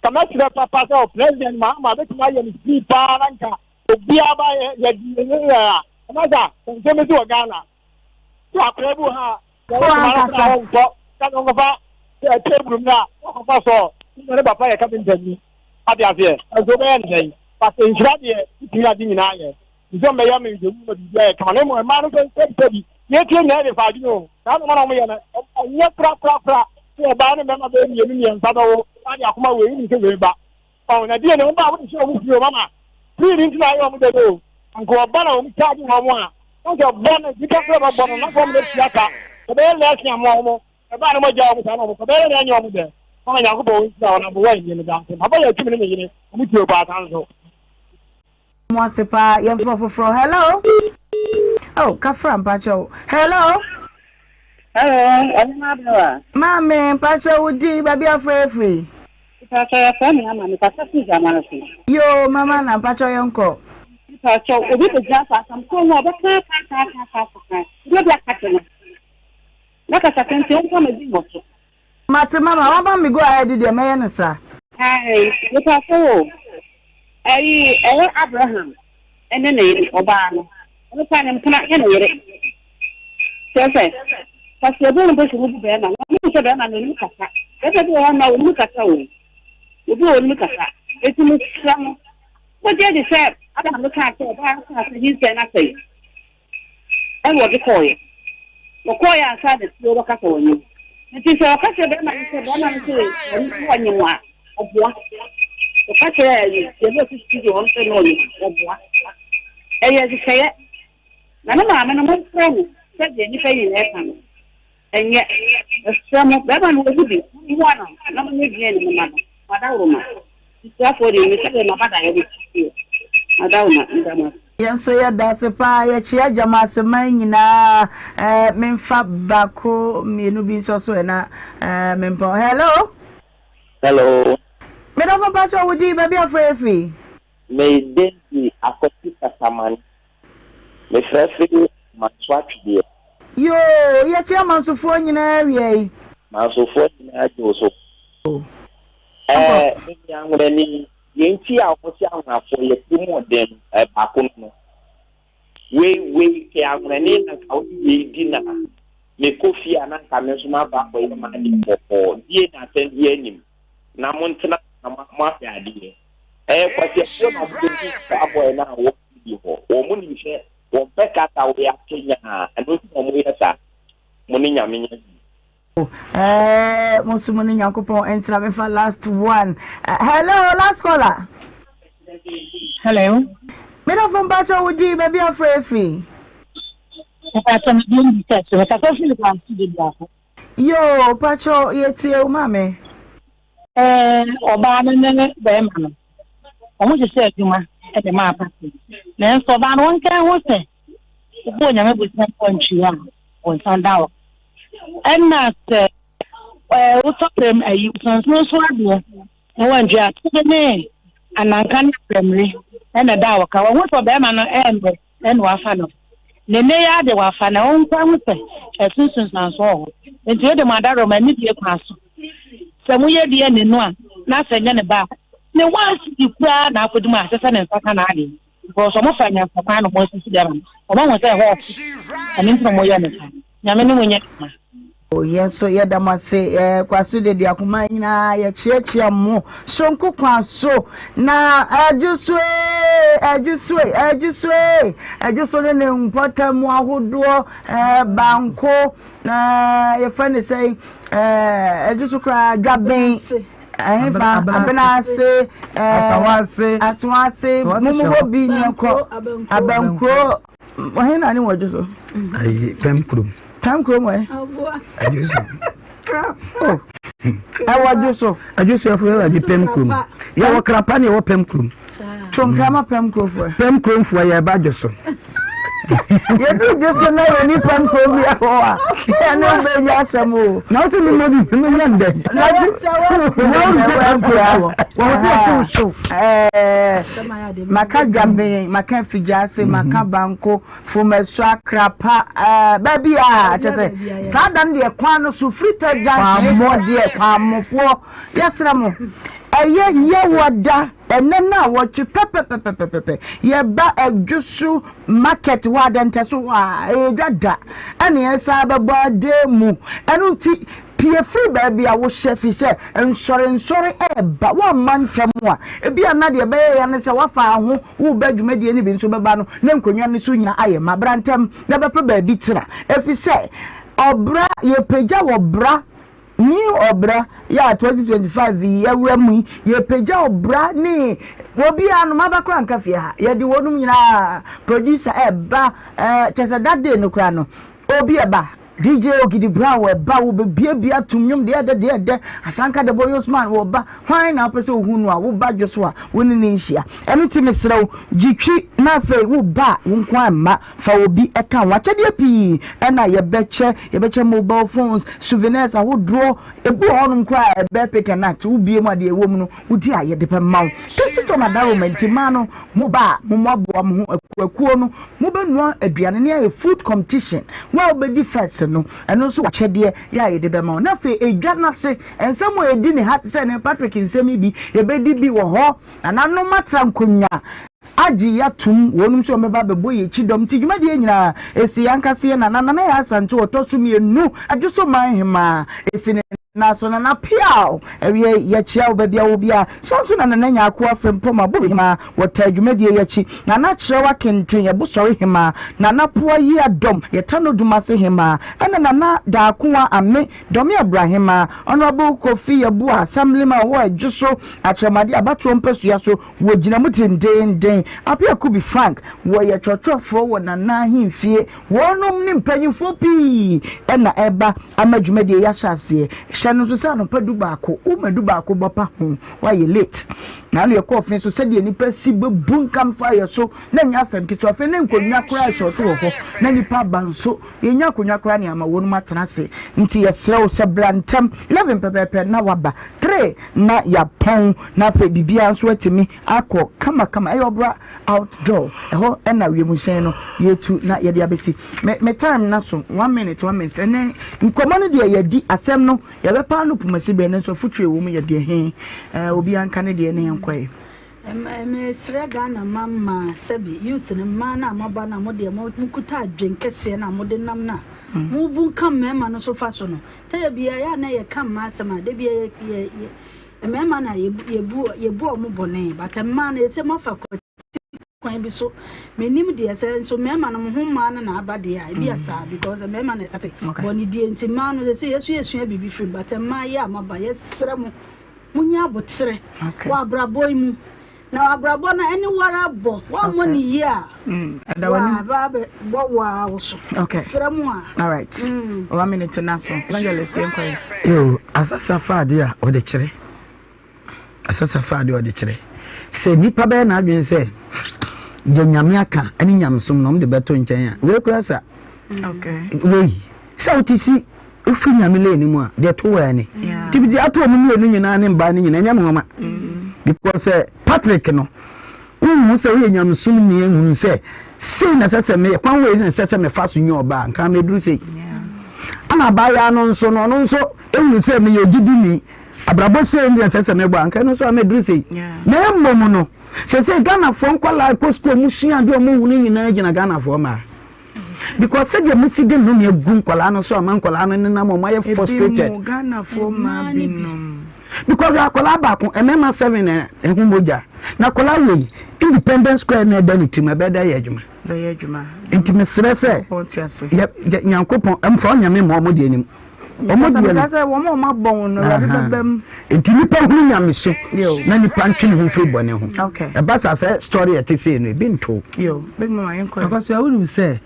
ka mɛkyerɛ papa sɛ President Mahama bɛtumi ayɛ no free paa na nka obiara ba yɛ yɛ di yɛ a ɛna sa nsɛm bi si wɔ Ghana sɛ akwadaa bi wɔ ha a So wɔn no ankasa. na wɔnkɔ sɛ wɔnkɔfa table mu na wɔkɔfa sɔ ne ne papa yɛ kapenta ni ate aseɛ ɛnso wobɛyɛ ne dɛn but nhyira deɛ wotumi ade nyinaa yɛ nso mbɛyɛ me nhwɛmu ma biribi ayɛ kama na mmom mmaa no sɛ sɛbisɛbi yɛtie nyinaa de fa adwene o saa nneɛma na wɔyɛ no ɛnyɛ korakorakora sɛ ɔbaa ne mmarima bɛyɛ mmienu mmiɛnsa bɛwo na de akoma wei wonim sɛ wei ba Ɔn na deɛ ne wɔn ba a wɔde hyɛ wɔn fie o mama free ne nti na ayɛ wɔn dɛ o nka ɔba na wɔn charge wɔn a na nka ɛbɔ no sika kura bɛbɔ no na nka wɔn bɛ tua ka ɛbɛyɛ lɛsin ama wɔn ɛbaa no mo gya wɔn saa na wɔn kɔ bɛyɛ na ɛnyɛ wɔn dɛ mama nyankopɔn wɔn nhyira wɔn aboa yɛ ne danse papa yɛ atumi ne ne yere wɔn tie paa saa nso. Mo ase paa yɛmfa foforɔ hello oh kafra mpakyɛw hello. Hello, ɔhema abewa. Maame mpakyɛw wo din baabi afrɛ afiri. Mpakyɛw yɛfrɛ me ama mekasa firi Gyamase. Yoo mama na mpakyɛw yɛnkɔ. Mpakyɛw obi bɛgyina so asɛm koro no ɔbɛka aka aka aka aka aka obi obi aka kyɛ no na kasa tenten ɔmfa ma bi wɔ so. Mate mama wama me go ahead deɛ mɛyɛ no saa. Ae mepakyɛw o ɛyi ɛyɛ Abraham ɛne ne yere ɔbaa no ɔno koraa ne mpena nyɛ ne yere kyerɛ sɛ kwasiabu no mpɛ sɛ ɔbu bɛrima no ɔno sɛ bɛrima no onim kasa bɛrima bi wɔ hɔ ma onim kasa o obi wɔ onim kasa eti mesrɛ mo mogye di sɛ Abraham no kaa sɛ ɔbaa no kaa sɛ nyinsɛn no asɛe Ɛna wɔde kɔeɛ. Wɔkɔeɛ ansa na fie wɔbɛka sɛ wɔnyem. Nti sɛ wɔka kyerɛ bɛrima no sɛ bɛrima no sɛ ɔno wɔnyem a, ɔboa. Wɔka kyerɛ deɛ na ɔte studio hɔ no sɛ na ɔnyem a, ɔboa. Ɛyɛ nhyehyɛeɛ. Na ne maame no momfrɛ no sɛdeɛ nnipa nyinaa ka no. Ɛnyɛ. Mesrɛ mo, bɛrima no wawu de, mommoa no na monyɛ DNA no mma no. Madaworoma. Nsuafoɔ deɛ, menim sɛdeɛ m'abadaeɛ no teɛ. Madaworoma, meda mo ase. Yɛn nso yɛda ase paa yɛkyea Gyamaseman nyinaa eh, memfa baako mmienu bi nso so ɛ na eh, mempɔn. Hello. Hello. Medɔfo mpakyɛ wo din baabi afrɛ afiri. Me din de Akwasi Kasamani. Mefrɛ firi Manso Atwedeɛ. Yoo, yɛkyea Mansofoɔ nyinaa awia yi. Mansofoɔ nyinaa gye wo so. Ɛɛ, me nua Anwonani, deɛ nti a wɔse Anwonafoɔ yɛ tiri mu ɔden no, ɛɛ, baako no no. Wei, wei, kɛ Anwonani na nka wode wei di na mekɔ fie a na nka me nso maba akɔyɛ m'adeɛ bɔkɔɔ. Die na asɛm biara nnim. Na montena na moahwɛ adeɛ. Ɛyɛ kwasiafoɔ na wɔbɛdi saa bɔɛ no a wɔdi hɔ. Wɔn nim sɛ wɔmpɛ kasa wei akyɛ nyaa, ɛno nti na wɔyɛ saa. Mo ne Nyame nyɛ adwuma. Ɛɛ mo nso mo ne Nyankopɔn ntena mefa last one. Hello last caller. Hello. Medafo mpakyɛ wo din baabi afrɛ afiri. Mpakyɛ me din di sɛ so mekasa firi kwanso de biako. Yoo pakyɛ yɛtie wo maame. Ɛɛ ɔbaa no ne bɛrima no wɔn hyehyɛ adwuma de maa papa nanso ɔbaa no wɔn nka ho sɛ wobɔ onyame bosia mpo antwie a bonsam da hɔ ɛna sɛ ɛɛ wotɔ pɛm ayi sonson so adeɛ na wantwie a sɛ ne ananka ne prɛmire ɛna da wɔ ka wɔn ho sɛ ɔbɛrima no ɛɛmɛ ɛna wafa no ne nne yɛ ade wafa na wɔn nkwa ho sɛ ɛso nsunsuanso wɔ hɔ nti wode mo adarɔ ma anidie kwan so. Sɛ moyɛ DNA no a na sɛ ɛnyɛ ne ba a, ne one cedi koraa na akɔdi mu a ɛsɛ sɛ ne nsa ka n'adeɛ because wɔn fa nyansa kwan na wɔn asisi de ama no. Wɔn ahu sɛ ɛhɔ ɔfo ɛno nti na wɔn yɛ no saa. Nyame ne mo nyɛ adwuma. O yɛn nso yɛda mo ase eh, Kwaso Deduakoma nyinaa yɛkyeakyea mo soronko kwan so na adwo so ee, adwo so ee, adwo so ee, adwo so ne ne mpɔtam ahodoɔ eh, banko eh, yɛfrɛ ne sɛn eh, adwo so koraa dwaben ɛhefa abenase eh, asoase mumubɔ bi ne nkɔ abankuro Ɔhe na ne wɔ dwo so? Ayi pɛm kurom. Pɛm kurom ɛ? Adwo so. Oh. Ɛwɔ dwo so. Adwo so ɛfo yɛ adi pɛm kurom. Yɛ wɔ krapa ne ɛwɔ pɛm kurom. Twonkrama pɛm kuromfoɔ. Pɛm kuromfoɔ yɛ ɛba dwo so. Yɛduru dwo so na yɛ ni pɛm kurom bi ɛhɔ a yɛ ne bɛ nya asɛm o. Na ɔsɛ mi mɔ bi mi nya ndɛ. Na dwo na ɔsɛ pɛm kuromfoɔ. Wɔn sɛ ɛsɛ so. Ɛɛ. Maka dwaben, maka afigyaase, maka banko, fomasu, akrapa, ɛɛ baabi a kyɛ sɛ saa da no deɛ kwan no so firi tɛ junction kɔ deɛ kwammofoɔ yɛsrɛ mo ɛyɛ yɛwɔ da ɛnɛ no a wɔtwe pɛpɛpɛpɛpɛpɛ yɛba ɛdwo so market hɔ adɛntɛ so hɔ a ɛyɛ dwa da ɛne yɛsan bɛbɔ adeɛ mu ɛno nti Pue firi baabi a wohyɛ, firi sɛ nsɔrensɔre reba. Woamma ntɛm a, ebia na deɛ ɛbɛyɛ ya ne sɛ woafa wo ho woreba dwumadie no bi nso bɛba no, na nkonnwa no so nyinaa ayɛ ma. Bra ntɛm na bɛpɛ baabi tena, ɛfiri sɛ ɔbra, yɛpagya wɔ bra, new ɔbra yɛ a 2025 yi yɛawura mu yi, yɛpagya ɔbra ne obiara no, maba koraa nka fie ha, yɛde wɔnom nyinaa, producer ɛreba, ɛɛ, kyerɛ sɛ that day no koraa no, obi ɛba. DJ Ogidi Brown wɔ ɛba wo bɛ bie bie atum nwom deɛ ɛdɛ deɛ ɛdɛ Asanka the boy Osman wɔ ba hwan na wopɛ sɛ wohu no a wo ba dwo so a wo ne ne nhyia ɛno nti mesrɛ wo gye twi na afei wo ba a wo nko ara mma fa obi ɛka ho akyɛdeɛ pii ɛna yɛbɛkyɛ yɛbɛkyɛ mobile phones souvenirs ahodoɔ ebi wɔ hɔnom koraa a ɛbɛ pick and act wo bie mu a deɛ ɛwɔ mu no wodi a yɛde bɛma wo Kristo na nti maa no mo ba a mo mmoaboa mo ho akuakuo no Mobɛnoa aduane ne ayɛ food competition, wo a wobɛdi first no, ɛno nso wɔ akyɛdeɛ yɛ a yɛde bɛma wo. Na afei edwa no ase, nsɛm a ɛdi ne ha te sɛ ne Patrick nsɛm yi bi, yɛbɛdi bi wɔ hɔ. Nananom atra nkonnwa agye yɛ atom, wɔnom nso wɔbɛba abɛbɔ yɛn akyi dɔm. Nti dwumadie nyinaa ɛsi yɛn ankasa yɛn nana, Nana Yaa Asante ɔtɔ so mmienu, Adwoso man hemaa, ɛsi ne nan so, Nana Piaw, Awiei, yɛkyea wo baabi a wowɔ biara. Saa nso na Nana Nyarko Afrempong Aboh Hemaa, wɔtaa dwumadie yi akyi. Nana Kyerɛw Akenten, Ɛbosɔre Hemaa, Nana Poa Yiadom, Yɛtano Dumase Hemaa, ɛna Nana Darkoa Ame, Dɔme Abra Hemaa, Honourable Kofi Yeboah, Assemblyman a ɔwɔ Adwoso, Akyerɛmade Abatoɔ Mpasua so, wɔgyina mu dendeenden. Appiah Kubi Frank, wɔyɛ kyerɛkyerɛfoɔ wɔ Nana Ahemfie. Wɔnom ne mpanyimfoɔ pii na ɛreba ama dwumadie yi ahyɛ aseɛ. Hyɛ no nso sɛ anɔpa dubaako, woma dubaako bɔ pa ho, woayɛ late. Na ano yɛkɔɔ fe so sɛdeɛ nnipa si bɛbu nkam fa yɛ so, na ɛnyɛ asɛm ketewa. Afei ne nkonnwa koraa ɛhyɛ ɔto wɔ hɔ, na nnipa aba nso, yɛnya akonnwa koraa ne ama wɔnom atena ase. Nti yɛsrɛ wo sɛ bra ntɛm, 11 pɛpɛɛpɛ na waba, 3 na yɛapɔn, na afei biribiara nso atumi akɔ kamakama. Ɛyɛ ɔbra. Outdoor, ɛhɔ na wiemhyɛn no yɛtu na yɛde abɛsi. Me me time na so, one minute, one minute. Ɛnɛ nkɔmmɔ no deɛ yɛdi, asɛm no yɛbɛpaa no pumasi berɛ, nanso afotuo ɛwɔ mu yɛ deɛ he. Ɛɛ obiara nka ne deɛ ne yɛnkɔɛ. Mesrɛ Ghana mma mmaa sɛbi youth no mmaa no a moaba no a mo deɛ mokuta adwen kɛseɛ no a mode nam no a mobu nka mmarima no so fa so no tɛyɛ biara yɛ a na yɛka mmaa asɛm a da biara yɛ yɛ Mmarima na yɛbu yɛbu wɔn bɔne but mmaa no ɛsɛ moafa kwati kwan bi so menim deɛ sɛ nso mmarima no mo ho mmaa no na aba deɛ a ebi asaa because mmarima na ɛsate bɔne die nti mmaa no sɛ yɛso yɛsua biribi firi but mmaa yɛ a moaba yɛsrɛ mo monyɛ aboterɛ wɔ abrabɔ yi mu Na w'abrabɔ no ɛne woara bɔ, woammɔ no yie a, w'aba bɛbɔ wo ara wo so. Serɛ mo a. All right. One minute na so. Evangelist yɛn kɔ yɛ. Yo, asasa fa adeɛ a ɔde kyerɛ. Asasa fa adeɛ a ɔde kyerɛ. Sɛ nipa bɛyɛ n'adwene sɛ deɛ nyame aka ne nyamesom na wɔn de bɛto nkyɛn a, wei kura sa. Okay. Wei sɛ wote si Wofiri Nyame lane no mu a, deɛ ɛto wɔ ani. Nti deɛ ato wɔn mmienu nyinaa ne mbaa no nyinaa ɛnyɛ me nwanwa. Because sɛ Patrick no, wohu sɛ woyɛ nyamesom ni ehunu sɛ sei na ɛsɛ sɛ meyɛ, kwan wei na ɛsɛ sɛ mefa so nyɛ ɔbaa, nka meduru sei. Ɛna abaayaa no nso no, ɔno nso ehunu sɛ meyɛ ogyidini. Abrabɔ sei ndeɛ ɛsɛ sɛ mebɔ a anka ɛno nso a mɛduru sei. Na mmom no, seesei Ghanafoɔ nkwadaa kɔ sukuu ɔmo sua adeɛ ɔmo hunu nyinaa gyina Ghanafoɔ mmaa. Because sɛdeɛ mo si de nnome agu nkwadaa no so ama nkwadaa no nenam ɔmo ayɛ frustrated. Ebi mu Ghanafoɔ mmaa binom. Because akwadaa baako mmarima seven na ɛho mogya na akwadaa wei independent square na ɛda ne tirim ɛbɛyɛ dɛ yɛ adwuma. Bɛyɛ adwuma. Nti mesrɛ sɛ yɛ yɛ Nyankopɔn mfa onyame mma ɔmo deɛ nim. Ɔmo deɛ no. Sɛ wɔn a wɔn abɔ wɔn no awurade bɛbɛ mu. Nti nipa hunu nyamesu na nipa ntwe ne ho mfiri bɔne ho. Ɛba saa sɛ story ɛte sei no ebi nto. Yo, big mama yɛn kɔ. Akɔsua wonim sɛ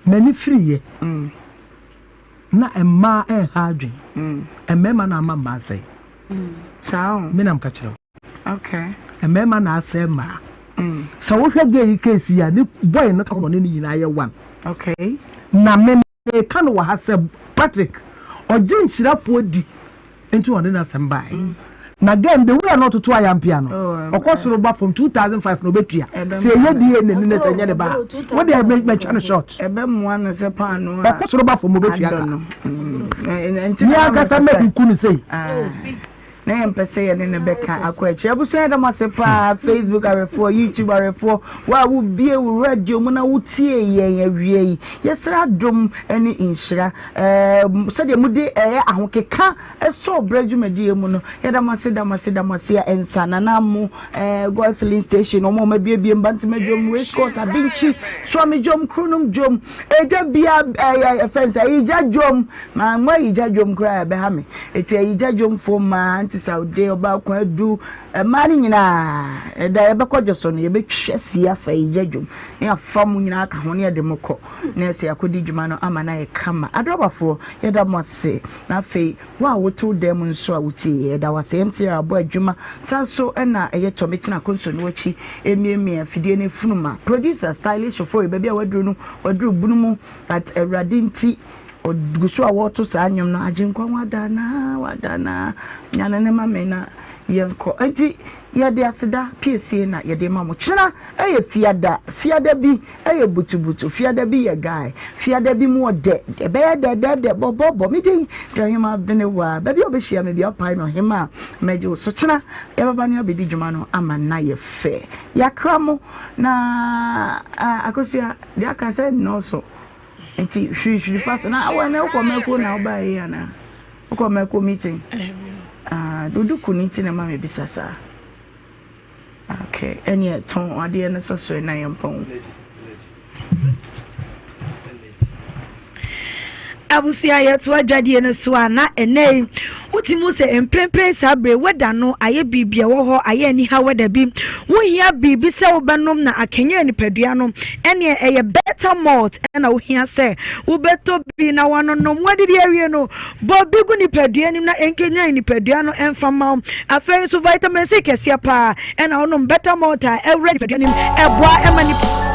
m'ani firiiɛ na mmaa ɛnha adwen mmarima na ama mmaa asɛe. Saa o. Me na mka kyerɛ wo. Okay. Mmarima na asɛe mmaa. Sɛ wohwɛ gay yi case yi a ne boy no ka ho ne ne nyinaa yɛ one. Okay. Na me Meka no wɔ ha sɛ Patrick ɔgye nhyirafoɔ di nti na ɔde n'asɛm baeɛ. Na girl no the way a na ɔtoto ayampea no ɔkɔ soro ba fam 2005 na ɔbɛtua sɛ ɛyɛ DNA ni na sɛ ɛnyɛ ne ba a wo deɛ mɛtwa no short. Ɛbɛmoa no sɛ paano a ɔkɔ soro ba fam ɔbɛtua ka. Me ankasa mɛkuku no sei. Na yɛmpɛ sɛ yɛne no bɛka akɔ akyiri. Abusua yɛda mo ase paa, Facebook awɛfoɔ, YouTube awɛfoɔ, wo a wobie wo radio mu na wotie yɛn awia yi. Yɛsrɛ adom ne nhyira. Ɛɛ sɛdeɛ mode ɛyɛ ahokeka ɛsɔ berɛ dwumadie mu no, yɛda mo ase, da mo ase, da mo ase a ɛnsa. Nana mo ɛɛ Goil filling station, wɔn a wɔabiebie Mbantema dwom, race course, Abinkyi, Suame dwom, Kronum dwom, edwa bia ɛyɛ ɛfɛn sɛ Ayigya dwom. Mammɔ ayigya dwom koraa a ɛbɛha me. Eti ayigya dwomfoɔ mmaa, Aunty Saude, Ɔbaako Adu, mmaa no nyinaa, ɛda yɛbɛkɔ dwo so no, yɛbɛtwa si afa ayigya dwom na yɛafa mo nyinaa aka ho na yɛde mo kɔ na yɛsɛ yɛakɔdi dwuma no ama no ayɛ kama. Adrɔbafoɔ, yɛda mo ase. Na afei, wo a wote wo dan mu nso a wotie yɛn, yɛda wo ase. MCR abɔ adwuma. Saa nso na ɛyɛ Tɔme tena konso no akyi emiamia afidie no funuma. Producer, Stylish Ofori, baabi a waduru no, waduru bunu mu, but Awurade nti, Ɔgu so a wɔreto saa nnwom no, Agyenkwa wadanaa, wadanaa, nyane no ma me na yɛnkɔ. Enti yɛde aseda piesie na yɛde ma mo. Kyena yɛ fiada, fiada bi yɛ butubutu, fiada bi yɛ guy, fiada bi mu ɔdɛ, ɛbɛyɛ dɛdɛɛdɛ, bɔbɔbɔ. Me din de Ɔhema Benewa. Baabi a wobɛhyia me bia wopae me Ɔhema a, mɛgye wo so. Kyena yɛbɛba ne abɛdi dwuma no ama no ayɛ fɛ. Yɛakra mo na Akosua deɛ aka sɛ nnɔɔso. Nti hwirihwiri fa so na awɔ ɛnɛ wokɔ mɛko na wobaa yi anaa wokɔ mɛko meeting ah dodo ku ne nti na ma mebisa saa okay ɛneɛ tɔn adeɛ no sɔ so na yɛmpɔn Abusua yɛto adwadie no so a na ɛnɛ yi wotumi hu sɛ mprempren saa bere wɛda no ayɛ biribi ɛwɔ hɔ ayɛ aniha wɛda bi wohia biribi sɛ wobɛnom na akanyan nipadua no ɛneɛ ɛyɛ better malt ɛna wohia sɛ wobɛtɔ bi na wanonom wadidi awie no bɔ bi gu nipadua nim na ɛnkanyan nipadua no ɛmfa ma wo afei nso vitamin C kɛseɛ paa ɛna wonom better malt a ɛwura nipadua nim ɛboa ɛma nipa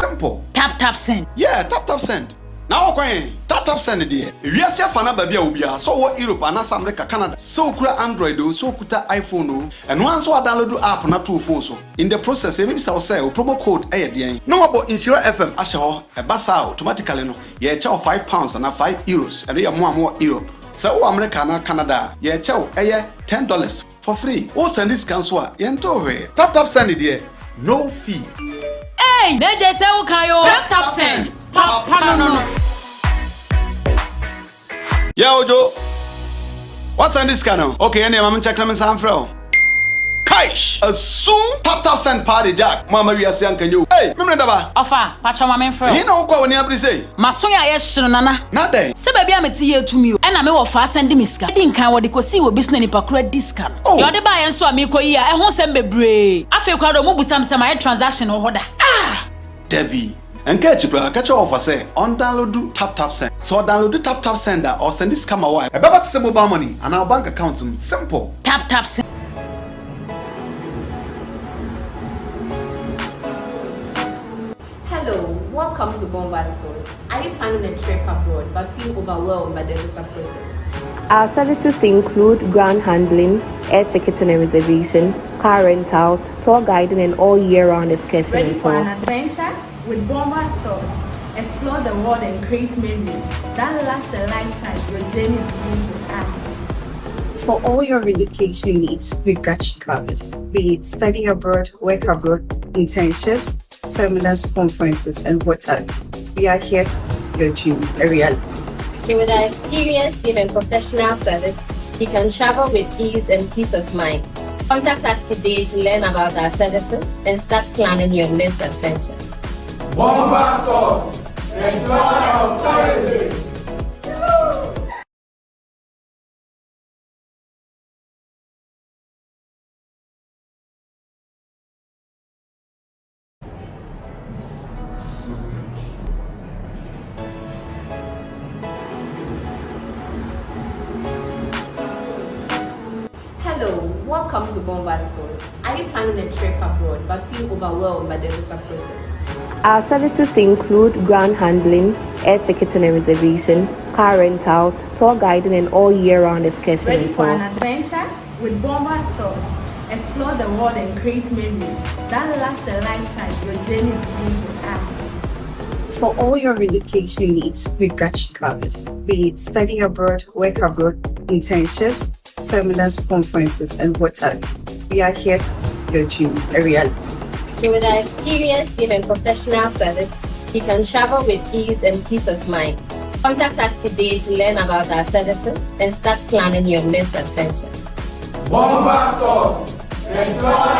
Simple. Tap tap send. Yeah, tap tap send. Na wɔ kwan tap tap send deɛ. Ewiase afa na baabi a wɔ biara sɛ ɔwɔ Europe anaasɛ America Canada sɛ okura Android o sɛ okuta iPhone o ɛno ara nso adownload app na to wo phone so. In the process yɛbɛbisa wo sɛ wo promo code ɛyɛ deɛn na wabɔ Nhyira FM ahyɛ hɔ ɛba saa a automatically no yɛrekyɛ wo £5 anaa €5 ɛno yɛ mo a mowɔ Europe. Sɛ wowɔ America anaa Canada a, yɛrekyɛ wo ɛyɛ $10 for free. Wo sɛnde sika nso a, yɛntew hwee. Tap tap send deɛ, no fee. Eii na gye sɛ wo kan oo. Tap tap send, papa no no. Yeah Ojo, wa sɛnde sika no? Okay ɛneɛ ma me nkyɛk na me nsan mfrɛ wo. Kaish! Asum! Tap tap send paa de Jack, mo amma wiase anka nyɛ o. Ei! Memene daba! Ɔfa, pakyɛw ma menfrɛ wo. Ɛhe na wokɔ a w'ani abere sei? M'aso yɛ ayɛ hye no Nana. Na dɛn? Sɛ baabi a mete yɛ tumi o. Ɛna me wɔfaa sɛnde me sika. Edi nkan wɔde kosii wɔ bi so na nipa koro adi sika no. Oh! Deɛ ɔde baeɛ nso a meekɔ yi a ɛho nsɛm bebree. Afei koraa deɛ ɔmo busa me sɛ mayɛ transaction wɔ hɔ da. Ah! Dabi. Ɛnka akyi koraa, ka kyerɛ wɔfa sɛ ɔndownloadu TapTapSend. Sɛ ɔdownloadu TapTapSend a, ɔresɛnde sika ma wo a, ɛbɛba te sɛ mobile money anaa wo bank account mu. Simple! TapTapSend. Hello, welcome. welcome to Bomba Stores. Are you planning a trip abroad but feel overwhelmed by the visa process? Our services include ground handling, air ticketing and reservation, car rentals, tour guiding, and all year round excursion Ready and for an tours. adventure? With Bomba Stores, explore the world and create memories that last a lifetime. Your journey begins with us. For all your relocation needs, we've got you covered. Be it study abroad, work abroad, internships, seminars, conferences, and what have you. We are here to make your dream a reality. So with our experienced team and professional service, you can travel with ease and peace of mind. Contact us today to learn about our services and start planning your next adventure. Bomba Stores, the joy of tourism. Hello, welcome to Bomba Stores. Are you planning a trip abroad but feel overwhelmed by the visa process? Our services include ground handling, air ticketing and reservation, car rentals, tour guiding, and all year round excursion Ready and for an tours. adventure? With Bomba Stores, explore the world and create memories that last a lifetime. Your journey begins with us. For all your relocation needs, we've got you covered. Be it study abroad, work abroad, internships, seminars, conferences, and what have you. We are here to make your dream a reality. So with our experienced team and professional service, you can travel with ease and peace of mind. Contact us today to learn about our services and start planning your next adventure. Bomba Stores, the joy